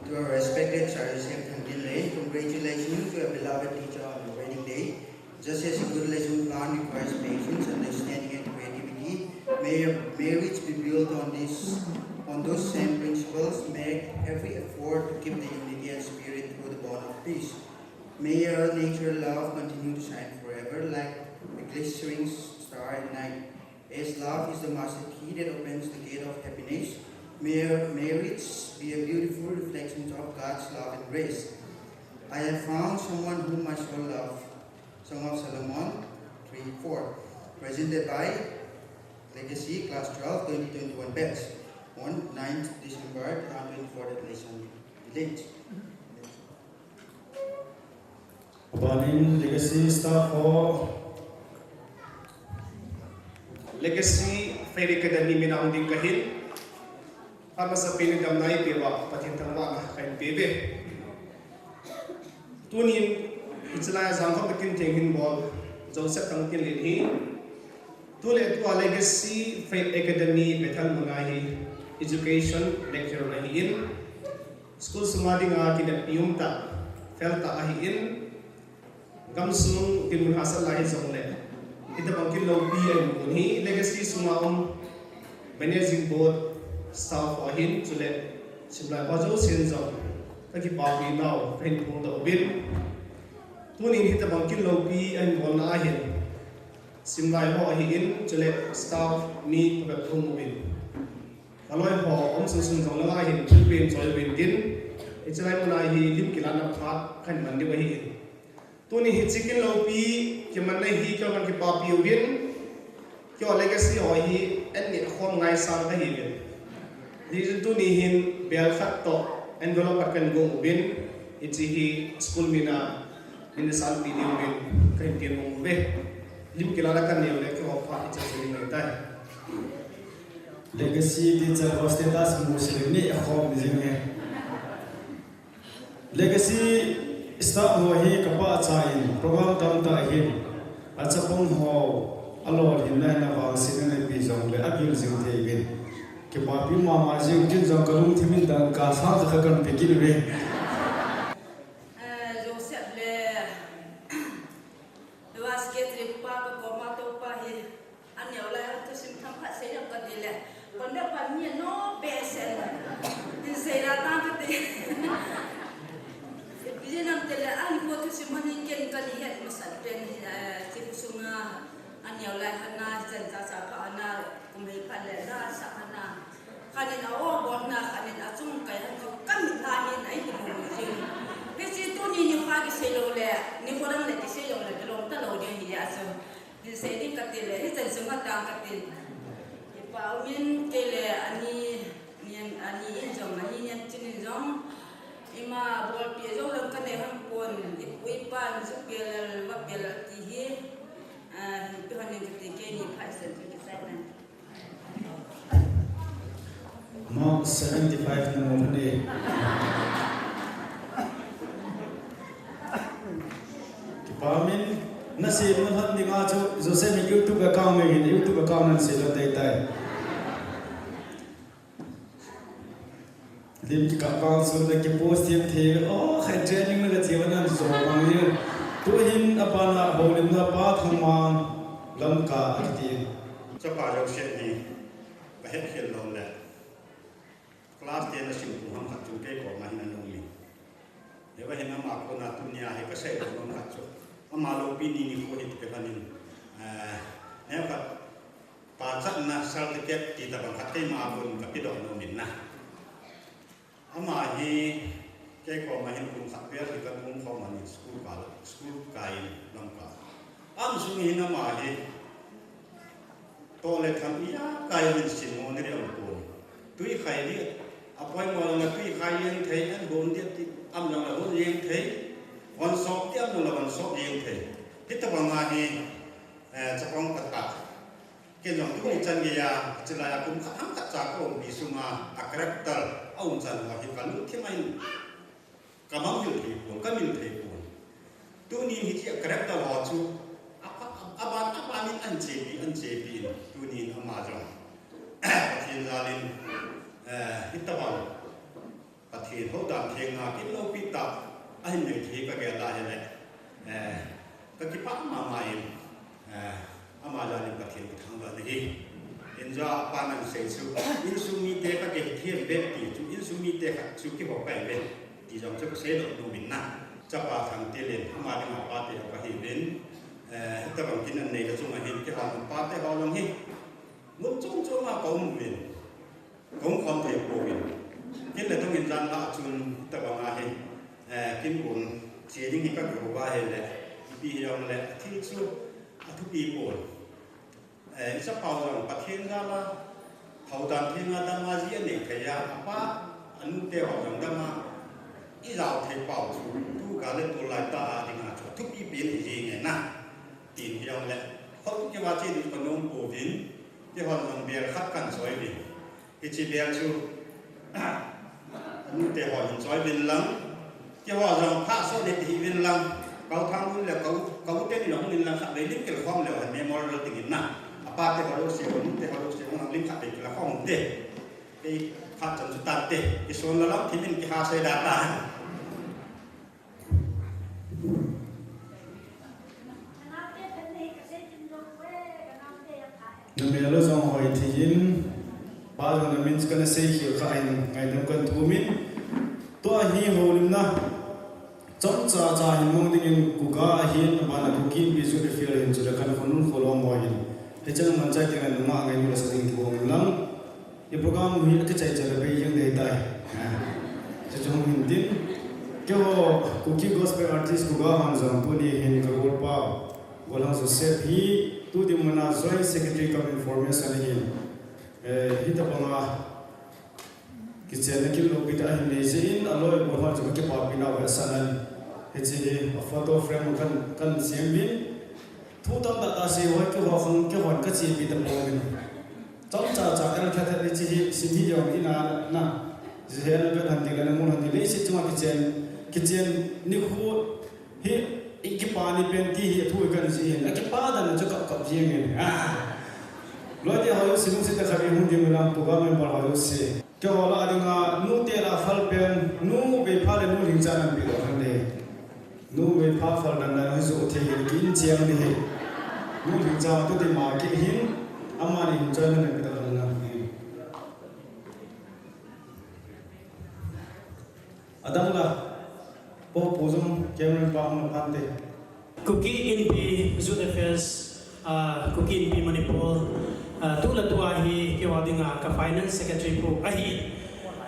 To our respected Sir Joseph Thangtinlei, congratulations to your beloved teacher on your wedding day. Just as a good lesson plan requires patience, understanding, and creativity, may your marriage be built on this, on those same principles. Make every effort to keep the unity and spirit through the bond of peace. May your nature love continue to shine forever like a glittering star at night. As love is the master key that opens the gate of happiness, may your marriage be a beautiful reflection of God's love and grace. I have found someone whom my soul love. Song of Solomon three four. Presented by Legacy Class twelve twenty twenty-one batch on ninth December two thousand twenty-four at Leishan Village. Abanin Legacy staff ho. Legacy Faith Academy min a hung ding kahin. Phat masapen in damna eipeuva Pathen thangvahna kahin pe uve. Tunin hiche lai a jangkhom takin theng hin bol Joseph Thangtinlei hi. Tule tua Legacy Faith Academy Bethel muna hi education lecturer ahin. School sunga dinga kineppi umtah, feltah ahin, gamsung dinmun hahsat lai hijongle, hitobang kin loupi ahin pon hi Legacy sunga um managing board staff ho ahin, chule simlai ho jousen jong kakipapi nau kahin phongdoh uvin. Tunin hitobang kin loupi ahin bolna ahin, simlai ho ahin, chule staff mi phabep thum uvin. Kaloi ho um sung sung jong langa hin thilpeh choi uvin tin, hiche lai muna hi lim kilahna phat kahin man diu ahin. Tuni hiche kin loupi kimanna hi keiho kahin kipapi uvin, keiho Legacy ho hi an neh khom ngaisang kahiuvin. Hijeh chun tuni hin bel khat toh envelope khat kahin gong uvin, hiche hi school mina min sanpeh diuvin kahin temong uve. Lim kilahna kanei uleh keiho phat hiche chu ding ahitai. Legacy teacher ho status mu seh le neh khom jing e. Legacy staff ho hi kapachat in program tamtah hin achapang ho alolhinna in avangsetna aneipi jongle agil jing thei uvin. Kipapi mama jing tin jong kalungthim in dangka sang khat kahin pe kit uve. Eh, Joseph le Eva secretary pa kakoma toupa hi, aneo lai a thusim themkhat sei ding kati le, kon bep pan ni no behseh. Tin sei la tang kati. Ipi jeh ham itile, anikho thusim hon hin ken kahin het masat pen hi, eh, hiche sunga, aneo lai hon a, chan cha cha pha hon a, kum hei phat le, na sa hon a. Khat in a-o bolna, khat in achung kai hon chu kamit na hin ahi mu jing. Hiche tuni nikho kisei lou le, nikho dang le kisei lou le, kilom talou ding ahi a chu. Hin sei ding kati le, hichan sunga tang kati. Kipa umin kei le ani, ni, ani in jong, ani Nemchin in jong. Ima bolpi jong jong kanei hon pon, ipu ipan, ju pel, va pel ti hi. Ah, hinpe hon in kati keini phat sen chu kisai na. Mark seventy-five na mo phane. Kipa umin, nasei lhon dinga chu, Joseph in YouTube account nei hin, YouTube account nasei lhon ding ahitai. Lim kikah vang chu na kipost thei thei, oh, khai training na kache uva nan jo mang hi. Tuhin abana houlimna pa Thangmang Lamka akiti. Chapa Joseph hi kahet khel lou le. Class ten a sim kum ham khat chun kei koma hin ana um in. Hiva hin ama kona tunia hi kasei nom khat chu. Ama loupi ni nikho hi ti kei khan in. Eh, hiva khat pachatna certificate ti tabang khat keima kon kapedoh nom in na. Ama hi kei koma hin kum khat vel hi kaum khom in school ka, school kai in Lamka. Aum sung hin ama hi toh le tham ijakai hin sin mo ni rem pon. Tui khai di, apoimo langa tui khai jeng thei, an hon di ti, aum langa hon jeng thei. Vonsot tiam lo la vonsot jeng thei. Hitabang a hi, eh, chapang khat a. Ken jong tuni chan geiya, chilai a kum khat ham khat cha ka umpi sunga, a character, a umchan ho hi ka lungthim a in, ka manghil thei pon, ka mil thei pon. Tuni hiche a character ho chu, a, a, a, aban, aban in an chepi, an chepi in, tuni in ama jong. Pathen jal in, eh, hitabang. Pathen houdan thenga kin loupi tah ahin nei thei ka gel a hile, eh, ka kipah mama in, eh, ama jal in Pathen ka thangvah na hi. Injo a pan an sei chu, insung mite ka kei thiem ve ti chu, insung mite khat chu kihou pai ve ti jong chu ka sei lou nom in na. Chapa Thangtil in ama dinga pate ho ka hiuvin, eh, hitabang kin an nei ka chunga hin kihou pate ho jong hi mun chom chom a ka um uvin. Ka hung khom thei pouvin. Kin le tong in jan lah a chun tabang a hi, eh, kin gon che ding hi ka kihou va hile, ipi hijong le, a thil chu a thupi pon. Eh, i chapau jong Pathen jal a, houdan thenga dam a ji a nei thei a, apa, anu te ho jong dam a, i jao thei pau chu, tu ka le tu lai ta a dinga chu, thupi pen hi jeng e na. Tin hijong le, khut kiva che ding ka nom pouvin, kihon jong bel khat kan choi uvin. Hiche bel chu, anu te ho hin choi uvin lang, keiho jong pha so le ti uvin lang, Kau Thang Lun le Kau, Kau te ni hung in lang khat vei lim kil khom leu hen memorial ding in na. Apa te ho jouse, anu te ho jouse, hung lim khat vei kil khom te. Kei phat chan chu tan te, kison la lam thim in kiha sei da ta. Na mel u jong hoi thei in, pa jong na min chu kana sei khel kha in, ngaidam kan thum in. Tua hi houlimna chomcha cha hin mang ding in Kuki ahin, abana Kuki Inpi Youth Affairs hin, chule Khankhonun Kholom ho hin. Hichan man chai teng in nungah ngailutna sa ding kibang in lang. I program hi akichai chai le bei jeng ding tai. Chuche hung hin tin. Keiho Kuki Gospel Artist Kuki Hanjam tuni hin ka golpa, Golhang Joseph hi tu dinmun a Joint Secretary cum Information ahin. Eh, hitabang a kichenna kilou pi tah ahin nei jeh in, aloi Golhang chu ka kipapi nau ve sanan. Hiche hi a photo frame kan, kan sem uvin. Thu tamtah tah sei hoi keiho khang, keihon ka chepi ta pouvin. Chomcha cha el khat khat hiche hi, sim hi jong ina na. Ji he na vet han ti le na mun han ti le, leiset chunga kichen, kichen nikho hi, i kipa ni pen ti hi, thu kan ji hin. A kipa dan chu kap kap jeng in. Ah. Loi te ho jouse lungset tah khat in hung ding lam, program member ho jouse. Keiho lah a dinga, nu te lah a phal pen, nu veipha le nu lhingcha nan pe doh hen le. Nu veipha phal dan dan hi joh thei hi kin chiang ni hi. Nu lhingcha tu ti ma ki hin, ama ni hin choi nan pe doh hen lang. Adang la, po pu jong camera pa hung pan te. Kuki Inpi Youth Affairs, ah, Kuki Inpi Manipur, ah, tu le tu a hi keiho dinga ka Finance Secretary pu ahi,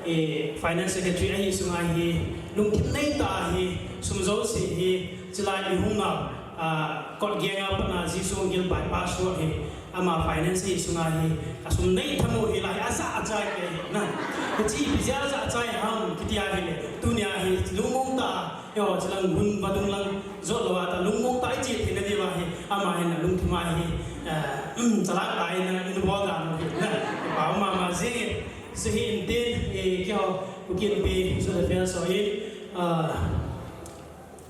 eh, Finance Secretary ahi sunga hi, lungthim nei tah a hi, sum jouse hi, chilai i hung a, ah, Kot Geng a pat a Jesu Gil bypass road hi, ama finance hi sunga hi, a sum nei thamo hi lai, a jachat kei hi na. Hiche ipi jeh a jachat ham kiti a hile, tunia hi lungmong tah a, eiho, chilang hun vadung lang jot lou a ta lungmong tah a i che theina diuva hi, ama hin a lungthim a hi, eh, um, chalak tah in a, in bol dan hi na. Pa mama jing, se hi in tin, eh, keiho, Kuki Inpi Youth Affairs ho hi, ah,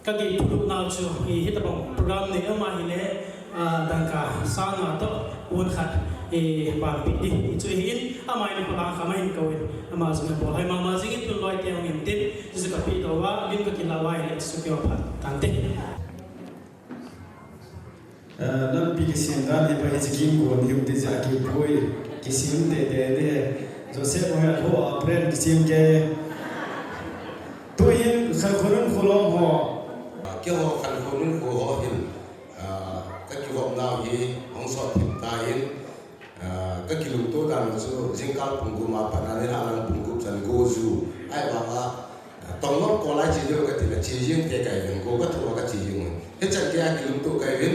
Ka gei phulutnau chu, eh, hitabang program nei ama hile, ah, dangka sang nga toh, pon khat, eh, panpi ding. Chu hin, ama in pala kama in kou in, ama jong na bol. Hai mama jing in tun loi te hung in tin, chu ka pe doh uva, lim ka kila uva hile, chu keiho phat tante. Eh, lampi kisem dan hi pa hi chi kim gon hi um ti ja ki pui, kisem tete de. Joseph ho ya ho a friend kisem ke. Tu hin Khankhonun Kholom ho. Keiho Khankhonun Kho ho hin, ah, ka kivop nau hi hung sot thim tan, ah, ka kilungto dan chu jingkah pung gup a pat a nilhah lang pung gup chan go ju. Ahivang a, ah, Tonglor kol a che jeng ka ti le che jeng te ka hi uvin, go ka thu a ka che jeng uvin. Hichan gei a kilungto ka hi uvin.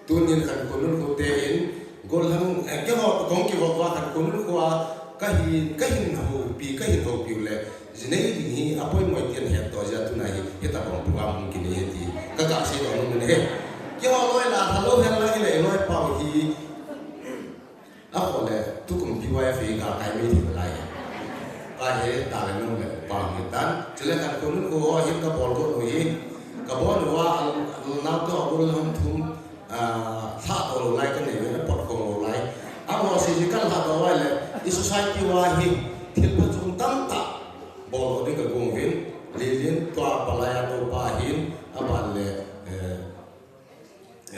Tunin Khankhonun Kho te hin, gollhang, eh, keiho kong kivop uva Khankhonun Kho a, ka hin, ka hin hou, Pi kahin houpiu le, jinei ding hi apoimo tin het to jeh a tuna hi, hitabang program hung kinei hi ti. Ka kasei doh nom in ahi. Keiho loi la, thalou hen lang hile, loi pau hi. Akhoh le, tukum P Y F hi ka kai mi thi lai. Ka he ta le nom le pa mi tan. Chule kan ko nun ko ho hin ka bol ko no hi. Ka bol wa al, al na to abul ham thum. Ah, lhah to lou lai ka nei ve na pot khong lou lai. Amaho si ji kan lhah to lai le, i society wa hi thil pha chung tam ta bol ko ding ka gong vin, Lilin, tua palai a to pa hin, aban le, eh,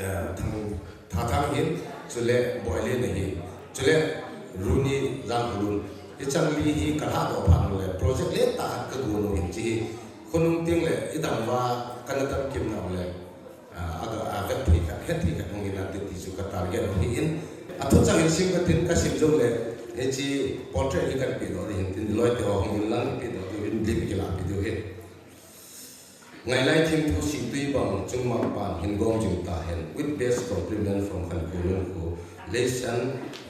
eh, Thang, Tha Thang hin, chule Boilin hin, chule Runi Zanghulun. I chang li hi ka lhah to pha le, project le ta ka gu no hin chi hi. Khonung ting le, i dam wa ka na tam kim na le. Ah, aga, a vet thei khat, het thei khat hung in ati ti chu ka target hung hi in. A thuchang in sim ka tin ka sim jou le, hiche portrait hi kan pe doh ding hin tin loi te ho hung in lang pe doh ding in lim kila pe diu hin. Ngailai thim thu Sihtui bang Chungmang pan hin gom jing ta hen with best compliment from Khankolun Kho, Leisan,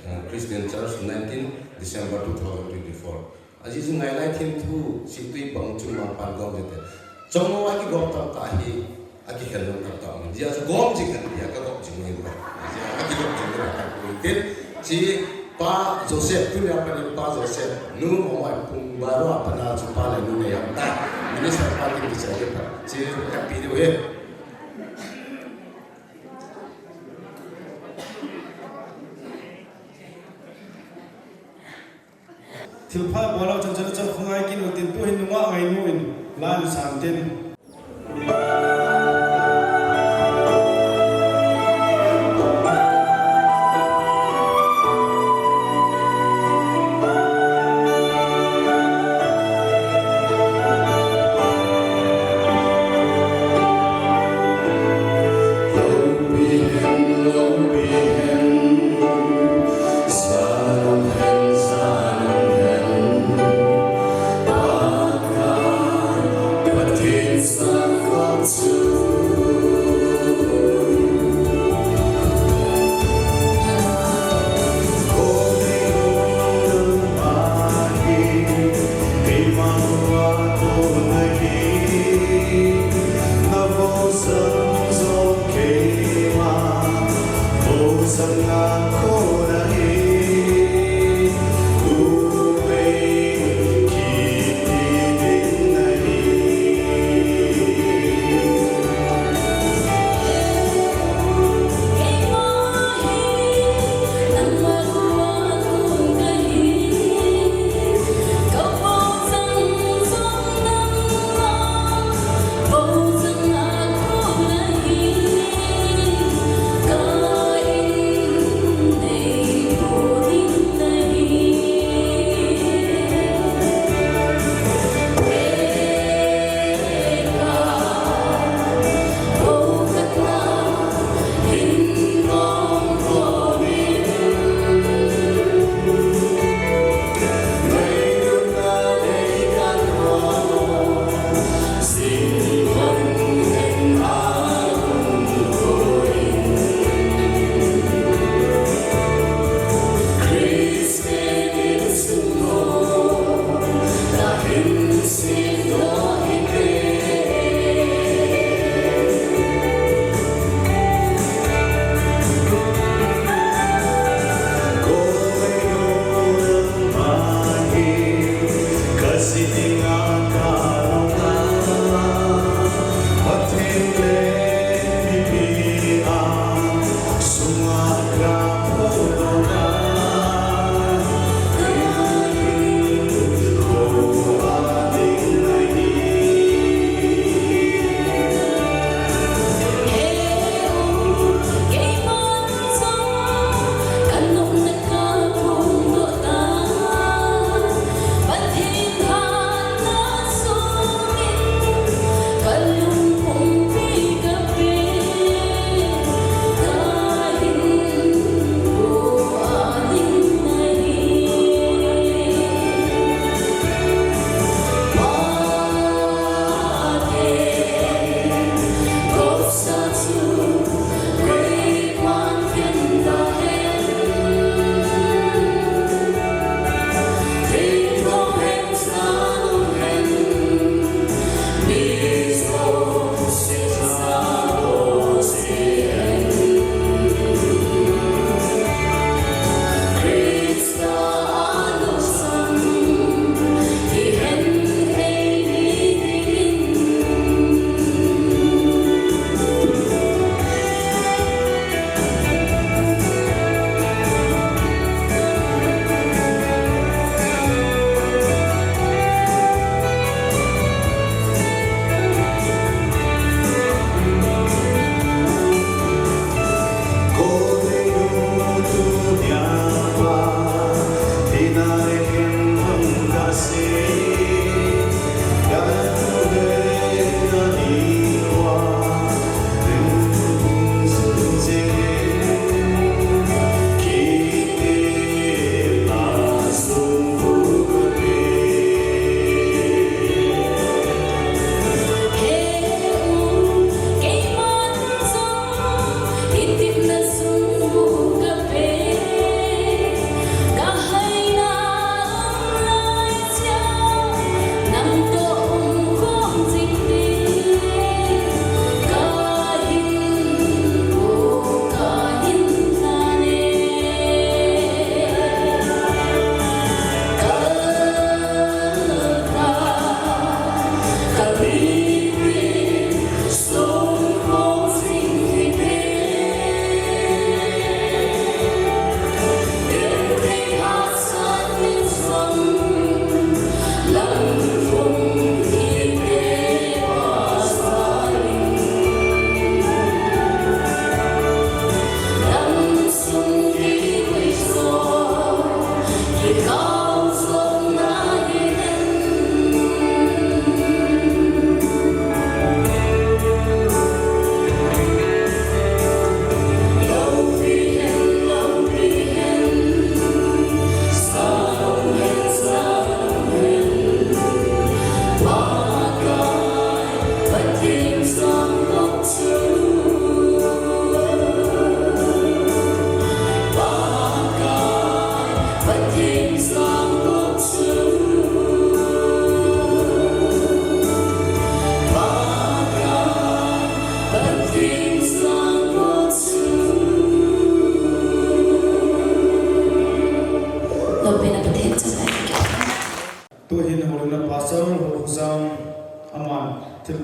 uh, Christian Church, nineteen December two thousand twenty-four. Ajeh chu ngailai thim thu Sihtui bang Chungmang pan gom jing te. Chong a kigom tam ta hi, akihel lou tam ta. Jeh chu gom jing kan dia ka gom jing ni ba. Jeh a kigom jing ni ba ka ku tin. Chi Pa Joseph, tunia pa ni Pa Joseph. Nu mo mai pung ba ro pa na chu pa le nu ne yam ta. Minister pa tin ki cha ke pa. Chi ka pi ni we. Thilpha bol lou chan chan chang khongai kin u tin tu hin nunga ngai nu in la in san tin.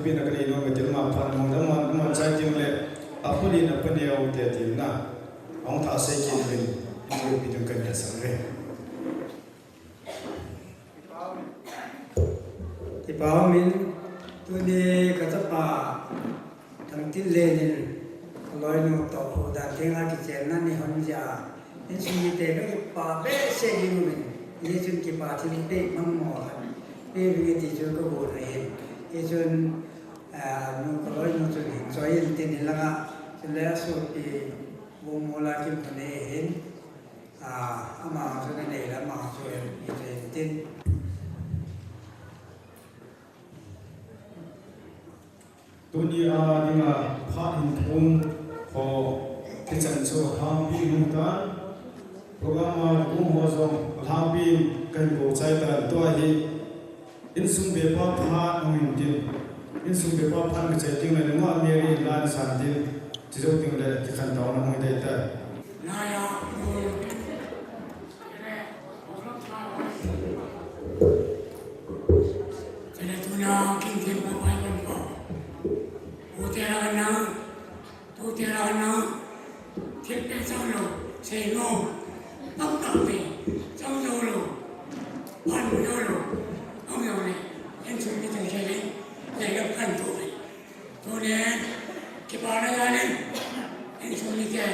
Pina kanei nom e, tilma phan mong dam man, man chai ting le, apuni na paneo te tina. Ahung thah sei kit uvin, ipi ding kan ta sang le. Kipa umin, tuni ka chapa, Thangtinlen in, ka loinu toh dan tenga kichenna ni hon jeh a, insung mite ka kipa behseh jing uvin, hichun kipa thilpeh mangmo khat peh vinge ti chu ka gon ahin. Hichun, ah, nu ka loinu chun hin choi in tin, hilanga chule asopi Bungmola Kimthang nei ahin, ah, ama chu nanei le ama chu hin choi in tin. Tuni a dinga phat hin thum ho kichan chu alhangpi hung tan, program a um ho jong alhangpi kahin kou chai tan, tua hi insung bepa phat hung in tin, insung bepa phat kichai ding le nungah Mary in la in san tin, chujou ding le kikhantouna hung dei tai. Chule tuna kin thempu pai man ko. Tute la na, tute la na, thilpeh chang lou, sei lou, pang tah peh, chang lou lou, pan lou lou, ang lou le, insung mite sei le, sei le kan tu le. Tunin, kipana jal in, insung mite,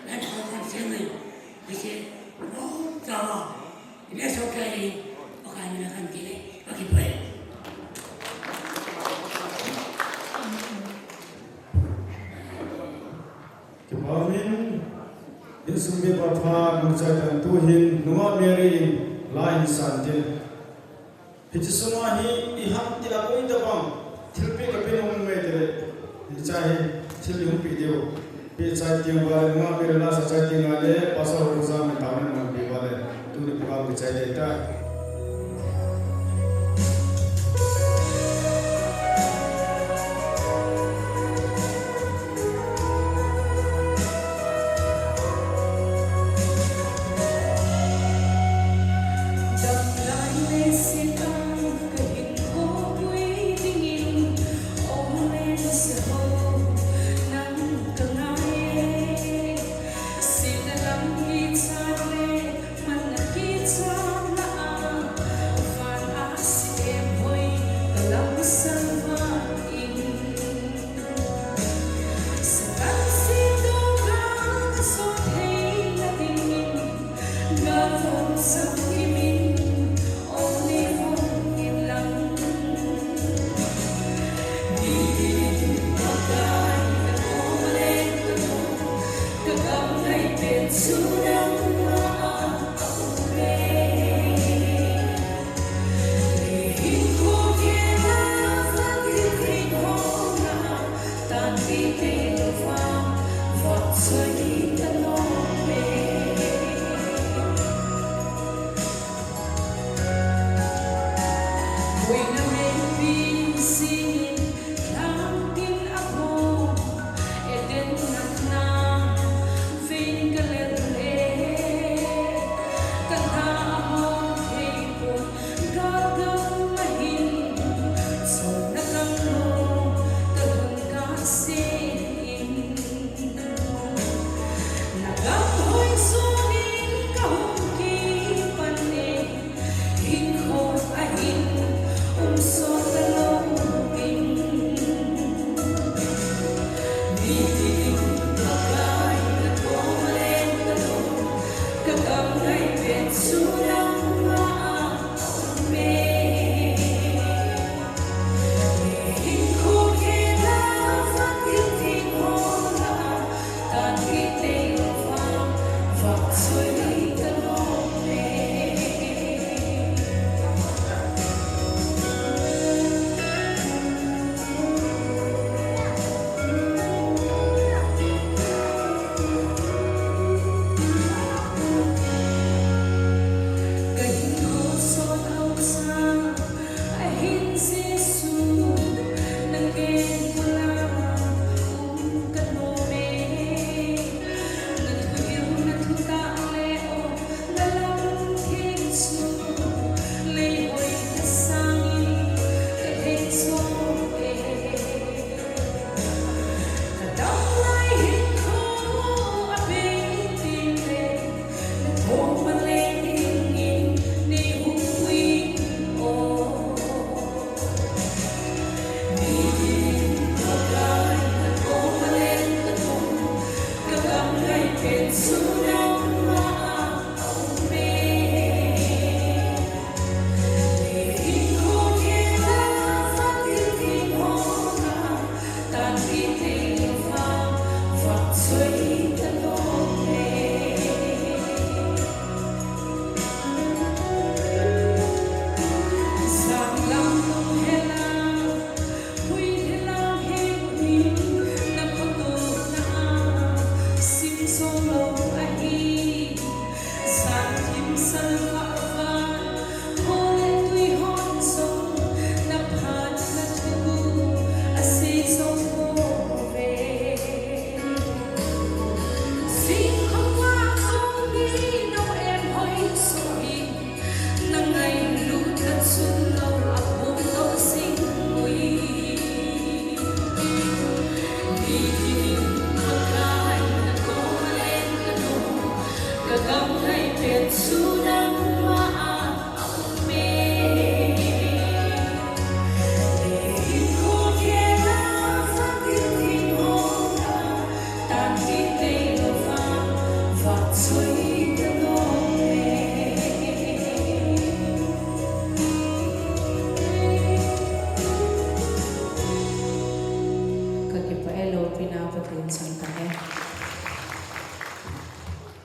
insung kan sem in, hiche, lom tah a, ina sohkei in, Pakai min a kan ti le, kakipah e. Kipa umin, insung bepa phat hung chai tan, tu hin, nungah Mary in la in san tin. Hiche sunga hi, i ham ti a koi tabang, thilpeh ka pe nom e ti le, hiche hi, thil i hung peh diu. Peh chai teng uva le, nungah Mary la sa chai teng uva le, Pastor Rosa min taona man peh uva le, tuni program kichai dei tai. Ka kipah e, loupina Pathen chang tah e.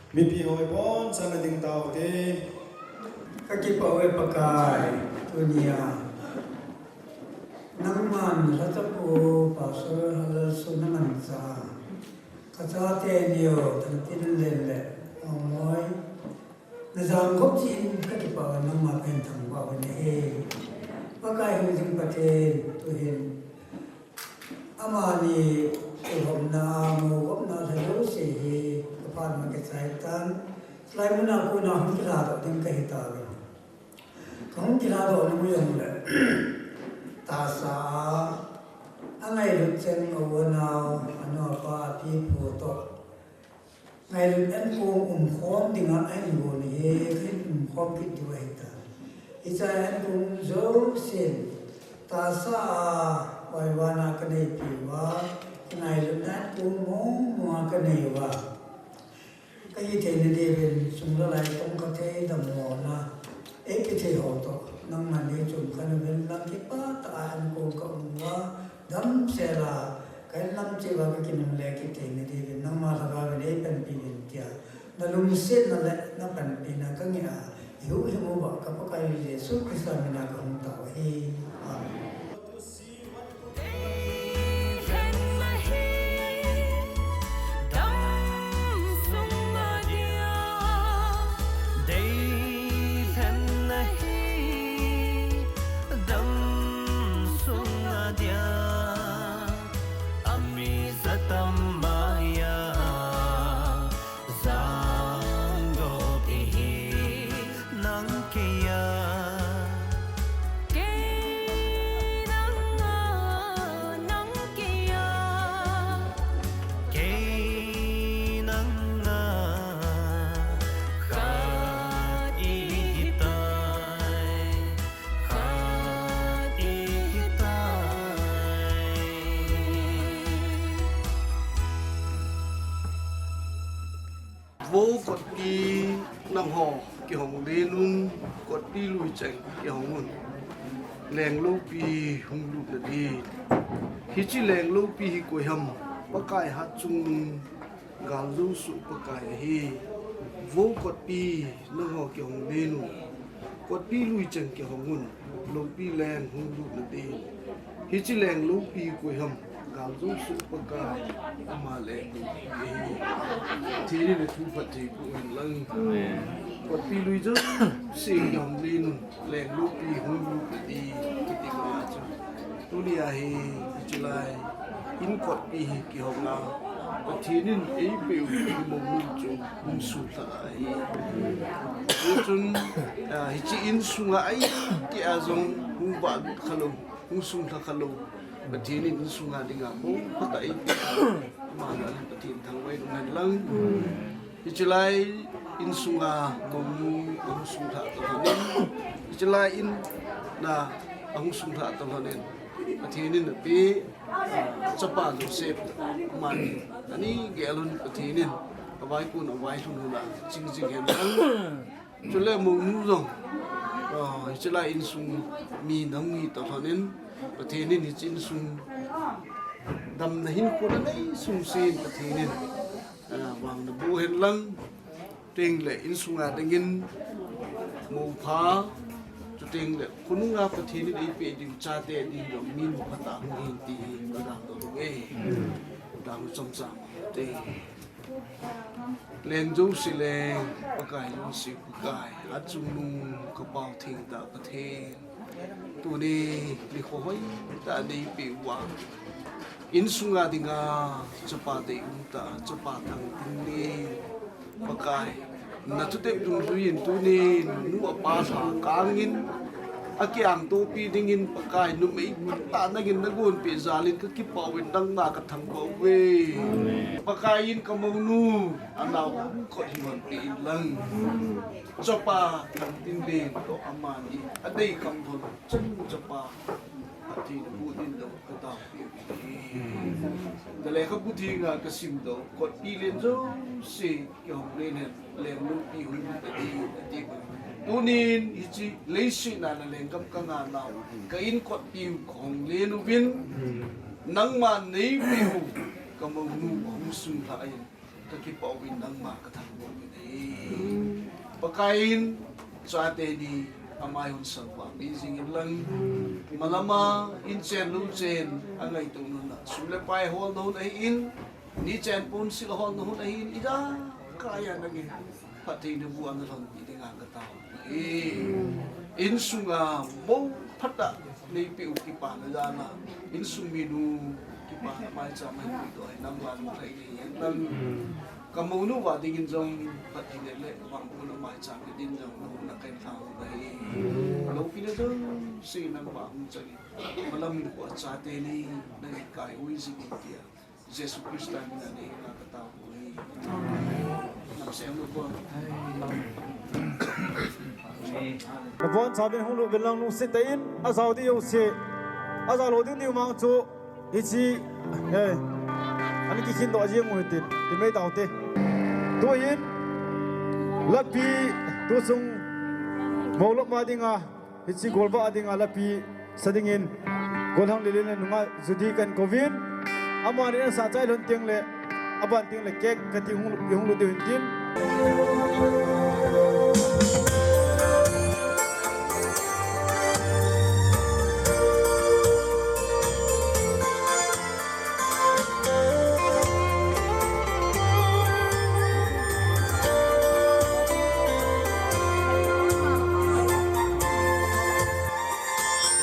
Mipi ho ibonchauvin ana ding taute. Ka kipah e Pakai, tunia nangman lhachapu Pastor Halalsun na mancha, ka chate neo Thangtinlen le Mongmoi, na jam khop jeh in ka kipah e, nangma kahin thangvah u ahi. Pakai hingjing Pathen, tuhin amani kihopna, mou gopna lha jouse hi ka phat ma kichai tan. Chulai muna kona hung kilhadoh ding kahi tauvin, ka hung kilhadoh nung jongle, tahsa a, angailut cheng a u anao, anu apa, api apu toh ngailut ankong umkhom dinga ahin gon hi, kahin umkhom kit diu ahitai. Hiche a ankong um jousen, tahsa a, vaivana kaneipi uva, ngailutna ankong mong monga kanei uva, kahi theina diuvin, sum le lai tong khat thei damlona eipe thei ho toh, nangman neichum khen uvin lang, kipah tah a ankong ka um uva, damsel a, ka inlam cheh uva ka kinungle kit theina diuvin, nangma lhagao vin eipanpi uvin tia, na lungsetna le na panpina ka ngeh a, i huhhing uva ka Pakai Jesu Christa mina ka hung tao ahi. Amen. Jangdoh ihi nang kei a, kei nang a, nang kei a, kei nang a, khat ihi tai. Vo kotpi nangho kihong len un, kotpi lui cheng kihong un. Leng loupi hung lut na din. Hiche leng loupi hi koi ham? Pakai hatchungnung gal jousuh Pakai ahi. Vo kotpi nangho kihong len un, kotpi lui cheng kihong un, loupi leng hung lut na din. Hiche leng loupi koi ham? Gal jousuh Pakai, ama leng loupi ahi. Thini le thu phatthei boh hen lang. Amen. Kotpi lui jouse kihong len un, leng loupi hung lut na din, kiti kama chu. Tunia hi, hiche lai in kotpi hi kihong a, Pathen in eipeh u hi mong mun chu hung suhlha ahi. Hichun, ah, hiche insunga ahi tia jong hung vahlut khalou, hung suhlha khalou, Pathen in insunga dinga mong phatah eipeh a, ama lal in Pathen thangvah in um hen lang. Hiche lai insunga mong nu ahung suhlha toh lhonin, hiche lai in na ahung suhlha toh lhonin, Pathen in apeh, ah, chapa Joseph, amani, ani gel lhon Pathen in avaikun availhun lhon a ching jing hen lang. Chule mong nu jong, ah, hiche lai insung mi nahung hi toh lhonin, Pathen in hiche insung damna hinkho nanei sungsen Pathen in, ah, vang naboh hen lang. Chuteng le insunga dingin moupha, chuteng le khonunga Pathen in eipeh ding chate ding jong mi phatah hung hin ti hi kaga doh lou e. Dang chomcha te. Leng jouse leng, Pakai jouse Pakai, achungnung kapao thengtah Pathen. Tuni nikho hoitah neipeh uva, insunga dinga chapa deium tah, chapa Thangtinlen, Pakai, nathutep dungjuiyin tuni nu apa lha kangin, Akiangtopi dingin Pakai numei phatah nangin nagonpeh jalin kakipah uvin nangma kathangvah uve. Pakai in kamounu anao kot hi honpeh inlang. Chapa Thangtinlen toh amani adei kamlhon chun chapa athina bu din lou kataopeh uve. Nalekhabu thenga kasimdoh kotpi len jouse kihong len hen. Lengnupi hung tadi, tadi. Tunin hiche leiset a nalenggam kanganau, ka inkotpiu kahong len uvin, nangma neipeu kamounu ahung sunglhah in, kakipah uvin nangma kathangvah uvin ahi. Pakai in, chate ni amai hon salvah mi jing inlang, malama inchen louchen angaito nunga sum le pai holna hun ahin, nichen ponsil holna hun ahin, ijakai a nangin phattheina bu ana lhonpi dinga katao uve. Insunga mou phatah neipeu kipana jal a, insung minu kipana maicham ahin, toh hi nangma lungthim nei hen lang. Kamounu uva dingin jong phattheina le vangbohna maicham kit din jong nahouna kahin lhang uve. Loupina jouse nangma hung chang in, malam hinkho a chate ni nangin kaihoi jing in tia Jesu Christa mina nei hinga katao uve. Namsem uvin. Nabonchauvin hung lut uvin lang lungset tah in, ajao ding jouse, ajao lou ding diu mang chu, hiche, eh, ana kikhin doh jeng u hitin, ti mai taute. Tuhin, lapi, tuchung, moulop ma dinga, hiche golvah a dinga lapi sa dingin, golhang Lelen le nungah Judy kahin kouvin, amani ana sah chai lhon teng le, aban teng le cake kati hung, hung lut diu hintin.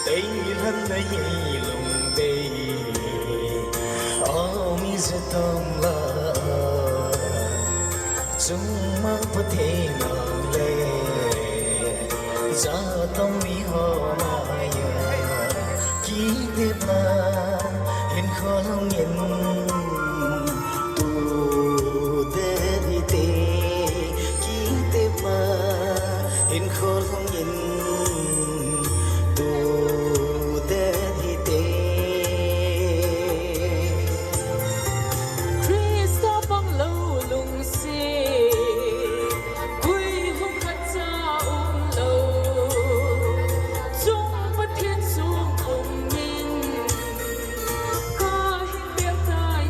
Deilan nei lungdei, aw mi jatom la, chungmang Pathen nang le, jatom miho maiya, kitepna hinkho lhungin, tu te hite, kitepna hinkho lhungin, tu te hite. Christa panglou lungset, koi hung khat cha umlou, chung Pathen chung um in, kahin bel tai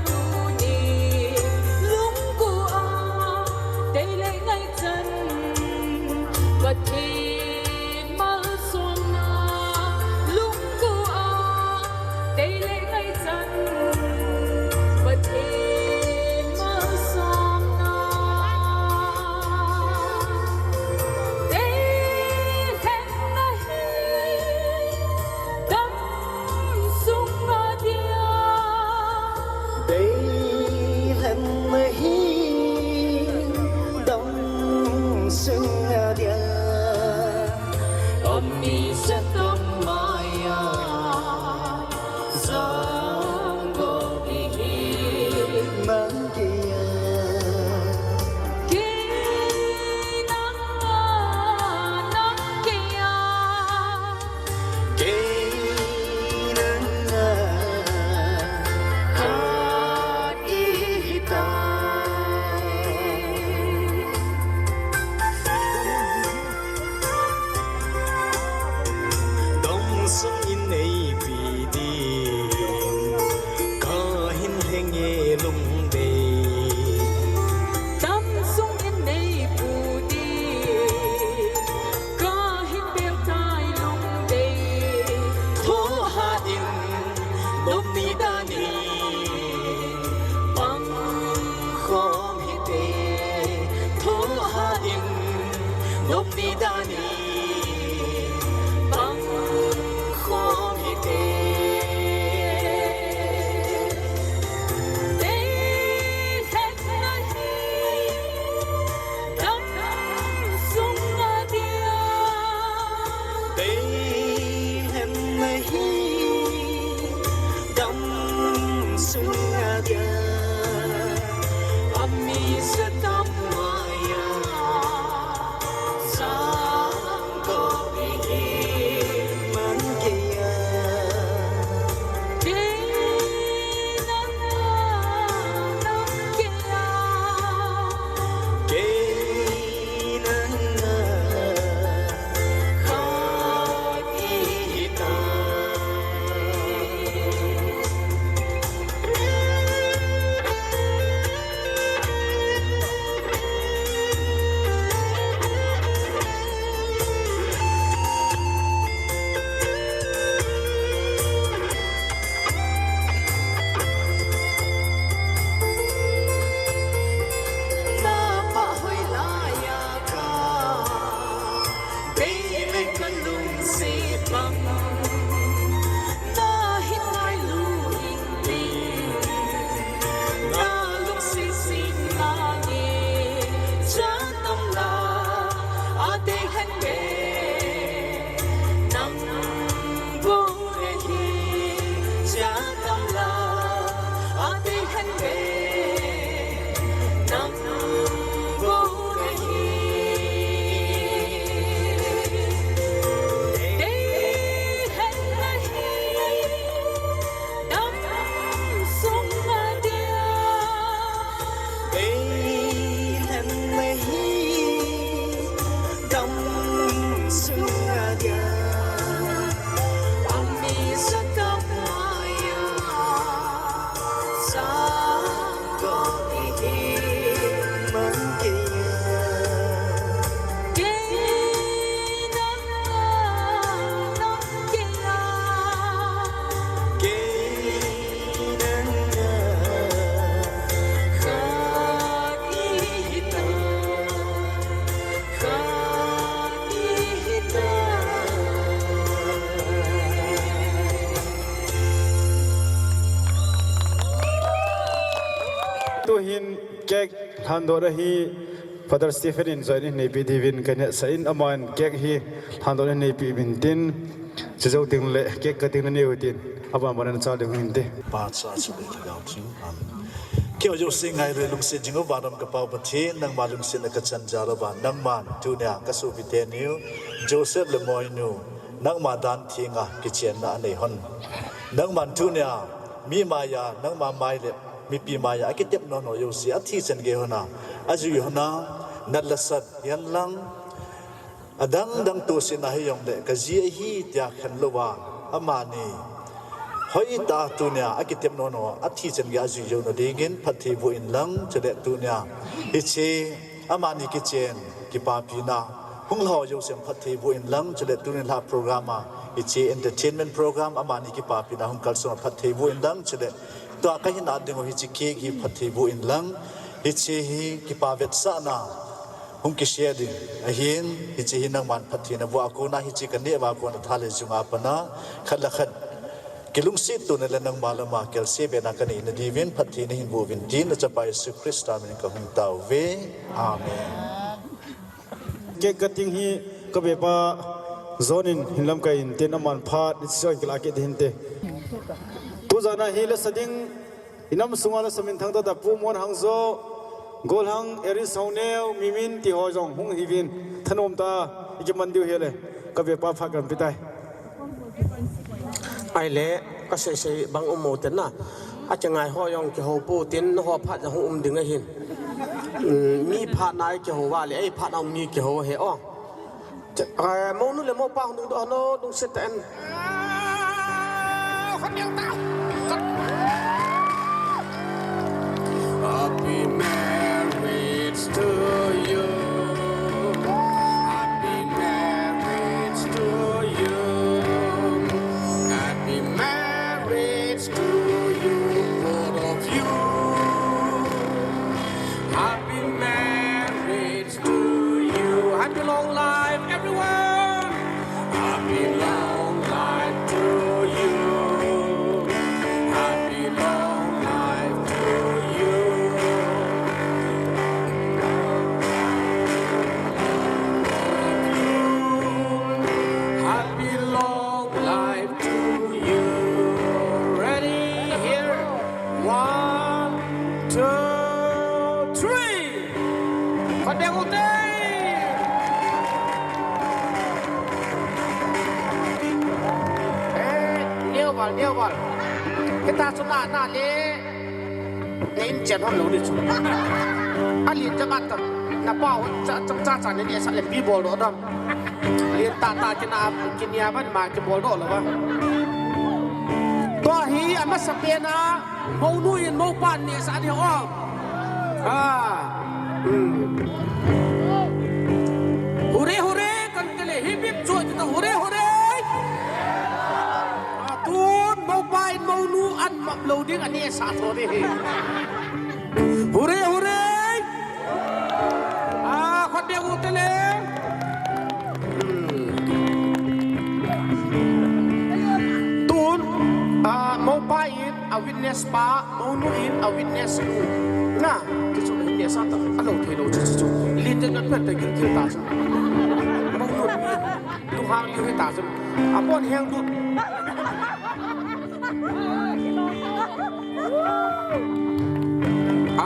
Tuhin cake lhandohna hi Father Stephen in join in neipi diuvin kahin hetsah in, aman cake hi lhandohna neipi uvin tin, chujou tengle cake cutting nanei u tin, aban ban nachal ding hinte. Pa, Cha, Chapa, Lhagao Theng. Amen. Keiho jouse ngailui lungset jing uva, Van'a um ka Pa Pathen, nangma lungsetna kachan jal uva, nangman tunia kasopi teni u Joseph le Moinu, nangma dan thenga kichenna anei hon. Nangman tunia mi maiya, nangma mai le mipi maiya akitep nom ho jouse athi chan gei hon a, ajui hon a, nat le sat hihen lang, adang dang tohsetna hijongle, kaji ahi tia khen louva, amani hoitah a tunia akitep nom ho athi chan gei a ajui jou nadingin phatthei boh in lang, chule tunia hiche amani kichen kipapina hung lha ho jousen phatthei boh in lang, chule tunia program a, hiche entertainment program amani kipapina hung kalson a phatthei boh in lang, chule tua kahin at ding u hiche cake hi phatthei boh in lang, hiche hi kipa vetsahna hung kishare ding ahin, hiche hi nangman phatthei naboh a kona, hiche kaneh uva kona tha le jung a pat a khat le khat kilungset tona le nangma lama kelse bena kanei nadiuvin phatthei nahin boh uvin tin, nachapa Jesu Christa min in kahung tao uve. Amen. Cake cutting hi kabepa John in hin lamkai in tin, aman phat hiche joh in kilah kit hinte. Tujan a hi lasa ding, inam sunga lasa minthang tah tah Pu Mon Hangjo, Golhang, Eris Hongneo, Mimin ti ho jong hung hiuvin, thanom tah a ikiman diu hile, kabepa phat kahin pe tai. Ahile, kasei sei bang um mo tin na. Akingai ho jong kihou pou tin, nangho phat jong hung um ding ahin. Hmm, mi phat na ikihou uva le, ei phat na um ni kihou ahi o. Te, eh, mounu le moupa hung dingdoh hon o, lungset tah in. Happy marriage to you. Happy marriage to you. Happy marriage to you, both of you. Happy marriage to you. Happy long life, everyone. Happy long life to you. Happy long life to you. Happy long life to you. Ready? Here. One, two, three. Khut beng u te. Eh, neo val, neo val. Hitia chu na, na le. Na in chen hon lou ding chu. Alen jeng a tam. Na pa hon cha, cha, cha, cha, na neh sah le ipi bol doh dam. Len tah tah kina, kinia ban ma kibol doh lou va. Tua hi amasapen a, mounu in moupan nehsah ding ahi o. Ah. Hmm. Hure, hure, kan ti le, hi bip chu ti ta, hure, hure. Ah, tun moupa in mounu an map lou ding anehsah tho ding ahi. Hure, hure. Ah, khut beng u te le. Hmm. Tun, ah, moupa in a witness pa, mounu in a witness nu. Na, ti chu witness a ta, alou thei lou chu, chu, chu. Len te na pet te gil gil ta chu. Mounu in. Lunghang liu hita chu. Abon heng lut.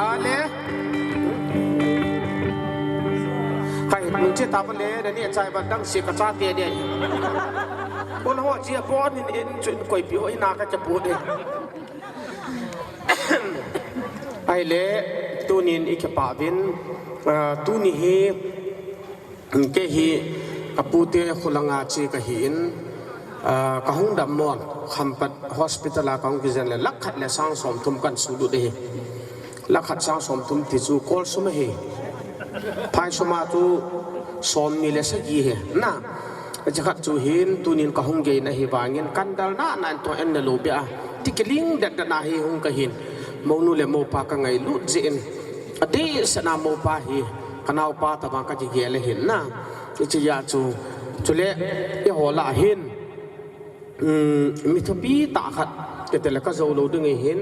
Ale. Kai, nung che ta pa le, na ni chai ba dang si ka cha te de. Bon ho chi abon in in chu koi pi ho ina ka cha pu de. Ahile, tunin i kipah uvin, ah, tuni hi, Kei hi, ka pute kholanga che ka hin, ah, ka hung dammon, Khampat Hospital a ka hung kijen le, lakh khat le sang som thum kan sulut ahi. Lakh khat sang som thum ti chu kol sum ahi. Phai sum a chu som ni le sagi ahi. Na, hiche khat chu hin, tunin ka hung gei na hi vangin, kan dal na, na in to en na lo bia. Ti kiling det det na hi hung ka hin. Mounu le mopa ka ngailut jeh in. Adeh sena mopa hi, ka naopa tabang ka kigel ahin na. Hiche a chu, chule, eiho lah hin, um, mi thupi tah khat, kei te le ka jou lou ding ahin,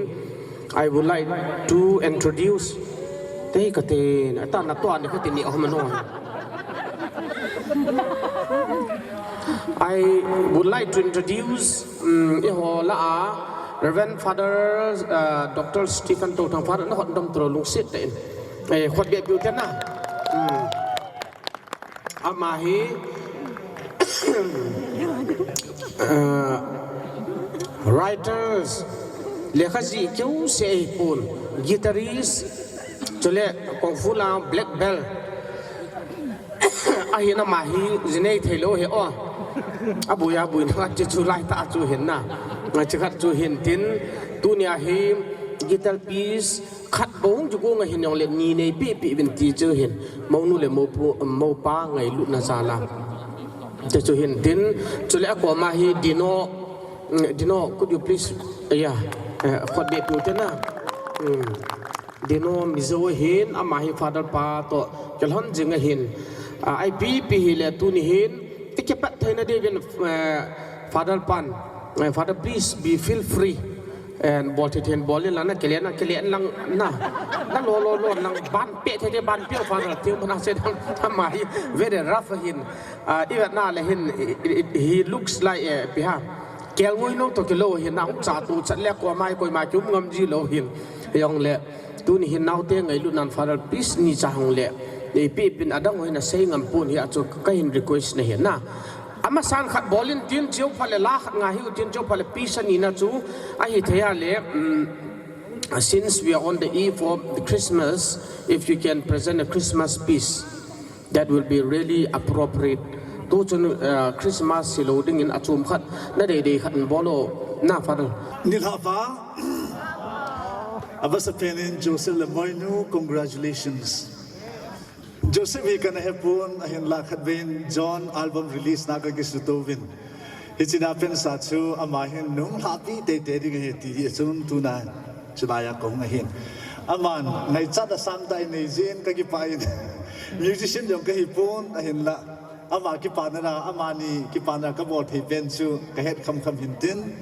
I would like to introduce. Te ka te, ata na to ani ko te ni ho mano. I would like to introduce, um, i ho la a, Reverend Father, uh, Doctor Stephen Tothang Father, na hot dom tro lungsit te in. Eh, khot be bu te na. Um. Ama hi, uh, writers, lekha jih keu se hi pun, guitarist, chule kung fu la black belt. Ahin ama hi jinei thei lou hi o. Abui abui na chu chu lai ta chu hin na. Nga chi khat chu hin tin, tunia hi guitar piece khat bou chu ko nga hin jong le ni nei pi pi vin ti chu hin. Mounu le mopu, mopa ngailutna jal a. Te chu hin tin, chule a koma hi Dino, mm, Dino, could you please, yeah, eh, khot be pu te na. Mm. Dino Mizo hin, ama hi Father pa to, kelhon jing ahin. Ah, ipi pi hi le tuni hin, ti kipat thei na de vin, eh, Father pan, eh, Father please be feel free. En bol thei thei in bol in lang na, kile na, kile in lang na. Na lo lo lo lang ban pe thei thei ban pe fa na, tiu mana se dang, ama hi very rough hin. Ah, i vet na le hin, i, i, i, he looks like, eh, pi ha. Kel ngoi lou to kilou hin, na hung cha tu chat le ko mai koi mai ki um ngam ji lou hin. Jong le, tuni hin naote ngailutnan Father please ni cha hung le. Ipi pi in adang ho hin asei ngam pon hi a chu ka hin request na hin na. Amasan khat bol in tin, cheu phat le la khat nga hiu tin, cheu phat le piece ani na chu ahi thei a le, mm, since we are on the eve of the Christmas, if you can present a Christmas piece, that will be really appropriate. Tu chun, uh, Christmas hilou ding in achom khat na dei dei khat in bol o na, Father. Nilhah pha, ava sa pen in Joseph le Moinu, congratulations. Joseph hi kana hepon, ahin la khat vei in John album release na ka kisuto vin. Hiche na pen sa chu ama hin nung lhapi tei tei ding ahi ti hi chun tuna chulai a kong ahin. Aman ngaichat a sang tai nei jin ka kipah in. Musician jong ka hipon ahin la. Ama kipana na, amani kipana ka bol thei pen chu ka het kham kham hin tin.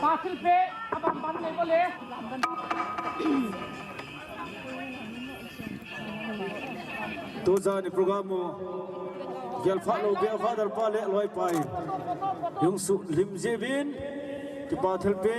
Pathilpe, abang bang le ko le. Tujan ni program u gelpha lou bia Father pa le loi pai. Jong sulim jeh uvin, kipa thilpe.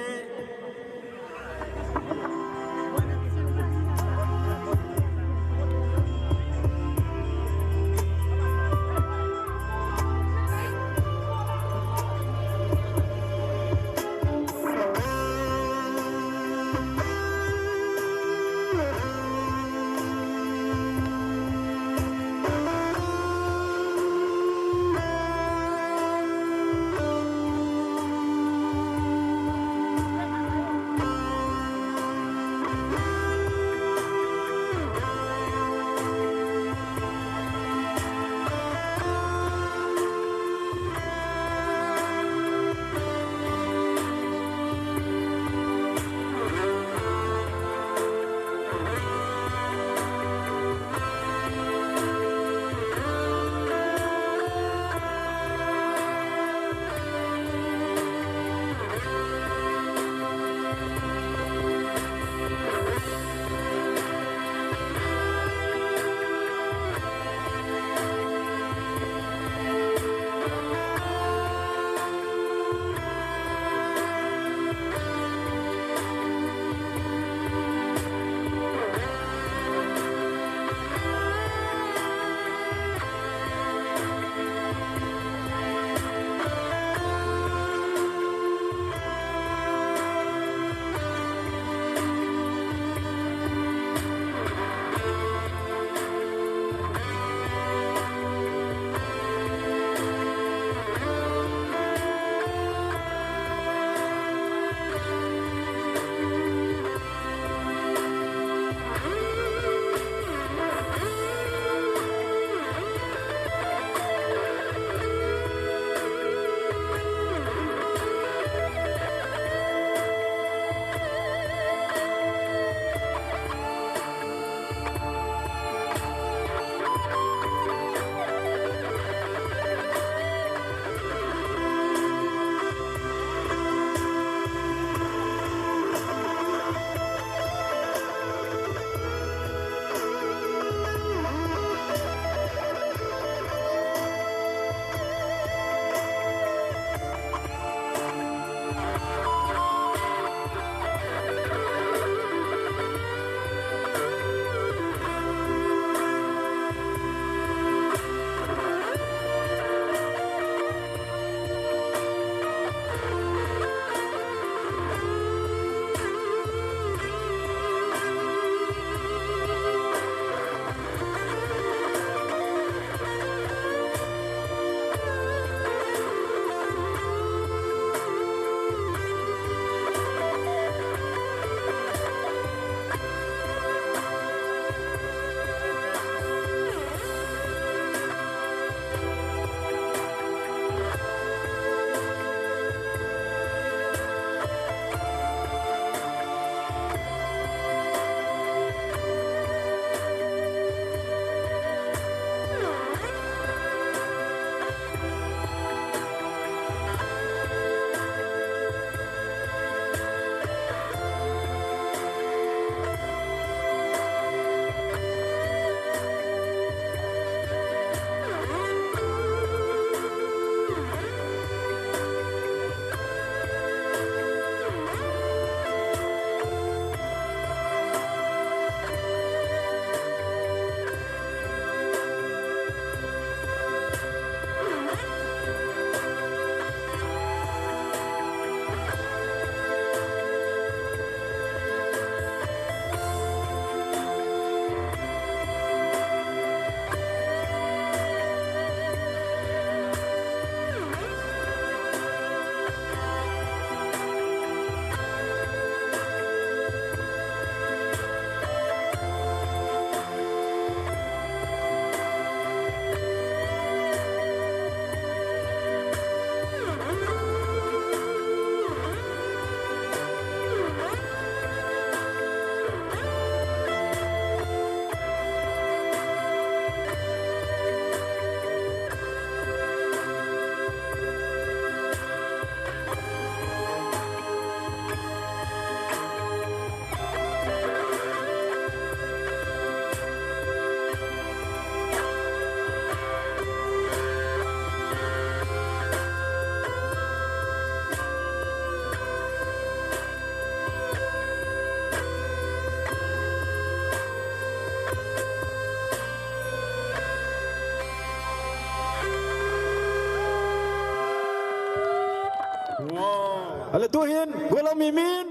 Ale tuhin, gollhang mimin.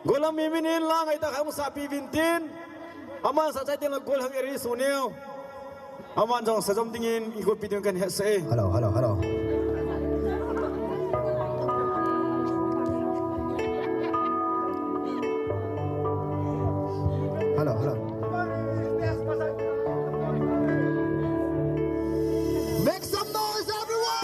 Gollhang mimin in la ngaitah khat hung sapi uvin tin. Aman sa chai teng le gollhang eri suneo. Aman jong sa jom dingin, i golpi ding kan hetsah e. Hello, hello, hello. Hello, hello. Make some noise, everyone!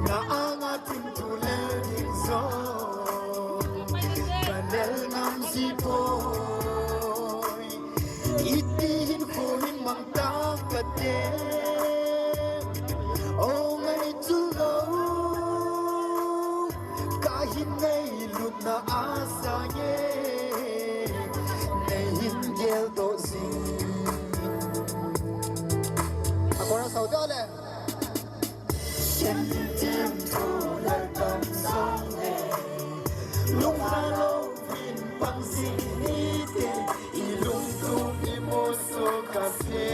Na anga thim thu le ding jong ka lel ngam ji poi. Iti hin kho hin mang ta ka te. O ngai chu lo. Ka hin ngailut na a sa nge. Nei hin gel to jing. A chorus sau te le. Ken thim thu le tam jong le, lungha louvin pang jing hite, i lungtup i muso ka se.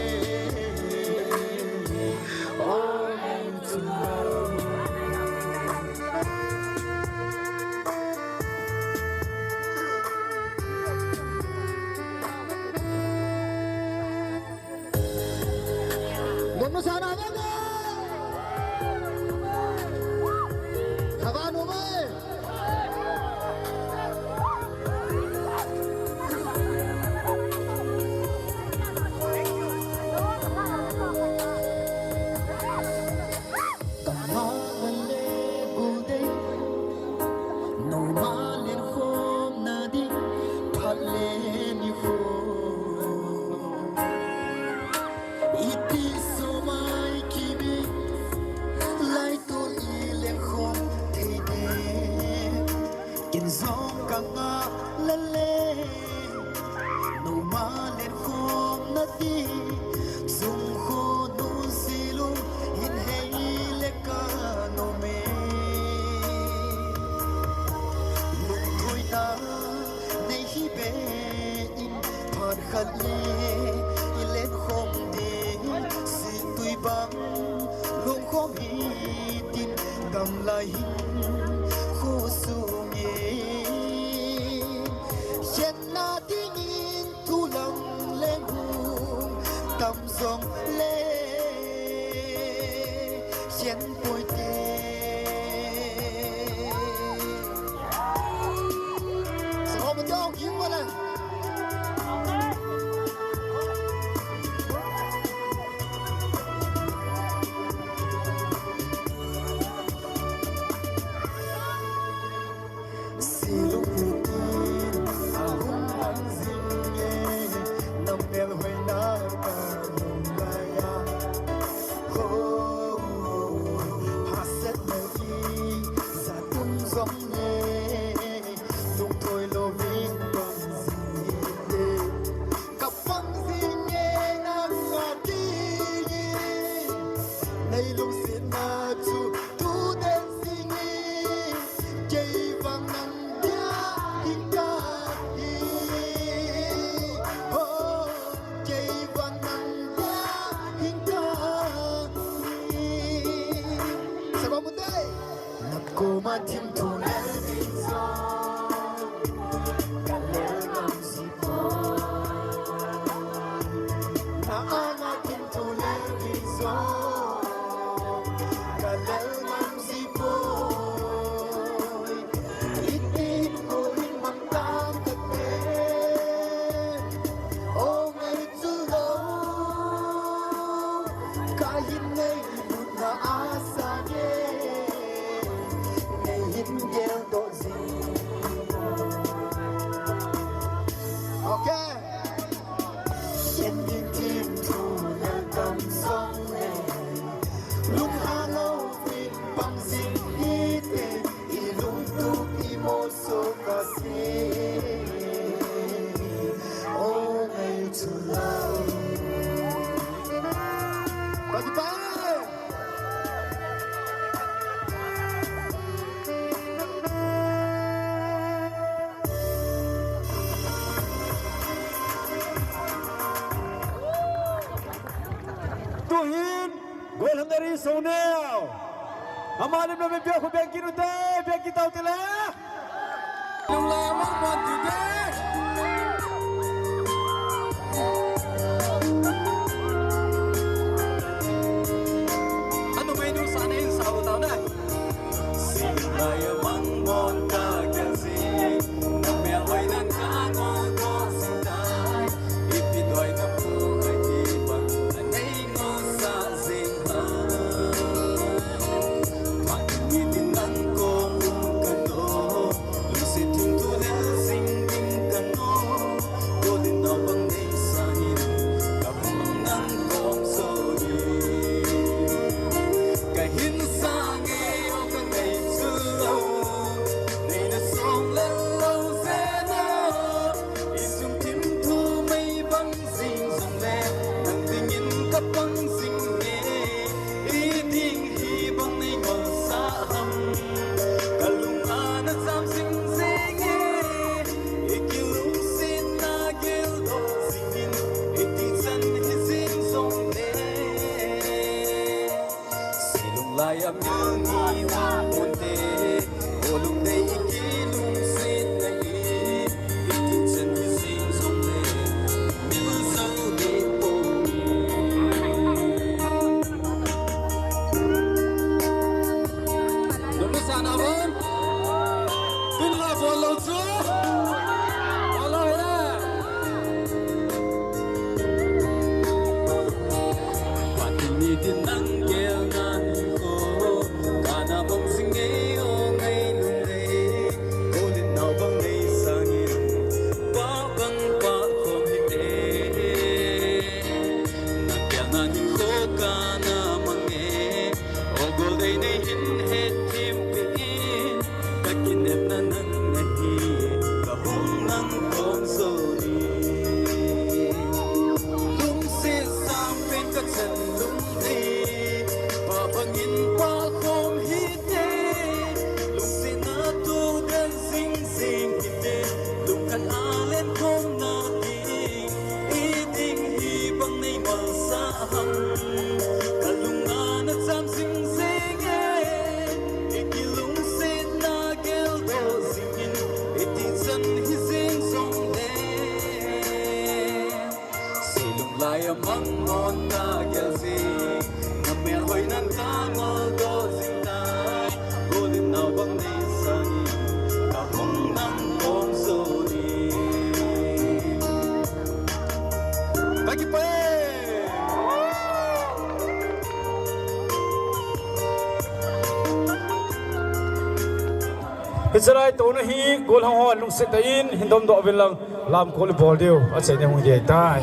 Oh, to love. Nunu sana nene. Hava nu mai. Kama le gulde, no malen khom na di, phale ni khom. Iti somai kimi, lai tu i le khom thei de. Ken jong ka ngah lele, no malen khom na di, sum kho nu silung hin hei le ka no me. Lungthoi ta nei hi be in phat khat le, i len khom ding si tui bang, lung khom hi tin dam lai hin kho sung e. Yen na dingin thu lang leng hung tam jong le, yen poi te. Sa ko mo jong king wala. Silung mutin ahung ang jing e, namel hoina ka lung lai a. Ho, haset mel i sa tum jong le, lungthoi louvin pang jing e. Ka pang jing e nang a ti, nei lungsetna chu tu den jing e. Kei vang nang dia hing kahi, ho, kei vang nang dia hing kahi. Sa ko mo te. Na koma thim thu le ding jong ka lel ngam ji poi. Na anga thim thu le ding jong ka lel ngam ji poi. Iti ko in mang tam ka te. O ngai chu lo. Ka hin ngailut na a sa nge. Nei hin gel to jing. Soneo. Ama lim na me pia khu beng kit ute, beng kit tau te le. Lung la mang mon ti te. Anu mai nu sa nei sa u tau na. Sing lai a mang mon ta kya sing. Na me hoi nan ka ngol ko sing tai. Ipi doi na pu ai ti bang. Na nei ngol sa sing hai. Sing jong le, nang dingin ka pang sing e, i ding hi bang nei ngol sa ham. Ka lung a na jam sing sing e, i kilungset na gel doh sing in, i ti chan hi sing jong le. Silung lai a mil ni na pon te, o lung dei i kilungset na i, i ti chan hi sing jong le, mil jong dei pon. Dum sa na bon, tin la bon lo chu, alo ya. Pathen ni tin nang gel na ni ko, ka na bang sing e o ngai lung le, ko din nau bang nei sang in, pa bang pa khom hi te. Nang gel na ni ko ka na mang e, o gol dei nei hin het thim pi in. Ka kinepna nang nahi, ka hung nang kom soni. Lungset sang pen ka chan lung nei, pa bangin pa khom hi te. Lungsetna tu den sing sing hi te, lungkhat a len khom na ding. I ding hi bang nei ngol sa ham, ka lung a na jam sing sing e. I kilungset na gel doh sing in, i ti chan hi sing jong le. Silung lai a mang mon ta gel sing, na mel hoi nan ka ngol doh sing tai. Golden nau bang nei sang in, ka hung nang kom soni. Ka kipah e. Hiche lai touna hi golhang ho lungset tah in hin domdoh uvin lang, lamkol i bol diu, achaina hung ding ahitai.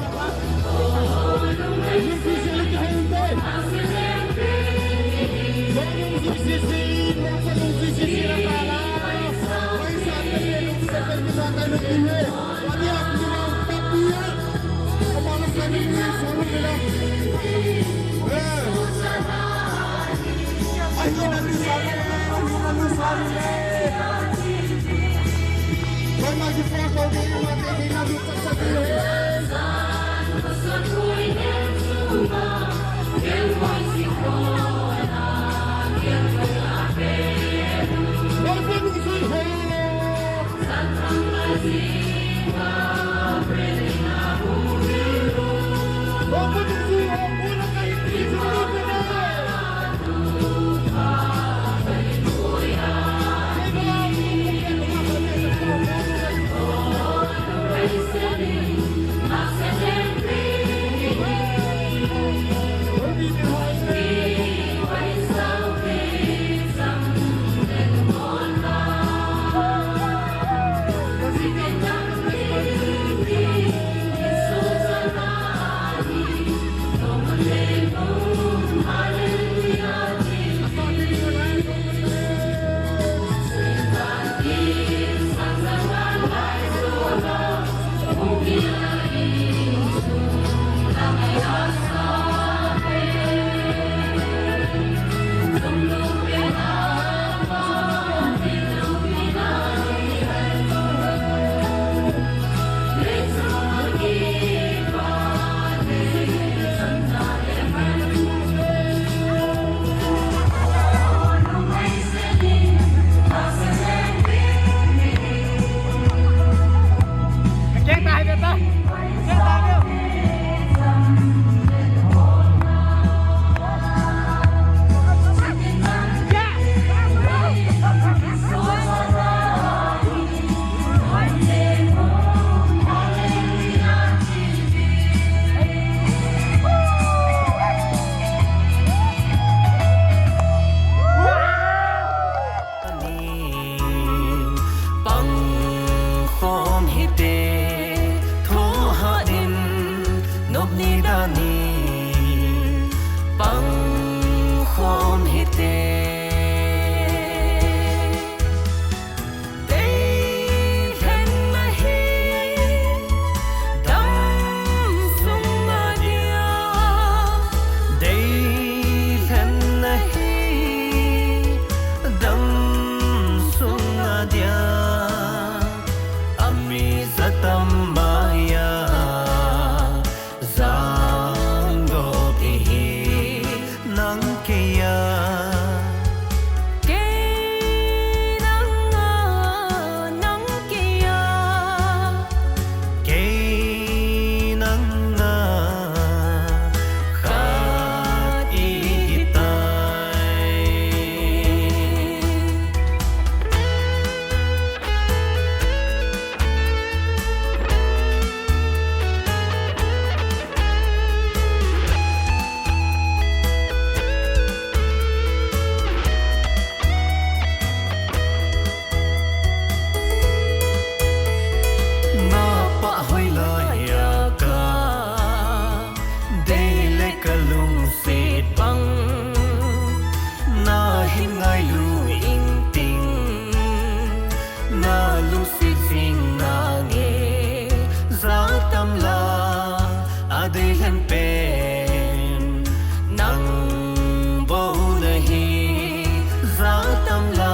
lamlam